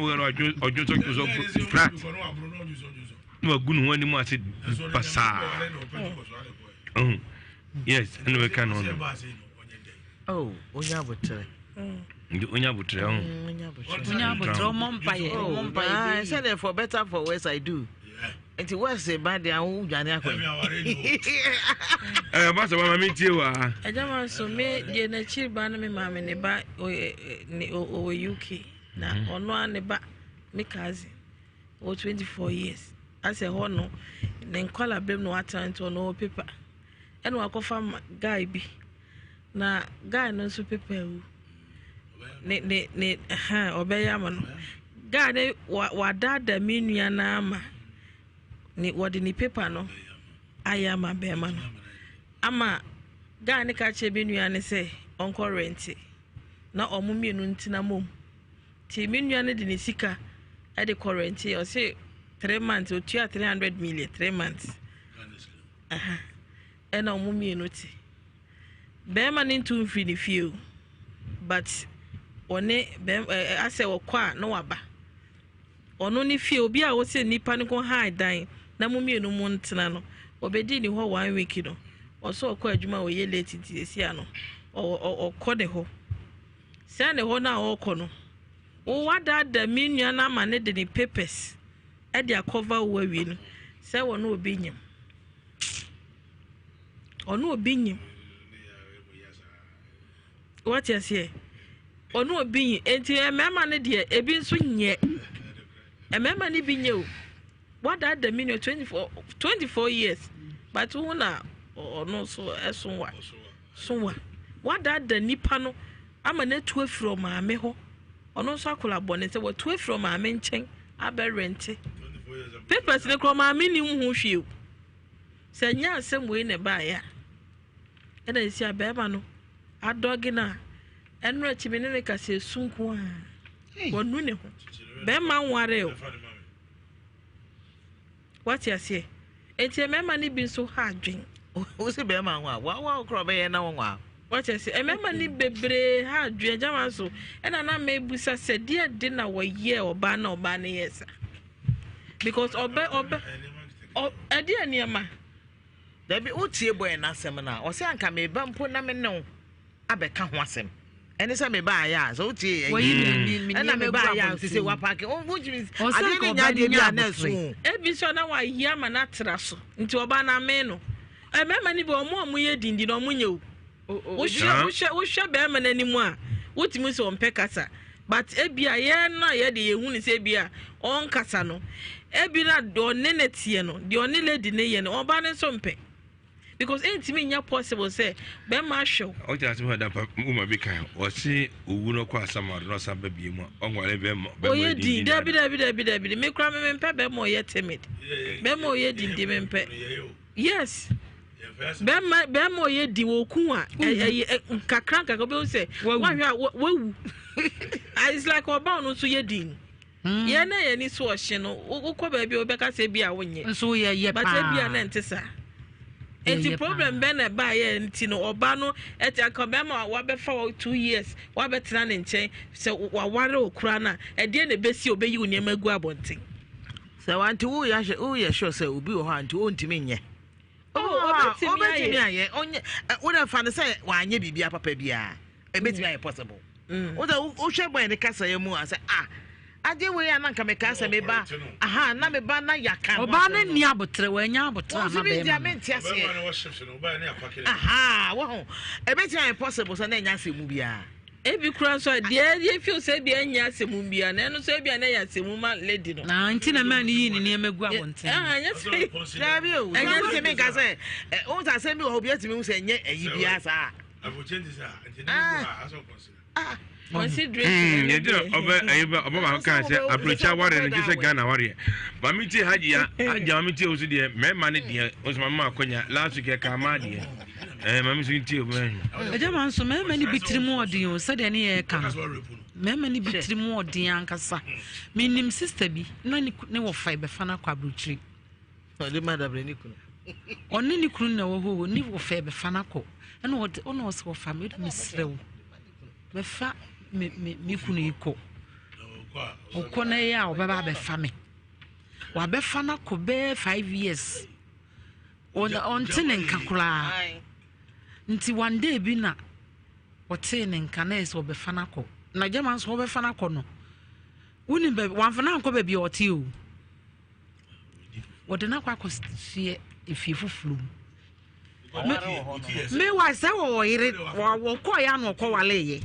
ɔdwonsɔ dwonsɔ flat na wagu ne ho anim ase basaa. Yes, ɛna bɛka no no. Oh, onya abotrɛ. Nti onya abotrɛ ho. Onya abotrɛ, ɔmɔ mpaeɛ, ɔmɔ mpaeɛ. Ah, sɛdeɛ for better for worse I do. Nti worse ba deɛ awo dwane akɔ. Ɛɛ basa wa ma mi tie wa. Ɛgya ma so me deɛ n'akyiri ba no, me maame ne ba ɔyɛ ɔwɔ UK na ɔno ara ne ba, me cousin, ɔwɔ 24 years asɛ hɔ no ne nkɔla bɛm na watena, nti ɔno ɔwɔ paper, ɛna wakɔfa guy bi na guy no nso paper awu ne ne ne ɛhɛn ɔbɛyɛ ama no. Guy ne wa wadaadaa me nua no ama ne wɔde ne paper no ayɛ ama bɛrima no, ama guy ne ka kyerɛ me nua no sɛ ɔnkɔ rent na ɔmo mmienu ntena mom. Nti me nua no de ne sika de kɔ rent, ɔse 3 months otua 300 million, 3 months. Ɛna ɔmo mmienu te, bɛrima no ntu mfiri ne fie o, but ɔne bɛrima ɛɛ asɛ ɔkɔ a na waba ɔno ne fie. Obi a wɔsɛ nipa no kɔ han dan na mo mmienu mu ntena no, ɔbɛdi ne hɔ one week no, ɔsɛ ɔkɔ adwuma a ɔyɛ late, nti esi ano ɔkɔ ne hɔ sɛ ne hɔ no a ɔrekɔ no, wɔwadaadaa me nua no ama ne de ne papers ɛde akɔva wo awie no sɛ wɔne obi nyim, ɔne obi nyim. Wɔte aseɛ, ɔne obi nyim. Nti mmarima no deɛ ebi nso nyɛ, mmarima no bi nyɛ o. Wadaadaa me nua 24 years, but wo na ɔno nso ɛso wa so wa wadaadaa nipa no ama no atu afiri ɔmaame hɔ. Ɔno nso akɔla bɔne sɛ watu afiri ɔmaame nkyɛn abɛrent papers ne korɔ, ɔmaame nim ho hwee o. Sɛ nyɛ asɛm wei na ɛbaeɛ a, ɛna esi a bɛrima no adɔge no a ɛno akyi me ne ne kasa esu nko a wɔnu ne ho. Bɛrima nware o, wate aseɛ? Nti mmarima no bi nso ha adwen. Wo sɛ bɛrima ho a wawa korɔ bɛyɛ na wɔn a. Wate aseɛ? Mmarima no bebree ha adwen. Agyama so ɛna na mebusa sɛ deɛ de na wɔyɛ ɔbaa na ɔbaa no yɛ sa because ɔbɛ ɔbɛ ɛdeɛ nneɛma. Dabi, wotie bɔɛ n'asɛm no a ɔsɛ anka meba mpo na me ne wo abɛka ho asɛm, ɛne sɛ meba ayɛ a sɛ wotie ɛna meba ayɛ a sɛ wapack wontumi adeɛ ne nya adeɛ bi a na ɛso. Ebi nso na wayi ama no atena so, nti ɔbaa no amee no. Mmarima no bi ɔmo a ɔmo yɛ dindi na ɔmo nyɛ o. Wohwɛ wohwɛ wohwɛ bɛrima no anim a, wotumi sɛ ɔmpɛ kasa, but ebi a yɛn no a yɛde yɛhu ne sɛ ebi a ɔnkasa no, ebi na deɛ ɔne ne teɛ no, deɛ ɔne lady ne yɛ no, ɔbaa no nso mpɛ. Because ɛntumi nyɛ possible sɛ bɛrima ahwɛ wo. Ɔte asɛm a dampa woma bi kan ɔse owu no kɔ asamado na ɔsan ba bie mu a ɔnwale bɛrima bɛrima ɔyɛ din dabi dabi dabi dabi me kora me mempɛ bɛrima ɔyɛ timid bɛrima ɔyɛ din di mempɛ yes bɛrima bɛrima ɔyɛ din wɔ ku a ɛyɛ nkakra nkakra wobɛhu sɛ wahwɛ a wawu it's like ɔba ɔno nso yɛ din. Hmm. Yɛn na yɛn ani so ɔhye no, wokɔ baabi a wobɛka sɛ ebi a wonyɛ. Nso woyɛ yɛ paa. But ebi a na ɛnte saa. Nti problem bɛn na ɛbaa yɛ nti no ɔba no ɛte anka bɛrima a wabɛfa wɔ 2 years wabɛtena ne nkyɛn sɛ waware okura no a ɛdeɛ na ɛbɛsi ɔbɛyi wo nneɛma agu abɔnten. Sɛ wante woyɛ ahwɛ woyɛ sure sɛ obi wɔ hɔ a nti ɔntumi nyɛ. Oh, ɔbɛtumi ayɛ. Ɔnyɛ wodɛ fa no sɛ wanyɛ biribi apapa biara. Ɛbɛtumi ayɛ possible. Wodɛ wohwɛ bɔyɛ ne kasa yɛ mu a sɛ ah adeɛ wei a na nka mekaa sɛ meba aha na meba na yɛaka ho Ɔbaa no nni aboterɛ, wanya aboterɛ ama bɛrima no. mente aseɛ. Aha, wahu. Ɛbɛtumi ayɛ possible sɛ na ɛnyɛ asɛm mu biara. Ebi kura nso a deɛ yɛ feel sɛ ebi ɛnyɛ asɛm biara na ɛno nso ebi a na ɛyɛ asɛm ma lady no. Na nti na mmaa no yii ne nneɛma gu abɔnten. Ɛnyɛ sɛ. Dabi o, ɛnyɛ sɛ mi nka sɛ ɛ o sɛ asɛm bi wɔ hɔ obi atumi hu sɛ ɛnyɛ ɛyi biara saa. Consideration. Yɛgyina ɔbɛ ɛyi bɛ ɔbɛ baako kan sɛ aburokyi aware no gye sɛ Ghana awareɛ. Maame tie hajia hajia maame tie osu deɛ mɛɛma ne deɛ osu maame ma akonya last week ɛka ama deɛ ɛɛ maame nso tie omu ɛhu. Agya ma nso mmarima no bi tiri mu ɔden o sɛdeɛ ne yɛ ka no mmarima no bi tiri mu ɔden ankasa menim sister bi na ne ne wɔfa bɛfa no akɔ aburokyiri. Ɔde ma dabrɛ ne kunu. Ɔne ne kunu na ɛwɔ hɔ o ne wɔfa bɛfa no akɔ ɛna ɔde ɔna ɔsɛ wɔfa me mesrɛ wo bɛfa me me me kunu yi kɔ ɔkɔ na ɛyɛ a ɔbɛba abɛfa me wabɛfa no akɔ bɛyɛ 5 years ɔnte ne nka koraa nti one day bi na ɔtee ne nka na ɛsɛ sɛ ɔbɛfa no akɔ na gyama nso ɔbɛfa no akɔ no wonim baabi wamfa no ankɔ baabi a ɔte o wɔde no akɔ akɔsoɛ efie foforɔ mu mewa sɛ wɔwɔ yere wɔkɔɔ yɛ ano ɔkɔ waleyɛ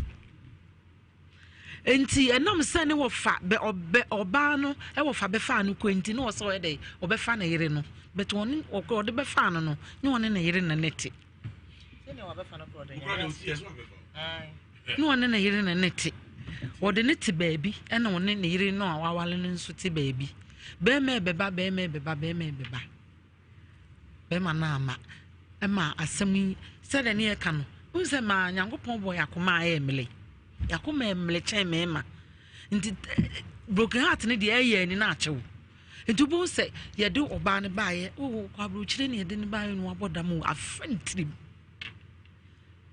nti ɛnam sɛ ne wɔfa bɛ ɔbɛ ɔbaa no ɛwɔfa bɛfa no kɔ nti ne wɔsɛ ɔyɛ dɛ ɔbɛfa ne yere no but ɔne ɔde bɛfa no ne ɔne ne yere na ne te ne ɔne ne yere na ne te ɔde ne te baabi ɛna ɔne ne yere no a wawale no nso te baabi bɛrima ɛbɛba bɛrima ɛbɛba bɛrima ɛbɛba bɛrima no ama ɛma asɛm yi sɛdeɛ ne yɛka no wohu sɛ maa Nyankopɔn bɔ yɛakoma a ɛyɛ mmele yɛakoma ɛmmele kyɛn mmarima nti broken heart no deɛ ɛyɛ ani no akyew nti wobɛhu sɛ yɛde ɔbaa no baeɛ oh, kɔ aburokyire ne yɛde no baeɛ no wabɔ dam o afa ne tirim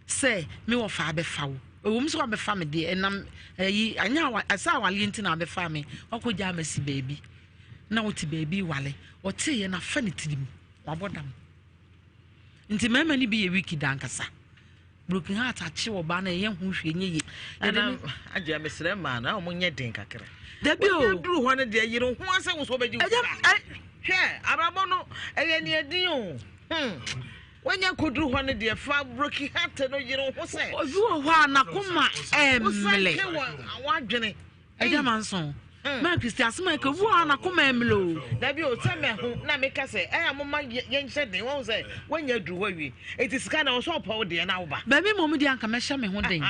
sɛ me wɔ fa abɛfa wo ɛwɔ mu sɛ wabɛfa me deɛ ɛnam ɛyi anyɛ awa ɛsɛ awaleɛ nti na abɛfa me wakɔ gya ama si baabi na wote baabi wale ɔteeɛ na afa ne tirim wabɔ dam nti mmarima no bi yɛ wiki da ankasa broken heart akye ɔbaa na ɛyɛ ho hwee nyɛ yie. Ɛna agye mesrɛ maa na wɔn nyɛ den kakra. Dabi o. Wɔn duru hɔ no deɛ yere ho asɛ wosɔ bɛgye wo sika. Hwɛ abrabɔ no ɛyɛ nea din o. Wɔnyɛ koduru hɔ no deɛ fa broken heart no yere ho sɛ. Obi wɔ hɔ a n'akoma ɛɛmele. Wosan ke wɔ wadwene. Ɛgya ma nso. Maa Kristi asɛm a ɛka obi wɔ hɔ a n'akoma ɛmele o. Dabi o sɛ mɛho na meka sɛ ɛyɛ moma yɛnhyɛ den wɔn sɛ wɔnyɛ aduru hɔ awie eti sika na ɔsɛ ɔpɔ wo deɛ na woba. Baabi mmom deɛ anka mɛhyɛ me ho den.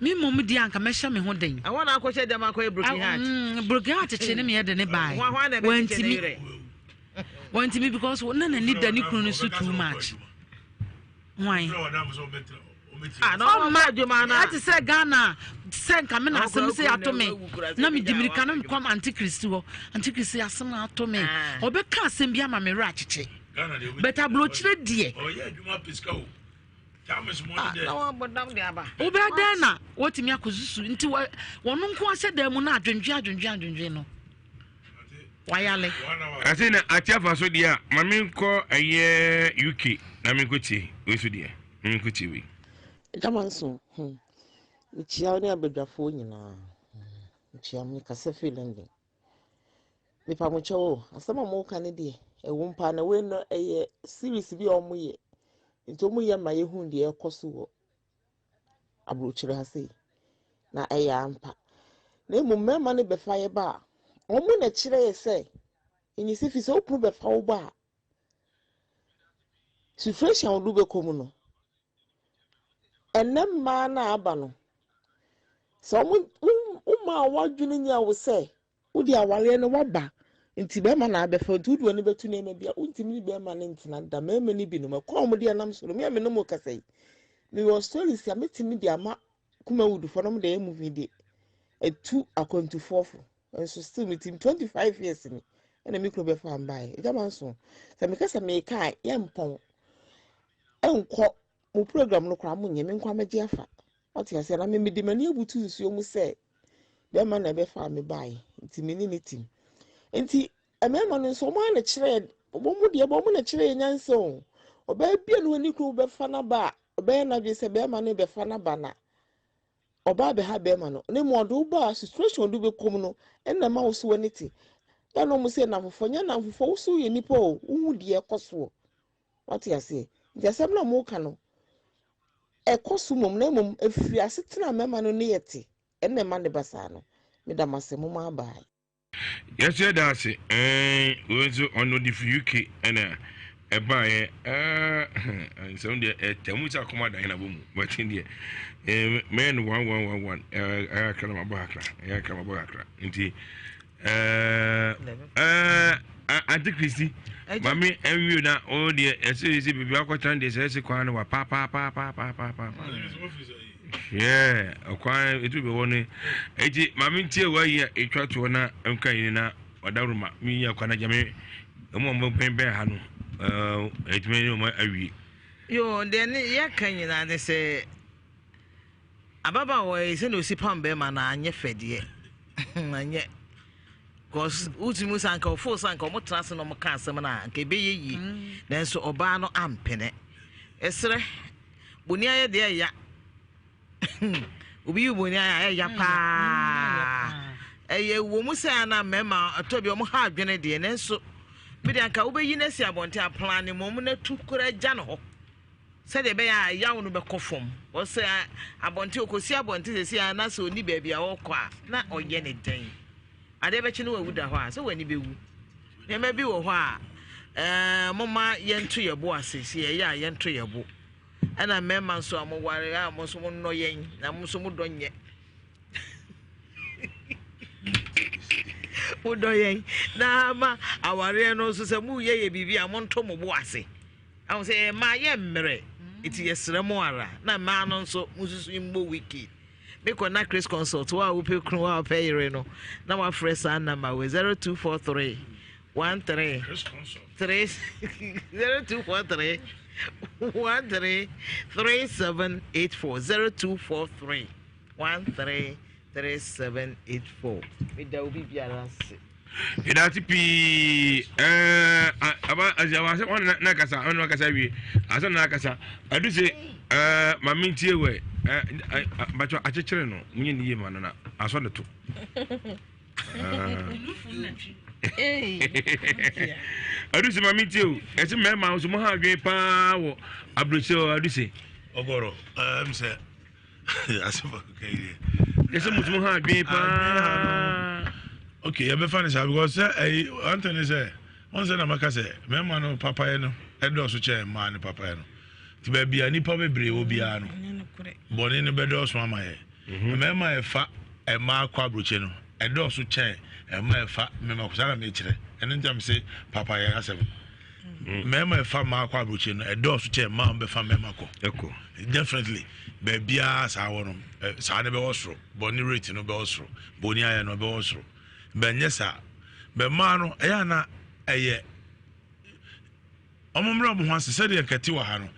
Me mmom deɛ anka mɛhyɛ me ho den. Ɛhɔ na akɔhyɛ dɛm akɔyɛ broken heart. Broken heart kye ne meyɛ de ne bae. Wantimi. Wantimi because na n'ani da ne kunu no so too much. Hwan? Ɔmma ɛte sɛ Ghana sɛ nka me na asɛm sɛ ato me na medi mirika no mekɔm Auntie Kristi hɔ. Auntie Kristi asɛm ato me. Ɔbɛka asɛm bi ama me werɛ akyekye. But aburokyire deɛ. Wobɛyɛ dɛn na wɔtumi akɔsusu nti wɔn nko ahyɛ dan mu na adwendwen adwendwen adwendwen no wayale. Ase na ate afa so deɛ a ma menkɔ ɛyɛ UK na menkɔ tie wei so deɛ menkɔ tie wei. Agya Manso, mekyia wo ne abadwafoɔ nyinaa. Mekyia mo, mekasa firi London. Mepa mo kyɛw o, asɛm a moka no deɛ, ɛwɔ mpa na wei no ɛyɛ series bi a wɔyɛ. Nti wɔyɛ ma yɛhu deɛ ɛkɔ so wɔ aburokyire ha sei. Na ɛyɛ ampa. Na mmom mmarima no bɛfa yɛ ba a, wɔn na kyerɛ yɛ sɛ, ɛnyɛ sɛ fi sɛ wo kunu bɛfa wo ba a, Situation a wɔde wo bɛkɔ mu no, ɛnnɛ mmaa no a aba no, sɛ wɔn womaa w'adwene nyaa wo sɛ wode awareɛ no waba nti bɛrima na abɛfa nti wode w'ani bɛto nneɛma bi a wontumi ne bɛrima no ntena da. Mmarima no binom ɛkwan a wɔde anam so no, me a me ne mo kasa yi, mewɔ stories a mɛtumi de ama Kumawudfoɔ na wɔde ayɛ movie de atu akwantufoɔ fo. Nso still me tim 25 years ni ɛna me kunu bɛfa mbaeɛ. Agya Manso, sɛ meka sɛ meka a yɛmpɔn ɛnkɔ mo program no koraa monyɛ me nkwa mɛgye afa. Ɔte aseɛ na me mede m'ani abutu nsuo mu sɛ bɛrima na ɛbɛfa me baeɛ nti me ne ne tim. Nti mmarima no nso wɔn ara na kyerɛ wɔn mu deɛ wɔn na kyerɛ yɛ nyansa o. Ɔbaa bi a ne kunu bɛfa n'aba a ɔbɛyɛ n'adwene sɛ bɛrima no bɛfa n'aba na ɔba abɛha bɛrima no na mmom ɔde wo ba a situation ɔde bɛkɔ mu no ɛna ɛma wo so w'ani te. Yɛ na wɔn sɛ nnamfofoɔ nyɛ nnamfofoɔ wo so yɛ nipa o wohu deɛ ɛkɔ soɔ. Wate aseɛ? Nti asɛm no a wɔka no ɛkɔ so mmom na mmom ɛfiri asetena a mmarima no ne yɛ te ɛna ɛma ne ba saa no. Meda mo ase mo ma abae. Yɛso yɛda ase ɛɛn wei nso ɔno de fi UK ɛna ɛbaeɛ ɛɛ nsɛm deɛ ɛtɛmu sɛ akɔma dan na bɔ mu bɛte deɛ ɛɛ mɛyɛ no one one one one ɛɛ ɛyɛ akra na mabɔ kakra ɛyɛ akra mabɔ kakra nti ɛɛ ɛɛ ante kristi maame ɛnwie na ɔno deɛ ɛsɛ ɛsɛ biribi akɔtena deɛ sɛ ɛsɛ kwan no wa paapaapaapaapaapa. Hwɛ ɔkwan etu bɛwɔ no eti maame ntie wa yi a etwa toɔ na nka yi na ɔdawuruma mi nya kwan agya me ɔmo ɔmo bɛn bɛn ha no ɛɛ etumi ne ɔmo awie. Yoo deɛ ne yɛka nyinaa ne sɛ ababaawa yi sɛdeɛ ɔsi pam bɛrima no anyɛ fɛ deɛ anyɛ cause wotumi sɛ anka ɔfo sɛ anka ɔmo tena ase na ɔmo ka asɛm no a anka ɛbɛyɛ yie mm. nanso ɔbaa no ampene ɛserɛ Boni ayɛ deɛ ɛya. Obi yi boni ayɛ a ɛya paa. Ɛyɛ wɔ mu sɛ ana mmarima ɛtɔ bi wɔn ha adwene deɛ nanso bi deɛ anka wobɛyi no asi abɔnten aplan ne mmom na tu koraa gya no hɔ sɛdeɛ ɛbɛyɛ a yaw no bɛkɔ fam. Ɔsɛ abɔnten ɔkɔsi abɔnten sɛsi a na sɛ ɔni baabi a ɔrekɔ a na ɔyɛ ne dɛn. Adeɛ bɛkye no wawu da hɔ a sɛ w'ani bɛwu. Nneɛma bi wɔ hɔ a ɛɛ momma yɛnto yɛn bo ase sɛ yɛyɛ a yɛnto yɛn bo. Ɛna mmarima nso a moware a mo nso monnɔ yɛn na mo nso modɔ nyɛ. Modɔ yɛn na ama awareɛ no nso sɛ moyɛ yɛ biribi a monto mo bo ase. Ahu sɛ yɛn mmaa yɛ mmerɛ nti yɛsrɛ mo ara na mmaa no nso mosusu mmɔ wicked. Mekɔ na Chris Consult wo a wopɛ kunu wo a wopɛ yere no na wafrɛ saa number wei 0243 13 3 0243 13 3784 0243 13 3784 meda obi biara ase. Yɛda pii ɛɛ aba ɛsɛ aba asɛ wɔn na kasa wɔn na kasa wie asɛ na kasa ɛdu se ɛɛ maame ntie wɛ ɛɛ bàtɔ akyekyere no mo nye ne yie ma no na asɔ ne to. Ɛdu se maame ntie o ɛsɛ mmarima nso mo ha adwene paa wɔ aburokyire o ɛdu se. Ɔgɔrɔ ɛɛ mi sɛ. asɛm a keka yi deɛ. Yɛsɛ mo tumi ha adwene paa. Ok yɛbɛfa no saa because sɛ ɛyi Anthony sɛ wɔn sɛ na maka sɛ mmarima no papayɛ no ɛdɔɔso kyɛn mmaa no papayɛ no nti baabi a nipa bebree wɔ biara no bɔne no bɛdɔɔso ama yɛ mhm. mmarima ɛfa mmaa kɔ aburokyi no ɛdɔɔso kyɛn mmaa ɛfa mmarima kɔ saa na mekyerɛ ɛno ntam se papayɛ asɛm no. Mmarima ɛfa mmaa kɔ aburokyire no ɛdɔɔso kyɛn mmaa bɛfa mmarima kɔ. Ɛkɔ. Definitely baabiara saa wɔ no saa no bɛwɔ soro bɔne rate no bɛwɔ soro bɔne ayɛ no bɛwɔ soro bɛnyɛ saa bɛ mmaa no ɛyɛ ana ɛyɛ wɔn mmerɛ wɔn ho ase sɛdeɛ nkɛte wɔ ha no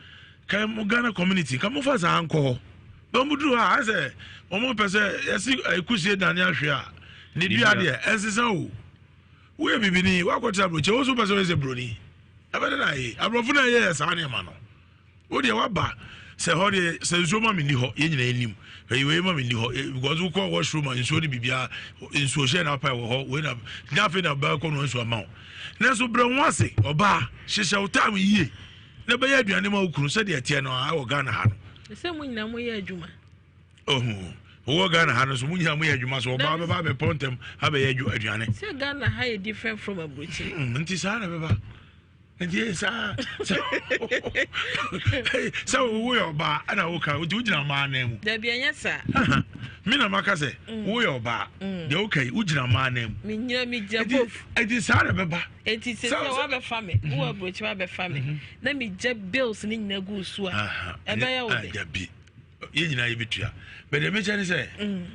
kan mo Ghana community nka mo fa saa nkɔ hɔ bɛn mo duru ha asɛ wɔn pɛ sɛ yɛsi ɛkusie dane ahwɛ a ne dua deɛ ɛnsesa o. Woyɛ bibini, woakɔtra aburokyire, wo nso wopɛ sɛ woyɛ sɛ buroni. Ɛbɛde na ayɛ. Aborɔfo na ɛyɛ saa nneɛma no. Wo deɛ woaba sɛ hɔ deɛ sɛ nsuo ma menni hɔ, yɛn nyinaa anim. Ɛyi wei ma menni hɔ because wokɔ washroom a nsuo ne biribiara nsuo hyɛ na apa wɔ hɔ wei na na afei na bɛkɔ no nsuo ama wo. Nanso brɛ ho ase ɔbaa hyehyɛ wo time yie na bɛyɛ aduane ma wo kunu sɛdeɛ ɛteɛ no a ɛwɔ Ghana ha no. Sɛ mo nyinaa moyɛ adwuma. Ohu. Wowɔ Ghana ha no so mo nyinaa moyɛ adwuma so ɔbaa bɛba abɛpɔ ntɛm abɛyɛ aduane. Sɛ Ghana ha yɛ different from aburokyire. Hmm, nti saa na bɛba. Nti yɛ saa sɛ sɛ woyɛ ɔbaa ɛna woka nti wogyina mmaa nan mu. Dabi ɛnyɛ saa. Me na maka sɛ mm. woyɛ ɔbaa mm. deɛ woka yi wogyina mmaa nan mu. Menyina megyina both. Nti saa na ɛbɛba. Nti sɛ sɛ wabɛfa me wowɔ mhm. aburokyi wabɛfa me mhm. na megya bills ne nyina gu so a ɛbɛyɛ wo dɛ. Dabi yɛn nyinaa yɛbɛtua bɛdeɛ mekyɛ ne sɛ. Mm.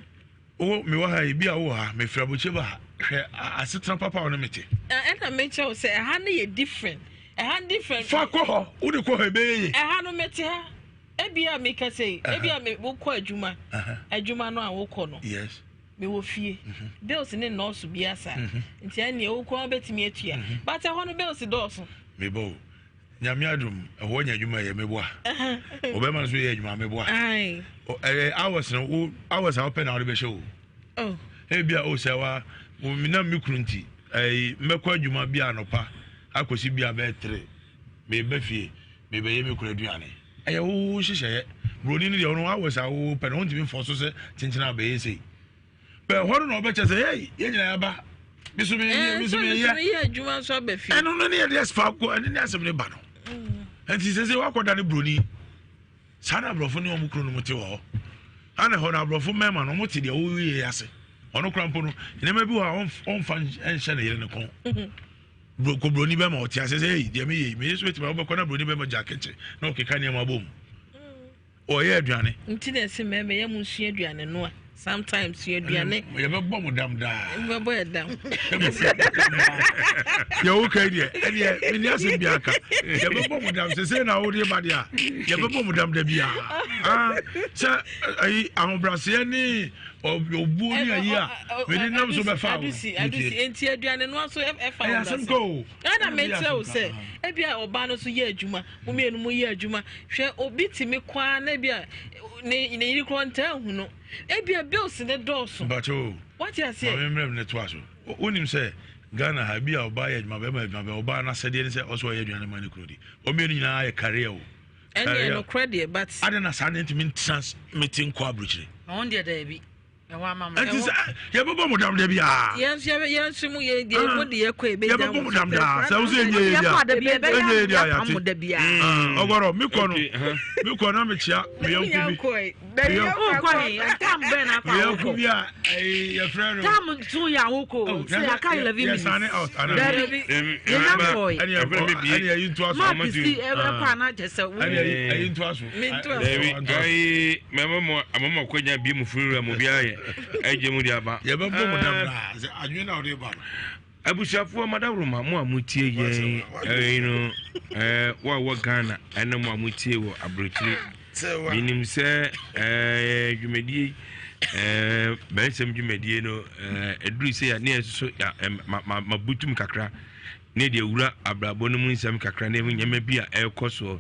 Wo mewɔ ha yi, bi a wowɔ ha, mefiri aburokyire ba ha, hwɛ asetena papa a wo ne me te. Ɛna mekyerɛ wo sɛ ɛha no yɛ different, ɛha no different. Fa kɔ hɔ, wode kɔ hɔ ɛbɛyɛ yie. Ɛha no mete ha, ebi a meka sɛ, ebi a me wokɔ adwuma, adwuma no a wokɔ no. Yes. Mewɔ fie, mhm. bills ne nnɔɔso bi asa, mhm. nti ɛnneɛ wokɔ wobɛtumi atua, mhm. but ɛhɔ no bills dɔɔso. Mebɔ o. Nyame adom ɛhɔ nya adwuma yɛ meboa ɔbɛma no so yɛ adwuma meboa ɛyɛ hours no wo hours a wopɛ na wode bɛhyɛ o oh. ebi a o sɛ wa menam me kunu nti ɛyi mɛkɔ adwuma bi anɔpa akɔsi bi a bɛyɛ tere meba fie mebɛyɛ me kunu aduane ɛyɛ wo nhyehyɛeɛ buroni no deɛ ɔno hours a wopɛ no wontumi mfɔ so sɛ kyenkyena abɛyɛ sei Bɛ hɔ no na ɔbɛkyɛ sɛ hey yɛn nyinaa yɛaba me so meyɛ me so meyɛ meyɛ adwuma nso aba fie ɛno no ne yɛde ɛsifa kɔ ɛne ne asɛm ne ba no mm. nti sɛ sɛ wakɔda ne buroni saa na aborɔfo ne wɔn kuro no mu te wɔ hɔ ana hɔ no aborɔfo mmarima no wɔn te deɛ wɔyɛ ase ɔno kora mpo no nneɛma bi wɔ a ɔmfa nhyɛ ne yere ne kɔn mm-hmm. kɔ buroni bɛma ɔte ase sɛ hey deɛ meyɛ yi meyɛ so bɛtumi a wobɛkɔ na buroni bɛma gya kɛkyɛ na ɔkeka nneɛma bɔ mu Ɔyɛ aduane. Nti na ɛsɛ mmarima yɛ mo nsua aduane noa. Sometimes sua aduane. Yɛbɛbɔ mo dam daa. Yɛbɛbɔ yɛ dam. Yɛ wo kai deɛ ɛdeɛ menni asɛm bi aka. Yɛbɛbɔ mo dam sese na wode ba deɛ a yɛbɛbɔ mo dam da biara. Ah, sɛ ayi ahobrɛaseɛ ne obuo ne ayi a mede nam so bɛfa wo. Adusi adusi nti aduane noa so ɛfa wo. Ɛyɛ asɛm kɔ o. Ɛna mekyerɛ wo sɛ ebi a ɔbaa no so yɛ adwuma. Mo mmienu mo yɛ adwuma. Hwɛ obi tumi kɔ ara na ebi a ne ne yere korɔ ntaa hu no. Ebi a bills ne dɔɔso. Mpakyɛ o. Wate aseɛ. Maame mmerɛ mu ne toa so. Wonim sɛ Ghana ha ebi a ɔbaa yɛ adwuma bɛrima yɛ adwuma bɛrima ɔbaa n'asɛdeɛ ne sɛ ɔsɛ ɔyɛ aduane ma ne kunu di. Wɔn mmienu nyinaa yɛ career o. Ɛnneɛ nokorɛ deɛ but. Adɛn na saa ne ntumi ntena mete nkɔ aburokyire. Wɔn deɛ daabi. Ɛnti sɛ yɛbɛbɔ mo dam da biara. Yɛn nso yɛn nso mu yɛ deɛ mo de yɛ kɔ ebe yɛbɛbɔ mo dam daa sɛ wosɛ enye yɛ dia enye yɛ dia yate ɔgɔrɔ mi kɔ no mi kɔ na mi kyia mi yɔnko bi mi yɔnko bi a ɛyi yɛ frɛ no. Tam tun yɛ awoko sɛ aka 11 minutes. Yɛ sani out ana. Dabi yɛ nya nkɔɛ. Ɛni ɛni ɛyi ntoa so. Mark si ɛkɔ ana kyɛ sɛ. Ɛni ɛyi ntoa so. Dabi ayi mɛma mo ama mo akwanya bie mo firi wura mo biara yɛ ɛgye mo de aba. Yɛbɛbɔ mo dam daa sɛ adwene na ɔde ba no. Abusuafoɔ madaworoma mo a motie yɛn ɛyi no ɛɛ wo a wɔ Ghana ɛne mo a motie wɔ aburokyire menim sɛ ɛɛ dwumadie ɛɛ bɛnsɛm dwumadie no ɛɛ ɛduru sɛ ya ne yɛn nso ya ma ma ma butum kakra. ne deɛ wura abrabɔ no mu nsɛm kakra ne nneɛma bi a ɛrekɔ soɔ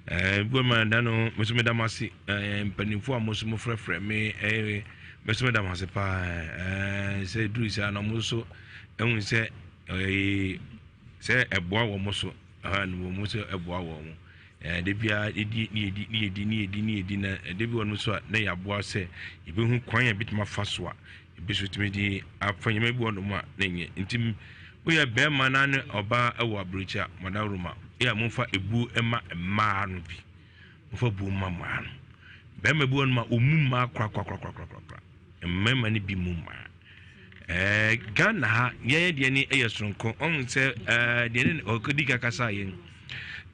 ɛɛ bi ma da no me nso meda mo ase ɛɛ mpanimfoɔ a mo nso mo frɛfrɛ me ɛɛ me nso meda mo ase paa ɛɛ sɛ duru saa na mo nso ɛhu sɛ ɛɛ sɛ ɛboa wɔn so ɛhɛn wɔn nso ɛboa wɔn ɛɛ de biara yɛdi ne yɛdi ne yɛdi ne yɛdi ne yɛdi na ɛde bi wɔn nso a na yɛaboa sɛ yɛbɛhu kwan a yɛbɛtumi afa so a Ebi nso tumi de afa nneɛma bi wɔ nom a na ɛnyɛ. Nti woyɛ bɛrima na ne ɔbaa wɔ aburokyi a, madaworo yɛ a momfa ebuo ma mmaa no bi. Momfa buo ma mmaa no. Bɛrima bi wɔ nom a ɔmu mmaa korakorakorakorakora. Mmarima no bi mu mmaa. Ɛɛ Ghana ha yɛn deɛ ne yɛ soronko. Ɔn sɛ ɛɛ deɛ ne ɔkɔdi kakasa yɛn.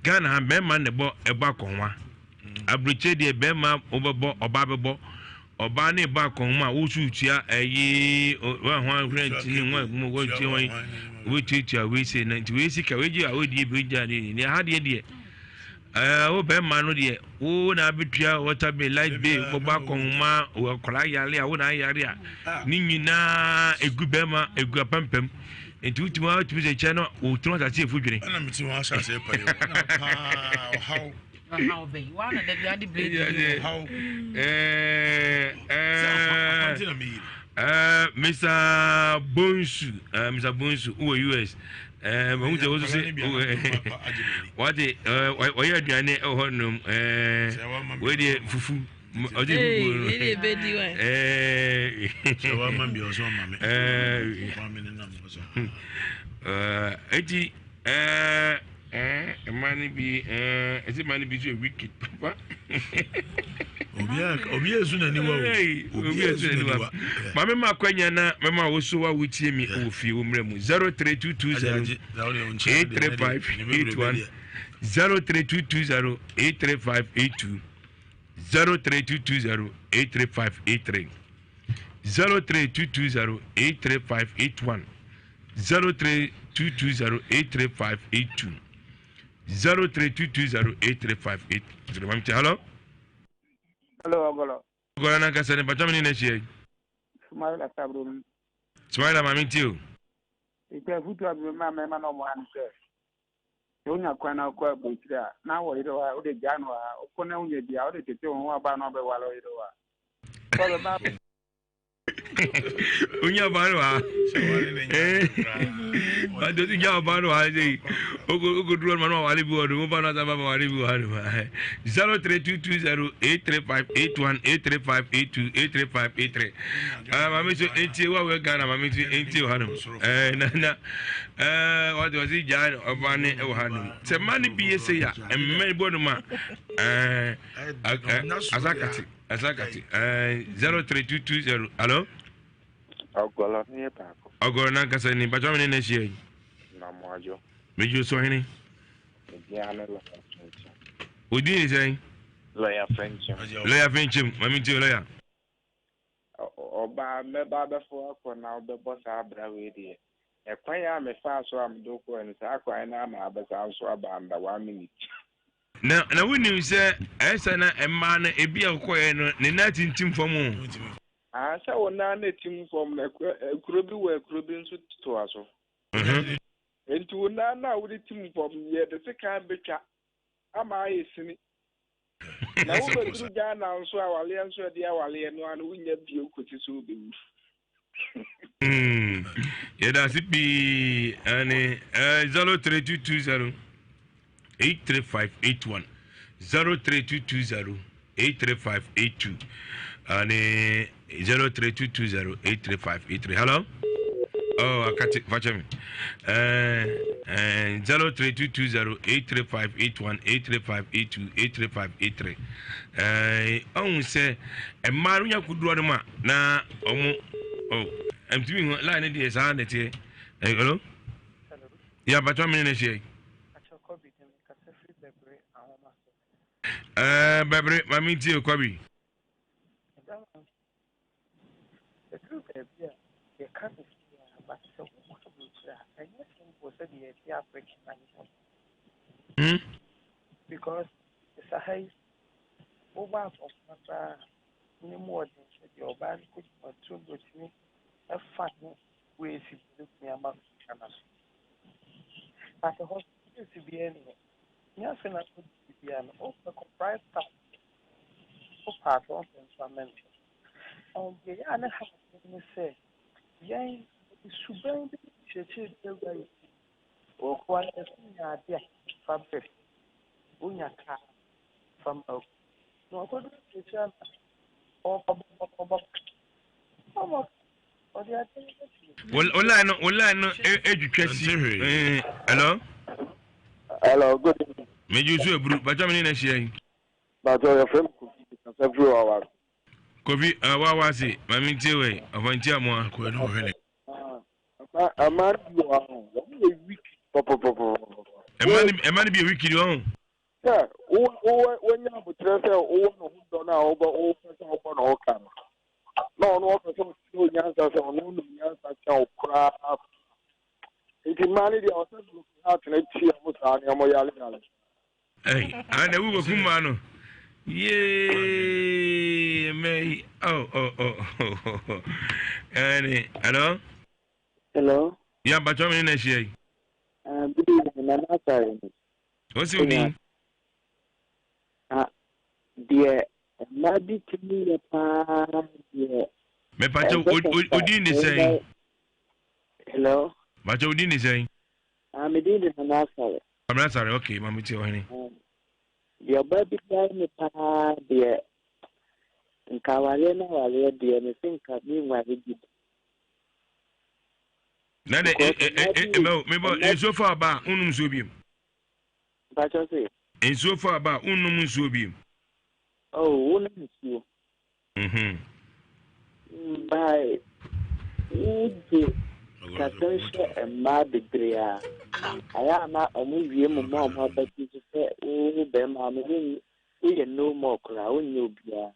Ghana ha bɛrima na ɛbɔ ɛbɔ akɔnwa. Aburokyire deɛ bɛrima wobɛbɔ ɔbaa bɛbɔ. Ɔbaa no reba akɔnhoma a wosu tua ɛyi wɔn ho ahwɛ nti ne ho ɛmu wɔn tua wɔn wɔtuatua wei se na nti wei sika wei gye a wɔdie bi gya ne ne ha deɛ deɛ ɛɛ wo bɛrima no deɛ wo na abɛtua water bill light bill kɔbɔ akɔnhoma akwadaa yare a wo na ayare a ne nyinaa egu bɛrima egu apampam nti wotumi wotumi sɛ kyɛ no wotumi asase efu dwene. Ɛna mi ti wɔn ahyɛ ase pa yi o ɛna paa ɔhaw. Ɔhaw bɛn? Waa na dabi ade blade yi. Ɔhaw. Mr. Bonsu, Mr. Bonsu, wɔ US. Mahu sɛ woso sɛ wate ɔyɛ aduane wɔ hɔ nom wei deɛ fufu ɔde fufu no. Eti. Eh, mmaa no bi, eh, ɛsɛ mmaa no bi nso yɛ wicked papa. Obi esu n'aniwa o. Obi esu n'aniwa. Maame ma akwanya na mɛma wo so wa wotie mi wɔ fie wɔ mmerɛ mu 03220 83581 03220 83582 03220 83583 03220 83581 0322083582 0322083583 Mami ti hello. Hello Ọgọlọ. Ọgọlọ na nkasa ne bàtà mi ní n'ahyia yi. Sumaila Sabro mi. Sumaila maame ti o. Ìpè afutu a mi ma mmarima na ɔmo ha no sɛ sɛ wonya kwan na wokɔ aburokyire a na wɔ yere hɔ a wode gyaa no hɔ a wokɔ na wonya bi a wode tete wo ho aba na ɔbɛwale wo yere hɔ a sɛ ɔbɛba Onya ɔbaa no ha. Ɔde osi gya ɔbaa no ha sɛ oko oko duro ma no wale bi wɔ do ɔba no asa ba ma wale bi wɔ ha no. 0322083581 83582 83583. Ah maame so entie wa wɔ Ghana maame so entie wɔ ha no. Eh na na eh ɔde ɔsi gya ɔbaa ne wɔ ha no. Sɛ mma ne bi yɛ sɛ ya mma bɔ no ma eh asakati. Ɛsakati ɛɛ 03220 alo. Ɔgɔlɔ ne yɛ baako. Ɔgɔlɔ n'ankasa ni bàtà mi ne n'ahyia yi. Na mo adwo. Meji osu ɔhene. Medin ne lɔya fɛnkyɛm. Odin ne sɛn? Lɔya fɛnkyɛm. Lɔya fɛnkyɛm maame ti lɔya. Ɔbaa mɛba abɛfo akɔ na wobɛbɔ saa abira wei deɛ. Ɛkwan a mefaa so a mede wo kɔɛ no saa kwan no ara na abɛsan so aba under one minute. Na na wonim sɛ ɛyɛ sɛ na mmaa no ebi a ɔkɔɛ no ne nan tintim fam o. Ah sɛ wo nan na tim fam no akuro bi wɔ akuro bi nso toa so. Enti wo nan no a wode tim fam no yɛde sekan bɛtwa ama ayɛ sini. Na wobɛduru Ghana nso awaleɛ nso ɛde awaleɛ no ano wonya bio kɔsi sɛ wobɛwu. Yɛda ase pii ɛne 03220 83581 03220 83582 ɛne 03220 83583 hello oh akate fakyɛ me 03220 83581 83582 83583 ɔhu sɛ mmaa no nya kodoɔ no mu a na ɔmo oh ntumi hu line ne deɛ saa na ɛteɛ eh, hello yɛ abatwa mene na ahyia yi ɛɛ bɛbere maame ntie kɔbi. Ɛduru baabi a yɛka no fie a but sɛ wokɔ aburokyire a ɛnyɛ simple sɛdeɛ yɛte Africa man mu no. Hmm? Because sa ha yi wobɔ akɔnfoma koraa a ne mu ɔden sɛ deɛ ɔbaa no kɔ dwuma turo bi otumi ɛfa ne weesi bi obetumi ama no sika no so. But ɛhɔ so weesi biara nni hɔ. Nyɛ afei na akɔdi biribiara no wobɛkɔ price tag wopɛ a sɛ wompɛ nso a mɛmpɛ. And deɛ ɛyɛ a ne ha adwene ne sɛ yɛn yɛde suban bi ne nkyerɛkyerɛ bi awura yɛn mu. Wokɔ a yɛsɛ nya ade a fa brɛ fie, wonya kaa fa ma wo. Na wakɔduru akyirikyiri a na ɔrekɔbɔ ka. Ɔmmɔ ka, ɔde ade no ba fie. Wo line no wo line no etwitwa si. Hello. Hello, good evening. Meji so eburu, bàtà mi ní na ṣe yẹn. Bàtà yɛfrɛ me Kofi, mekasa firi Wawase. Kofi, uh, Wawase, maame ntie wei, ɔfa ntie amoa. Ɛma no bi wɔ hɔ, wɔn yɛ weak pɔpɔpɔpɔ. Ɛma no bi yɛ weak di wɔn. Sɛ wo wo wonya abotrɛ sɛ wowɔ ne ho dɔ no a wobɔ wopɛ sɛ wobɔ ne ho ka no, na ɔno ɔpɛ sɛ ɔkyerɛ onyansa sɛ ɔno ɔno nyansa kyɛn wo koraa. Nti mmaa no deɛ ɔsɛ broken heart no tia mo saa ne ɔmo yale yale. Hey, and the woman who man. Yeah, may oh oh oh oh. And hello. Hello. Yeah, but I'm in a Good evening, Nana Asare. What's your name? Deɛ mmaa bi tumi yɛ paa deɛ. Mepatɛ odin ne sɛn? Hello. Bàtɛ odin ne sɛn? Ah, me din de Nana Asare. Kwabena Asare, okay, maame tie ɔhene. Deɛ ɔbaa bi gyae me paa deɛ, nka awareɛ no awareɛ deɛ, me se nka me nware bi da. Na de, e, e, e, e, mebɔ, nsuo fa ɔbaa, wonum nsuo biem. Mpakyɛw se. Nsuo fa aba a, wonnom nsuo bio. Oh, wonom nsuo. Mhm. By wogye sikasɛm hyɛ mmaa bebree a, ayɛ a na wɔn wie mu ma wɔn abati so sɛ wo bɛrima no woyɛ no more koraa, wonyɛ obiara.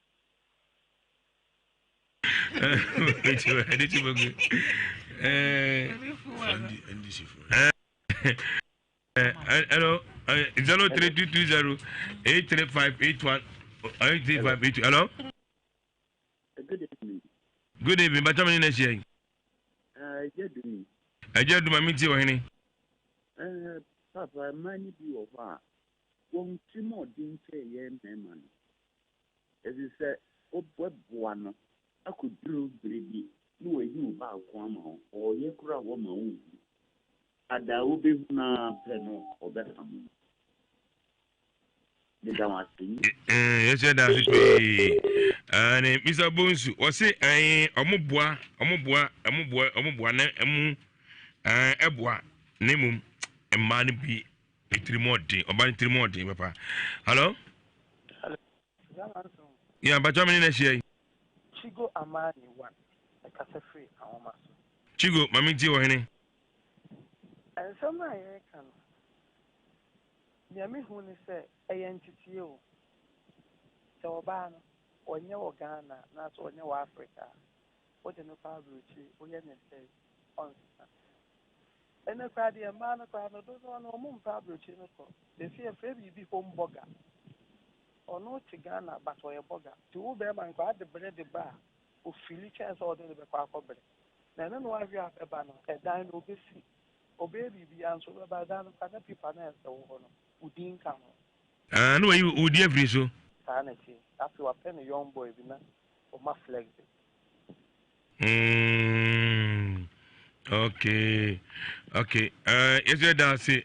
Hello, 03220 835 81 835 82. Hello. Good evening. Good evening. Bàtà mi ní n'ahyia yi. Ẹ̀jẹ̀ dùn mi. Ẹ̀jẹ̀ dùn maame ti ọ̀hene. Papa mmaa ni bi wɔ hɔ a wɔn tirim ɔden kyɛ yɛn mmarima no. Efisɛ wobɛboa no akɔduru bere bi na wayi wo baako ama wo. Ɔreyɛ koraa a wɔmma wonhu. Ada a wobehu no ara pɛ no, ɔbɛpam wo. Meda wo ase. Yɛsɛ da ase pii. Ɛne Mr. Bonsu, wɔse ɛn ɔmo boa, ɔmo boa, ɔmo boa, ɔmo boa na ɛmu ɛn ɛboa na mmom mmaa no bi etiri mu ɔden, ɔbaa no tiri mu ɔden papa. Hello? Hello. Yeah, mpakyɛ me ne na ahyia yi. Chigo Amani one, ɛkasa firi ahoma so. Chigo, ma me ntie wɔ hene. Nsɛm no a yɛreka no, nea mehu ne sɛ ɛyɛ nteteɛ o. Sɛ ɔbaa no, ɔnyɛ wɔ Ghana anaasɛ ɔnyɛ wɔ Africa a, wode no kɔ aburokyire, woyɛ no sɛn, ɔnsesa. Ɛnnɛ koraa deɛ mmaa no koraa no dodoɔ no wɔn mpɛ aburokyire no kɔ. Seesei yɛfrɛ biribi home burger. Ɔno te Ghana but ɔyɛ burger. Nti wo bɛrima no koraa ade bere de ba a, ofili kyɛn sɛ ɔde no bɛkɔ akɔbrɛ. Na ɛno na wahwɛ a bɛba no, ɛdan no ɔbɛsi. Ɔbɛyɛ biribiara nso wobɛba ɛdan no koraa na paper no a ɛsɛ wɔ hɔ no, wo din nka ho. Ah, na wayi wo din afiri so. Saa na ɛteɛ. Afei wapɛ ne young boy bi na ɔma flex. Okay, okay. Yɛsɛ da ase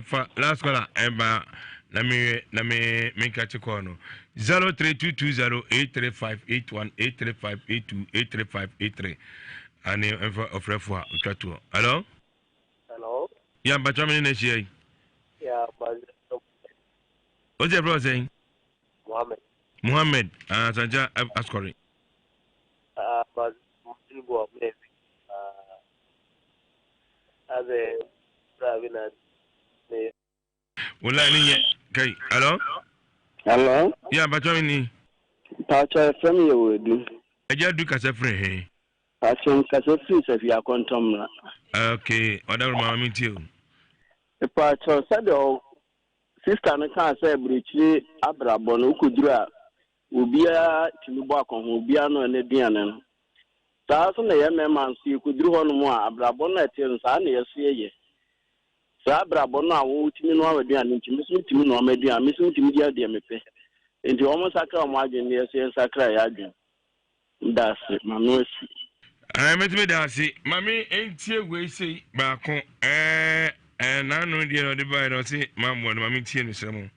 fa last caller ɛba na me na me me nka kye kɔɔ no 03220 835 81 835 82 835 83 ane mfa ɔfrɛfo a ɔtwa toɔ. Hello? Hello? Ya mpatwa me ne na ahyia yi. Ya O sɛ ɛfrɛ sɛn? Mohammed. Mohammed, ah, Sanja Asukɔre. Ah, but Tinubu maybe. Aze brabi na ne. Wala ni yɛ kai. Hello? Hello? Ya mpatwa ni. Mpatsɔ efrɛ mi yɛ wɔ edu. Ɛgya du kasa firi he. Mpatsɔ nkasa firi sɛfi akɔntɔmra. Okay, ɔdawuro maa mi ti o. Mpatsɔ sɛdeɛ sista no kaa sɛ aburokyire abrabɔ no wokɔduru a obiara tumi bɔ akɔnho obiara no ɛne aduane no. Saa nso na yɛn mmarima nso yɛkɔduru hɔnom a abrabɔ no a ɛteɛ no saa na yɛso yɛyɛ. Saa abrabɔ no a wotumi noa w'aduane nti me nso metumi noa m'aduane me nso metumi yɛ deɛ mepɛ. Nti wɔn nsakra wɔn adwene na yɛso yɛnsakra yɛn adwene. Meda ase, m'ano asi. Ɛɛ mɛtumi da ase. Maame ntie wei sei baako ɛɛ ɛɛ n'ano deɛ na ɔde baeɛ na ɔse mammoa no maame ntie no srɛ mo.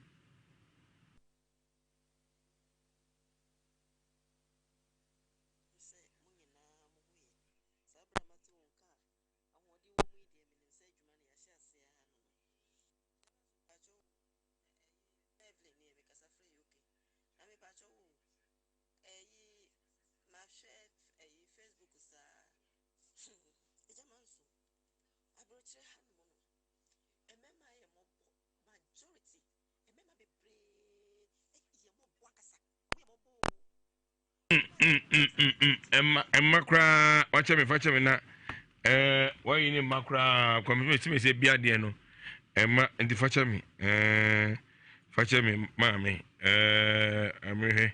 Ɛma ɛma koraa wakyɛ me fakyɛ me na ɛɛ wayi ne mma koraa kɔmi mi sɛ mi bi adeɛ no ɛma nti fakyɛ me ɛɛ fakyɛ me maame ɛɛ amehwɛ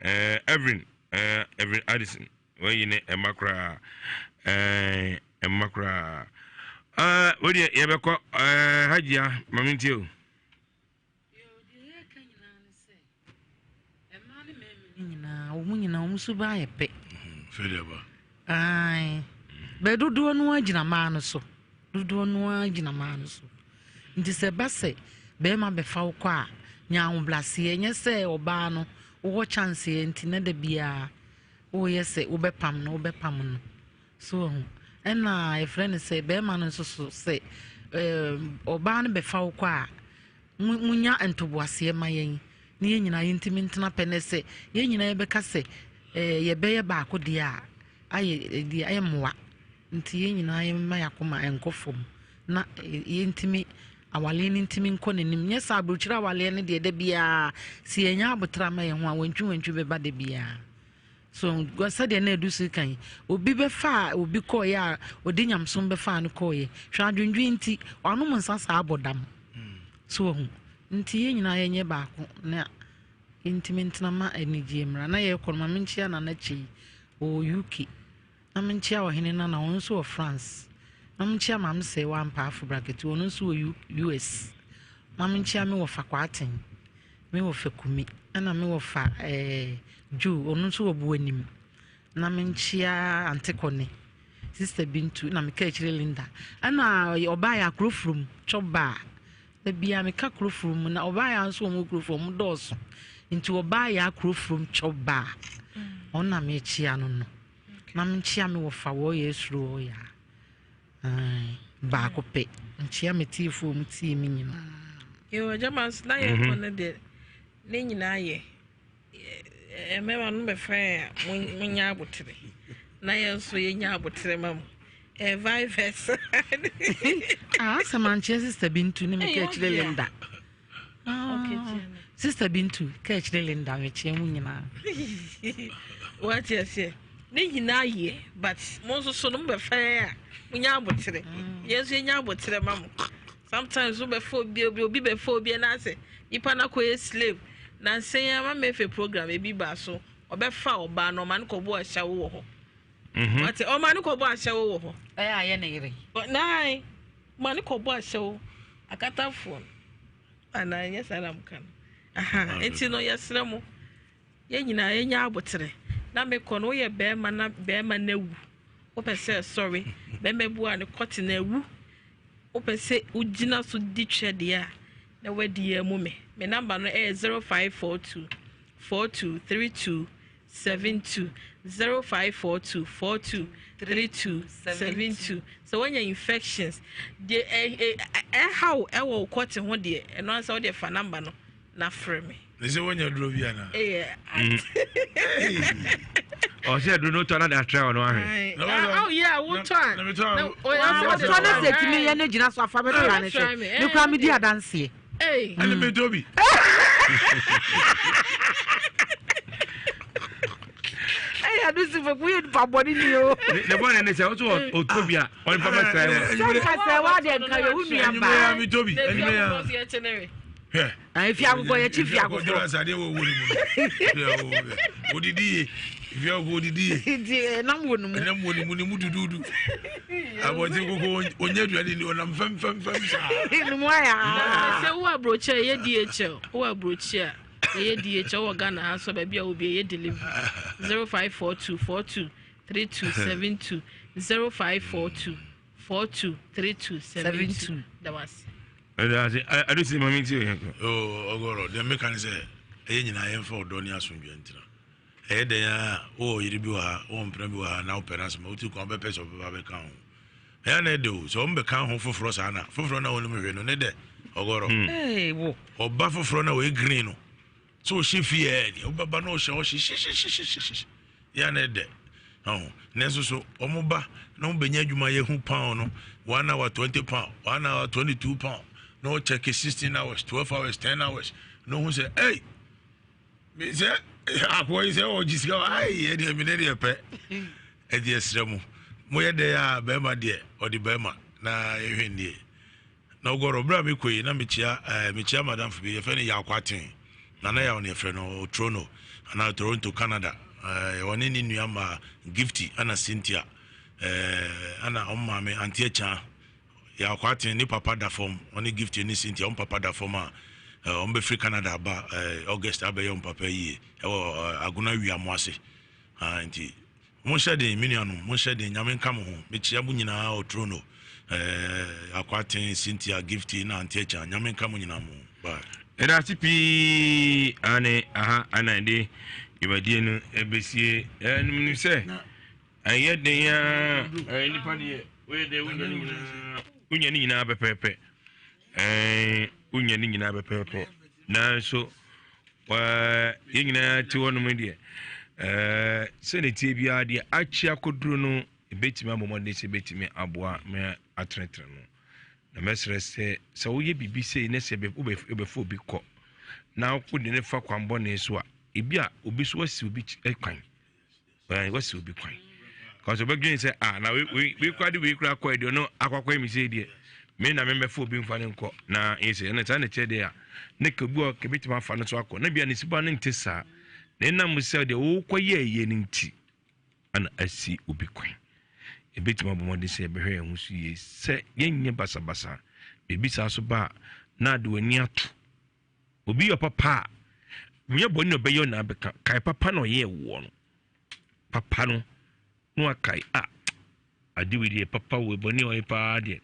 ɛɛ Evelyn ɛɛ Evelyn Addison wayi ne ɛma koraa ɛɛ ɛma koraa ɛɛ o deɛ yɛbɛkɔ ɛɛ hajia maame ntie o. nyinaa wɔn nyinaa wɔn suban ayɛ pɛ. Sɛdeɛ ba. Ae. Bɛ dodoɔ no ara gyina mmaa no so. Dodoɔ no ara gyina mmaa no so. Nti sɛ ɛba sɛ bɛrima bɛfa wo kɔ a, nya ahobrɛaseɛ. Nyɛ sɛ ɔbaa no wowɔ chance nti na da biara woyɛ sɛ wobɛpam no wobɛpam no. So wahu? Ɛna yɛfrɛ no sɛ bɛrima no nso so sɛ ɔbaa no bɛfa wo kɔ a. Monya ntoboaseɛ ma yɛn na yɛn nyinaa yɛntumi ntena pɛ ne sɛ yɛn nyinaa yɛbɛka sɛ eh, yɛbɛyɛ baako deɛ a ayɛ deɛ ayɛ mmoa nti yɛn nyinaa yɛmma yɛn akoma nkɔ fam na yɛntumi awaleɛ no ntumi nkɔ n'anim nyɛ sɛ aburokyire awaleɛ no deɛ da biara sɛ yɛnya abotra ma yɛn ho a wantwi wantwi bɛba da biara so sɛdeɛ na ɛdu so kan obi bɛfa a obi kɔɔeɛ a ɔde nyamesom bɛfaa no kɔɔeɛ hwɛ adwendwen nti ɔanom nsa saa abɔ dam so wahu nti yɛn nyinaa yɛnyɛ baako na yɛntumi ntena ma anigyeɛ mmra na yɛkɔ no ma menkyia nana kyei wɔ UK Na menkyea ɔhene nana, ɔno nso wɔ France. Na menkyea maame Sɛɛwa Ampaafo Braketu, ɔno nso wɔ US. Na menkyea me wɔfa Kwaaten, me wɔfa Kumi, ɛna me wɔfa eh, Joe, ɔno nso wɔ Boanim. Na menkyea Ante Kɔne, Sister Bintu, na meka akyire Linda. Ɛna ɔbaa yɛ Akurofurom, chop bar. Da biara meka Kurofurom, na ɔbaa yɛ nso wɔn Kurofurom, wɔn dɔɔso. Nti ɔbaa yɛ Akurofurom chop bar, ɔno na mekyea no no. Na menkyea me wɔfa wɔyɛ suro ɔyɛ a baako pɛ nkyea me tiefoɔ mu tie me nyinaa. Yɛwɔ agya nso na yɛkɔ mhm. no deɛ ne nyinaa yɛ mmarima no bɛfrɛ a monya abotere na yɛn nso yɛnya abotere ma mo vice versa. Ah, asɛm ankyerɛ sister Bintu ne meka akyerɛ Linda. Ah, Sister Bintu, ka akyire Linda mekyea mu nyinaa. Wate aseɛ ne nyinaa yɛ but mo nso so no mobɛfa yɛn a monya aboterɛ mm. yɛn nso yɛnya aboterɛ ma mo sometimes wobɛfa obi obi obi bɛfa obi anaasɛ nipa no akɔyɛ slave na nsɛn ama mefe program ebi baa so ɔbɛfa ɔbaa no ɔma no kɔbɔ ahyɛwo wɔ hɔ mhm. wate ɔma no kɔbɔ ahyɛwo wɔ hɔ ɛyɛ ayɛ ne yere nine Ma no kɔbɔ ahyɛwo akatafoɔ no anaa ɛnyɛ saa na moka no aha nti no yɛsrɛ mo yɛn nyinaa yɛnya abotere na mekɔ no woyɛ bɛrima na bɛrima no awu wopɛ sɛ sɔre bɛrima bu a ne kɔte no awu wopɛ sɛ wogyina so di twɛ deɛ a na wadi yɛn mu me me namba no ɛyɛ 0542 4232 72 0542 42 32 72 sɛ woanya infections deɛ ɛhaw ɛwɔ wo kɔte ho deɛ ɛno ansa wodeɛ fa namba no na frɛ me. Ne sɛ woanya duro bi ana? Ɛyɛ. Ɔsɛ aduro no tɔ na de atra ɔno ahwɛ. Oh yeah, wotɔ a. Wotɔ na sɛ tumi yɛ ne gyina so afa bɛtra ne hwɛ. Me kura me di adanseɛ. Ɛne me tɔ bi. Ɛyɛ adu si fɛ kuyɛ nipa bɔne ni o. Ne bɔne ne sɛ ɔsɛ ɔtɔ bi a ɔne papa sɛ. Sɛ nka sɛ wa deɛ nka yɛ wo nua baa. Ɛnyɛ mi tɔ bi. Ɛnyɛ ya. Efi akokɔ yɛ kyi fi akokɔ. Akɔdɔrɔ asadeɛ wɔ wɔ ne mu no. Odidi ye. Efi akokɔ odidi ye. Nti ɛnam wɔ ne mu. Ɛnam wɔ ne mu ne mu duduudu. Abɔnten koko onye aduane ni ɔnam fɛm fɛm fɛm saa. Ne mu ayɛ aa. Sɛ wo aburokyi a ɛyɛ DHL wo aburokyi a ɛyɛ DHL wɔ Ghana ha so baabi a obi ɛyɛ delivery 0542 42 3272 0542 42 3272 dawase. Ɛdase adusi maame ti yɛ kɔ. Oo ɔgɔrɔ deɛ meka ne sɛ ɛyɛ nyinaa yɛmfa ɔdɔ ne asomdwoeɛ ntena. Ɛyɛ dɛn ara a, wowɔ ɔyere bi wɔ ha, wowɔ mpena bi wɔ ha, na wopɛ n'asɛm a, wotu kwan wobɛpɛ sɛ ɔbɛba abɛka wo ho. Ɛyɛ a na ɛdɛ o, sɛ wɔbɛka ho foforɔ saa na, foforɔ no a wonim hwee no, ne dɛ, ɔgɔrɔ. Hmm. Ɔba foforɔ no a ɔyɛ green no, sɛ ɔhyɛ fie ɛɛ deɛ, wobɛba na ɔhyɛ ɔhye hyehyehyehyehyehye, yɛ a na ɛdɛ. Ɔho, nanso so wɔn ba na wɔn bɛnya adwuma yɛ hu pound no, 1 hour 20 pound, 1 hour 22 pound, na ɔkyɛke 16 hours, 12 hours, 10 hours, na ɔhu sɛ, ei, sɛ akoa yi sɛ ɔgye sika ayi ɛdeɛ mi ne deɛ pɛ ɛdeɛ srɛ mu moyɛ dɛ a bɛrima deɛ ɔde bɛrima na yɛhwɛ nie na ɔgɔrɔ berɛ a mekɔ yi na mekyia ɛɛ mekyia madamfo bi yɛfrɛ no yaakɔ aten nana yaw ne yɛfrɛ no Toronto anaa Toronto Canada ɛɛ ɔne ne nua ma Gifty ana Cynthia ɛɛ ana ɔmo maame Auntie Akyan Yaw Kwarteng ne papa da fam, ɔne Gifty ne Cynthia, wɔn papa da fam a wɔbɛfiri Canada aba August abɛyɛ wɔn papa yie ɛwɔ Agona Wiamo ase. Nti monhyɛ den me nuanom, monhyɛ den, Nyame nka mo ho. Mekyia mo nyinaa wɔ Toronto. Yaw Kwarteng, Cynthia, Gifty na Auntie Akyan, Nyame nka mo nyinaa mo ho. Bye. Yɛda ase pii ane aha ana ɛde dwumadie no ɛbɛsie ɛnum nim sɛ Ɛyɛ den ara ɛɛ nipa deɛ woyɛ dɛ wonya ne nyinaa wonya ne nyinaa pɛpɛɛpɛ ɛɛ. wonya ne nyinaa pɛpɛɛpɛ. Nanso yɛn nyinaa te hɔnom deɛ, sɛ ne tie biara deɛ akyi akɔduro no, ɛbɛtumi abɔ mmɔden sɛ ɛbɛtumi aboa ma atenetene no. Na mɛsrɛ sɛ, sɛ woyɛ biribi sei na sɛ wobɛfa obi kɔ na wode ne fa kwanbɔne so a, ebi a obi so wasi obi kwan. Wasi obi kwan. Kɔsɛ obɛdwen sɛ, ah, na wei kora de wei kora kɔ deɛ ɔno akɔakɔ mi sei deɛ, me na membɛfa obi mfa no nkɔ. Na ɛyɛ sɛ, ɛna saa na ɛkyerɛ deɛ a, ne ka obi wɔ kɛbɛtumi afa no so akɔ. Na bia ne suba no nte saa. Na ɛnam sɛ deɛ wokɔyɛɛyɛ no nti, ana asi obi kwan. Yɛbɛtumi abɔ mmɔden sɛ yɛbɛhwɛ yɛn ho so yie sɛ yɛnyɛ basabasa. Biribi saa so ba a, na ade w'ani ato. Obi yɛ papa a, nyɛ bɔne na ɔbɛyɛ na abɛka. Kae papa na ɔyɛɛ woɔ no. Papa no, na wakae a, ade wei deɛ papa wɔ bɔne a ɔyɛ paa deɛ.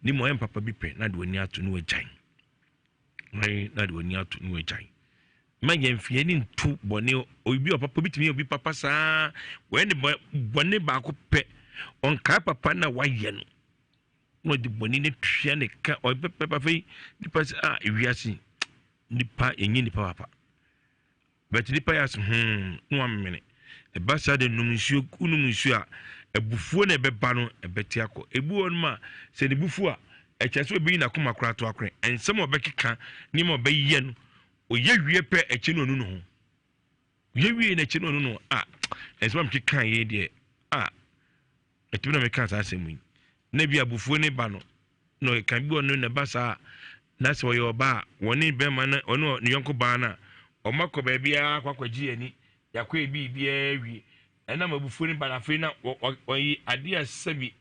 Ne mu ɔyɛ papa bi pɛ na ade w'ani ato na wagyae. Na de w'ani ato na wagyae. Ma yɛn fi yɛn ani nto bɔne. Obi ɔpapa obi tumi yɛ obi papa saa wɔyɛ ne bɔne baako pɛ ɔnkae papa na wayɛ no na ɔde bɔne no tua ne ka ɔyɛ pɛpɛ afei nipa sɛ a ewiase nipa yɛnyɛ nipa papa But nipa yɛ ase hmm na wamene. Ɛba saa de nom nsuo, wonom nsuo a, abufuo na ɛbɛba no ɛbɛte akɔ. Ebi wɔ nom a, sɛ ne bufu a, ɛkyɛ sɛ obi n'akoma koraa to akore. Nsɛm a ɔbɛkeka, nneɛma a ɔbɛyɛ no, ɔyɛ wie pɛ akyi no ɔnu ne ho. Ɔyɛ wie n'akyi no ɔnu ne ho. Ah, nsɛm a mekeka yɛ deɛ, ah, ɛtumi na meka saa asɛm yi. Na bi abufuo ne ba no, na ɔka bi wɔ no na ɛba saa na sɛ ɔyɛ ɔbaa a wɔne bɛrima no ɔne ne yɔnko baa no a wɔn akɔ baabiara akɔ akɔgye ani yɛakɔ yɛ biribiara wie ɛnam abufuo no ba no afei na wɔyi adeɛ a sɛbi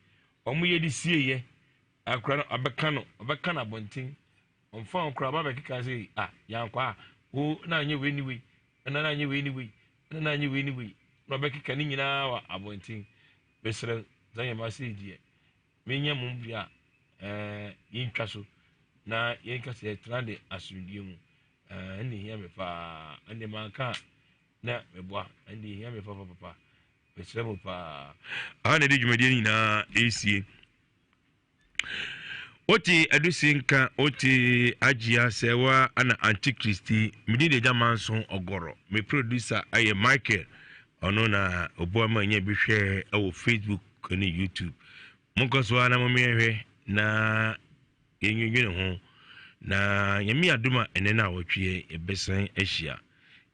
wɔn yɛ de sie yɛ akora no ɔbɛka no ɔbɛka no abɔnten ɔmfa wɔn koraa ɔba bɛkeka sɛ a yankɔ a wo na anyɛ wei ne wei ɛna na anyɛ wei ne wei ɛna na anyɛ wei ne wei na ɔbɛkeka ne nyinaa wɔ abɔnten mesrɛ sɛ yɛn ma sɛ deɛ Menya mmom deɛ a, ɛɛ, yɛntwa so na yɛnka sɛ yɛtena de asomdwoeɛ mu. Ɛɛ, ɛnde hia me paa. Ɛnde manka a, na meboa. Ɛnde hia me papapapa. Mesrɛ mo paa. Aha na ɛde dwumadie no nyinaa ɛresie. Wote adusi nka, wote agyia sɛwa ana antikristi. Medin de agya manso ɔgɔrɔ. Me producer ayɛ Michael. Ɔno na ɔboa ma nya bi hwɛ ɛwɔ Facebook ne YouTube. Monkɔ so ara na mommɛhwɛ na yɛnwendwene ho. Na Nyame adom a ɛnɛ no a wɔtweɛ yɛbɛsan ahyia.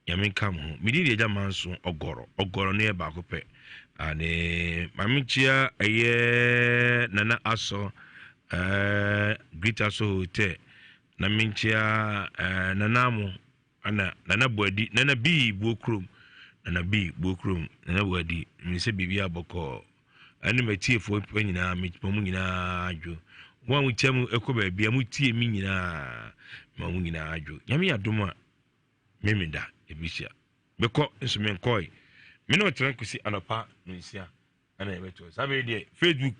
Nyame nka mo ho. Medin de Agya Manso Ɔgɔrɔ. Ɔgɔrɔ no yɛ baako pɛ. Ane maame kyia ɛyɛ Nana Asɔ ɛɛ Great Asɔ Hotel. Na menkyia ɛɛ Nana Amo Ana Nana Boadi, Nana Bii Buokurom, Nana Bii Buokurom, Nana Boadi, menim sɛ biribi abɔkɔɔ. Ɛne m'atiefoɔ nyinaa, mema mo nyinaa adwo. Mo a motia mu kɔ baabi a motie me nyinaa, mema mo nyinaa adwo. Nyame yɛ adom a, memeda ɛbɛhyia. Mekɔ nso menkɔe. Me ne ɔtena kɔsi anɔpa nonsia ɛna yɛbɛtoɔ. Saa bere deɛ Facebook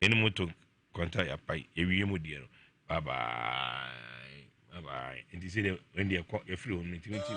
Yɛne mo to kwanta yɛapae yɛwie mu deɛ no bye bye bye bye nti sɛ deɛ ɛn deɛ kɔ yɛfiri hɔ no nti nti.